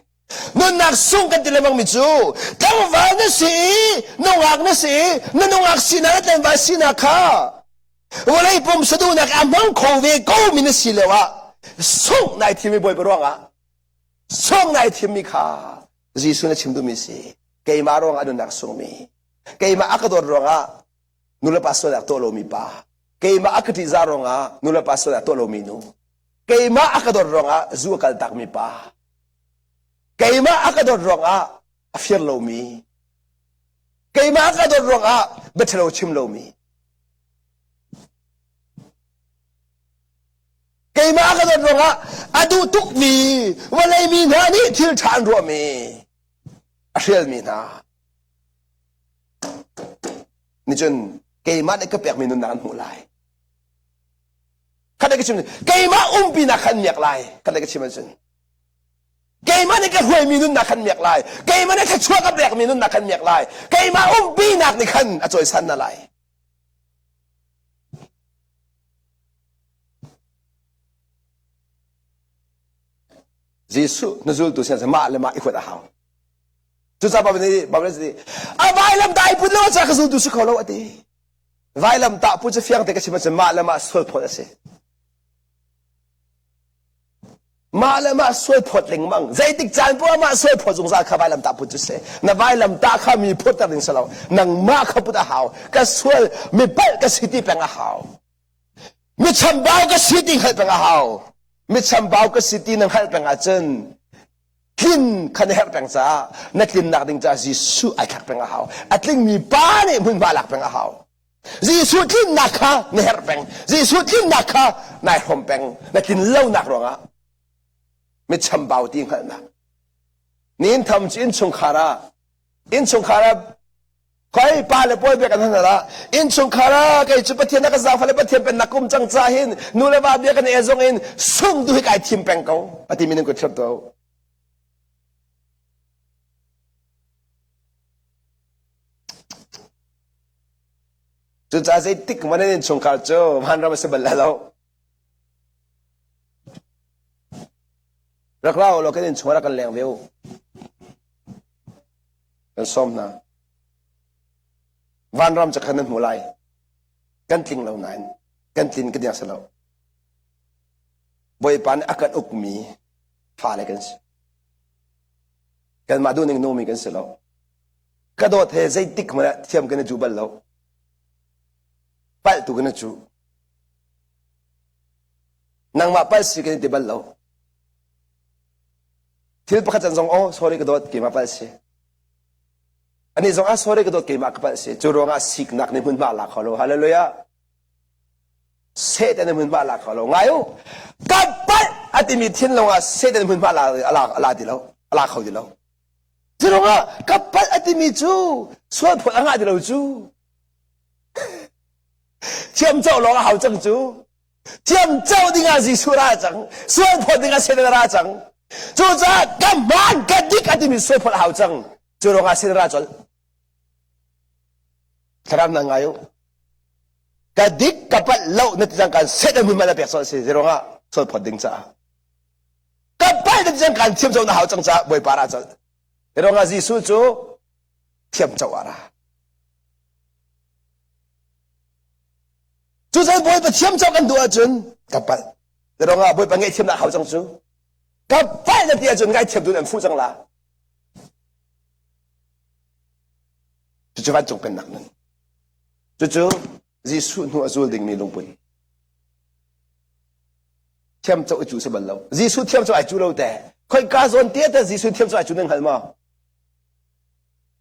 Nunnak sung kan ti lengmang mi cu tlangval na si i nungak na si i na nungak sinak na tlangval sinak kha vawlei pumsa duhnak a hmang kho ve ko mi na si lio ah sungh nai thimmi Bawipa ruangah sungh nai thimmi kha Jesuh na chim duhmi si keimah ruangah nunnak sungmi keimah a ka dawt ruangah nulepa sualnak tuah lomi pa keimah a ka ṭihzah ruangah nulepa sualnak tuah lomi nu keimah a ka dawt ruangah zu a kaltakmi pa keimah a ka dawt ruangah a fir lomi keimah a ka dawt ruangah biaṭhalo chim lomi keimah a ka dawt ruangah a duh tukmi vawlei mi hna nih thil ṭha an ruahmi a hrialmi hna nicun keimah nih ka pekmi nunnak an hmuh lai khat ka chim keimah umpinak khan miak lai khat ka chim ahcun keimah nih ka hruaimi nunnak khan miak lai keimah nih thluachuah ka pekmi nunnak khan miak lai keimah umpinak nih khan a cawisan na lai Jesuh na zultu sin mah le mah i huat a hau cucaah Baibal nih Baibal nih a vailam dai put lo ca ka zultu si kho lo a ti Vailam tah pu cu fiang te ka chim ahcun mah le mah sual phawt a si. Mah le mah sual phawt lengmang. Zeitik caan poah mah sual phawt zungzal kha vailam tah put cu si. Na vailam tah kha mi phawtter ding si lo. Nangmah kha put a hau. Ka sual mi palh ka si ti peng a hau. Mi chambau ka si ti hngalh peng a hau. Mi chambau ka si ti na hngalh peng ahcun tlin kha na herh peng caah na tlinnak ding caah Jesuh ai thlak peng a hau. A tlingmi pa nih hmunhma lak peng a hau. Jesuh tlinnak kha na herh peng. Jesuh tlinnak kha nai hrawm peng. Na tlin lonak ruangah mi chambau ti hngalhnak. Nin tham cu innchungkhar ah innchungkhar ah Koi pa le pawi bia kan han ah innchungkhar ah kei cu Pathian a ka zaangfah le Pathian pennak kum cang ca hin nu le va bia kan e zong in sung tu hi kai thim peng ko ati mi nan kut hrap to. Cucaah zeitik man in innchungkhar cu vanram a si bal lo. Rak ra law kan inn chung rak kan leng ve u. Kan sawm hna. Vanram cu khan nan hmu lai. Kan tling lo nain kan tlin ka diang si lo. Bawipa nih a kan ukmi fale kan si. Kanmah duhning nungmi kan si lo. Ka dawt he zeitik hmanh ah thiam kan i cu bal lo. Palh tu kan i cu. Nangmah palh si kan i ti bal lo. Thil pakhat can zong oh sorry ka dawt keimah palh si. Ani zong ah sorry ka dawt keimah ka palh si. Cu ruangah siknak nih hmunhma la kho lo. Hallelujah. Satan nih hmunhma la kho lo. Ngai u. Ka palh a timi thinlung ah Satan hmunhma la la la ti lo. La kho ti lo. Cu ruangah ka palh a timi cu sual phawt a ngah ti lo cu. Thiam co lawng a hau cang cu. Thiam co ding ah Jesuh ra cang. Sual phawt ding ah Satan ra cang. Cucaah ka hmaan ka dik a timi sual phawt a hau cang. Cu ruangah Satan ra colh. Thlarau na ngai u. Ka dik ka palh lo na ti cang kan Satan hmunhma na pek colh si. Zeiruangah sual phawt ding caah. Ka palh na ti cang kan thiam co na hau cang caah Bawipa ra colh. Zeiruangah Jesuh cu thiam co ah ra. Cucaah Bawipa thiam cawk kan duh ahcun ka palh. Zeiruang ah Bawipa ngaihthiamnak hau cang cu. Ka palh na ti ahcun ngaithiam tu an fuh cang la. Cucu vancung pennak nun. Cucu Jesuh hnu a zul dingmi lungput. Thiam co i cu si bal lo. Jesuh thiam cu ai cu lo te. Khoi ka zawn te te Jesuh thiam cu ai cu nan hngal maw?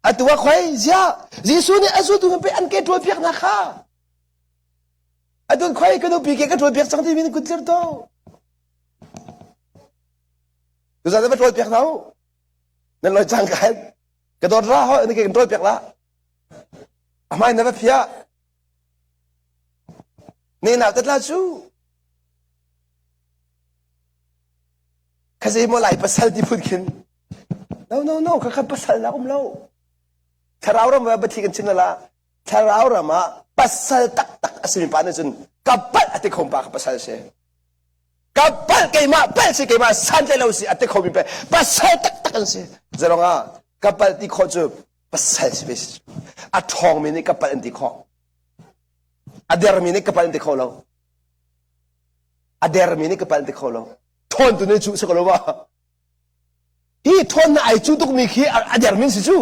Atu ah khoi ziah Jesuh nih a zultu pe an ke ṭawl piak hna kha. Atun khoi ka nupi ke ka ṭawl piak cang timi kut tlir to. Tuzan va ṭawl piak hna u. Nan loi cang kai. Ka dawt ra ho na ke kan ṭawl piak la. A hmai na va phiah. Ne nau tatla cu. Kha maw lai pasal ti phun khin. No no no kha kha pasal nak um lo. Thlarau ram ah bathi kan chim la. Thlarau ram ah pasal taktak a simi pa nih cun ka palh a ti kho pa kha pasal si. Ka palh keimah palh si keimah santlai lo si a ti khomi pe pasal taktak an si. Zalong ah ka palh ti khawh cu pasal si ve si. A ṭhawngmi nih ka palh an ti khawh. A dermi nih ka palh an ti kho lo. A dermi nih ka palh an ti kho lo. Ṭhawn tu nih cu si ko lo ma. Hi ṭhawn na ai cu tukmi khi a dermi si cu.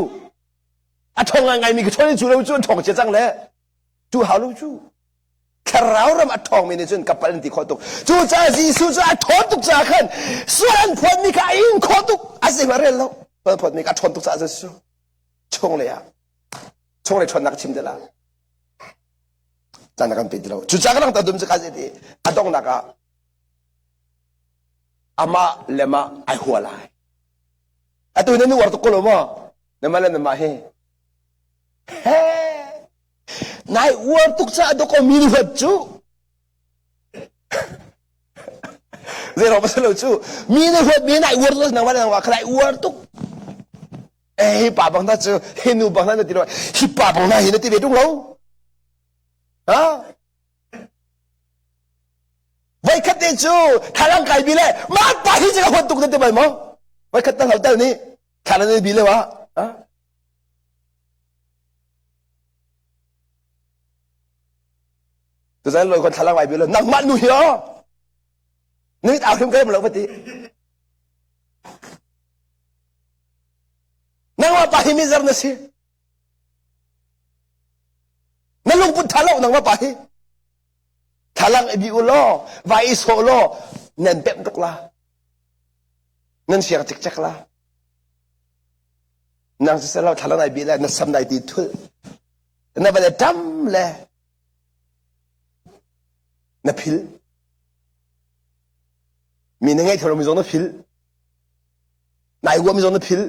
A ṭhawng ngaingaimi khi ṭhawn in cu lo cu an ṭhawng cia cang le cu hau lo cu. Thlarau ram a ṭhawngmi nih cun ka palh an ti khawh tuk. Cucaah Jesuh cu a ṭhawn tuk caah khan sual an phawtmi kha a in khawh tuk. A zeihmanh rel lo. Sual an phawtmi kha a ṭhawn tuk caah Jesuh chunglei ah chunglei ṭhawnnak chim dela. Caan kan pe ti lo. Cucaah ka langhter dum cu ka ti a donghnak ah amah le mah ai hua lai. Atu na nu war tuk ko lo maw? Na mah le na mah hi. He! Nai uar tuk caah dawkaw mi nih huat cu. Zei pasal lo cu mi nih huat mi nai uar tuk nangmah le nangmah kha nai uar tuk. Eh hi pa bang hna cu hi nu bang hna na ti lo hi pa bang hna hi na ti ve tung lo. Ha? Voikhat te cu thalang kai bi le mah pa hi cu ka huat tuk na ti bal maw? Voikhat tang hotel nih thla na bi le wa. Ha? Tuzan loi kon thlalang vai bi lo nangmah nu hi o. Nit au hrim kai lo va ti. Nangmah pa hi mizar na si. Na lungput tha lo nangmah pa hi. Thalang i bi u law, vai i sawh law, nan pemh tuk la. Nan siang cikcek la. Nang si selo thalang nai bi le na sam nai ti thul. Na va le tam le na phil. Mi na ngei tholo mi zong na phil. Nai uami zong na phil.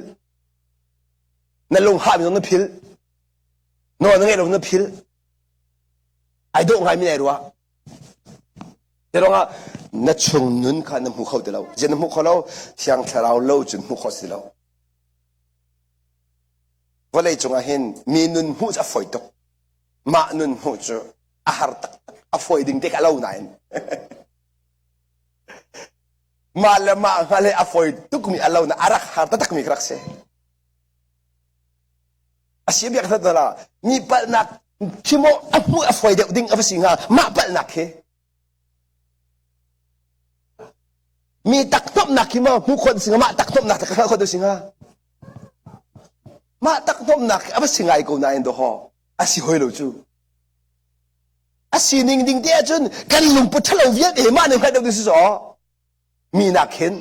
Na lung hahmi zong na phil. Nawl na ngeih lo na phil. Ai dawh ngaimi nai ruah. Te ruangah na chung nun kha na hmu kho ti lo. Zian na hmu kho lo, Thiang Thlarau lo cun hmu kho si lo. Vawlei cungah hin mi nun hmuh cu a fawi tuk. Mah nun hmuh cu a har taktak. A fawi ding te ka lo nain. Mah le mah hngal he a fawi tukmi a lo na a rak har taktakmi ka rak si. A si biak hna la mi palhnak khi maw a hmuh a fawi deuh ding a va si hnga mah palhnak khi mi takhnawmnak khi maw hmuh khawh si hnga mah takhnawmnak ka hngalh khawh si hnga mah takhnawmnak a va si ngai ko nain dawhaw a si hoi lo cu a sining ding te ahcun kan lungput ṭhalo vialte hi mah nih hngalh deuh ding si zaw mi nak hin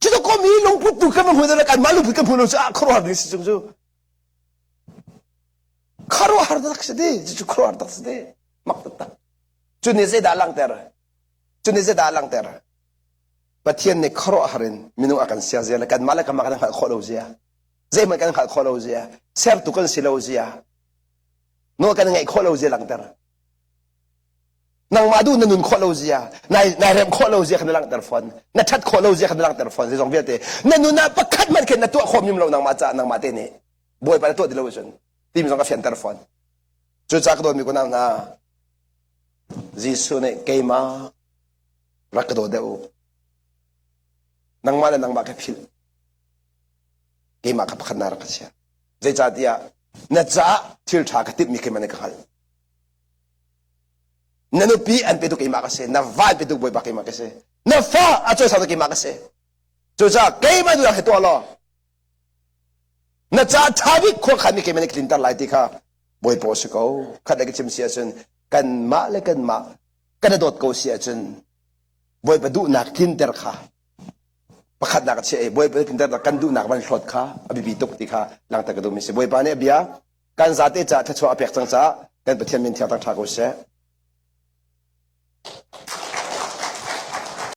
cu ko mi lungput tu kan hmu le kanmah lungput kan hmu lo cu ah khuaruahhar ding si cung cu khuaruahhar tak si ti cu khuaruahhar tak si ti mak taktak cu nih zeidah langhter cu nih zeidah langhter Pathian nih khuaruahhar in minung a kan ser zia le kanmah le kanmah kan hngalh khawh lo zia zeihmanh kan hngalh khawh lo zia sertu kan si lo zia nawl kan ngeih khawh lo zia langhter nangmah duh na nun khawh lo zia nai nai rem khawh lo zia kha na langhter fawn na ṭhat khawh lo zia kha na langhter fawn zeizong vialte na nun ah pakhat hmanh khin na tuah khawh mim lo nangmah caah nangmah te nih bawipa na tuah ti lo ahcun timi zong ka fianter fawn cucaah ka dawtmi kunau hna Jesuh nih keimah rak ka daw deuh u nangmah le nangmah ka philh keimah kha pakhat na rak ka chia zeicahtiah na caah thil ṭha ka timhmi keimah nih ka hngalh na nupi an petu keimah ka si na va an petu bawipa keimah ka si na fa a cawisang tu keimah ka si cucaah keimah duhnak hi tuah law na ca ṭha bik khua khanmi keimah nih ka tlinter lai ti kha bawipa a si ko khat le ka chim si ahcun kanmah le kanmah kan i dawt ko si ahcun bawipa duhnak tlinter kha pakhatnak a chiah i bawipa tlinter kan duhnak van hlawt kha a biapi tuk ti kha langhter ka duhmi si bawipa nih a bia kan zate caah thluachuah a pek cang caah kan Pathian min thiang ṭha ko seh.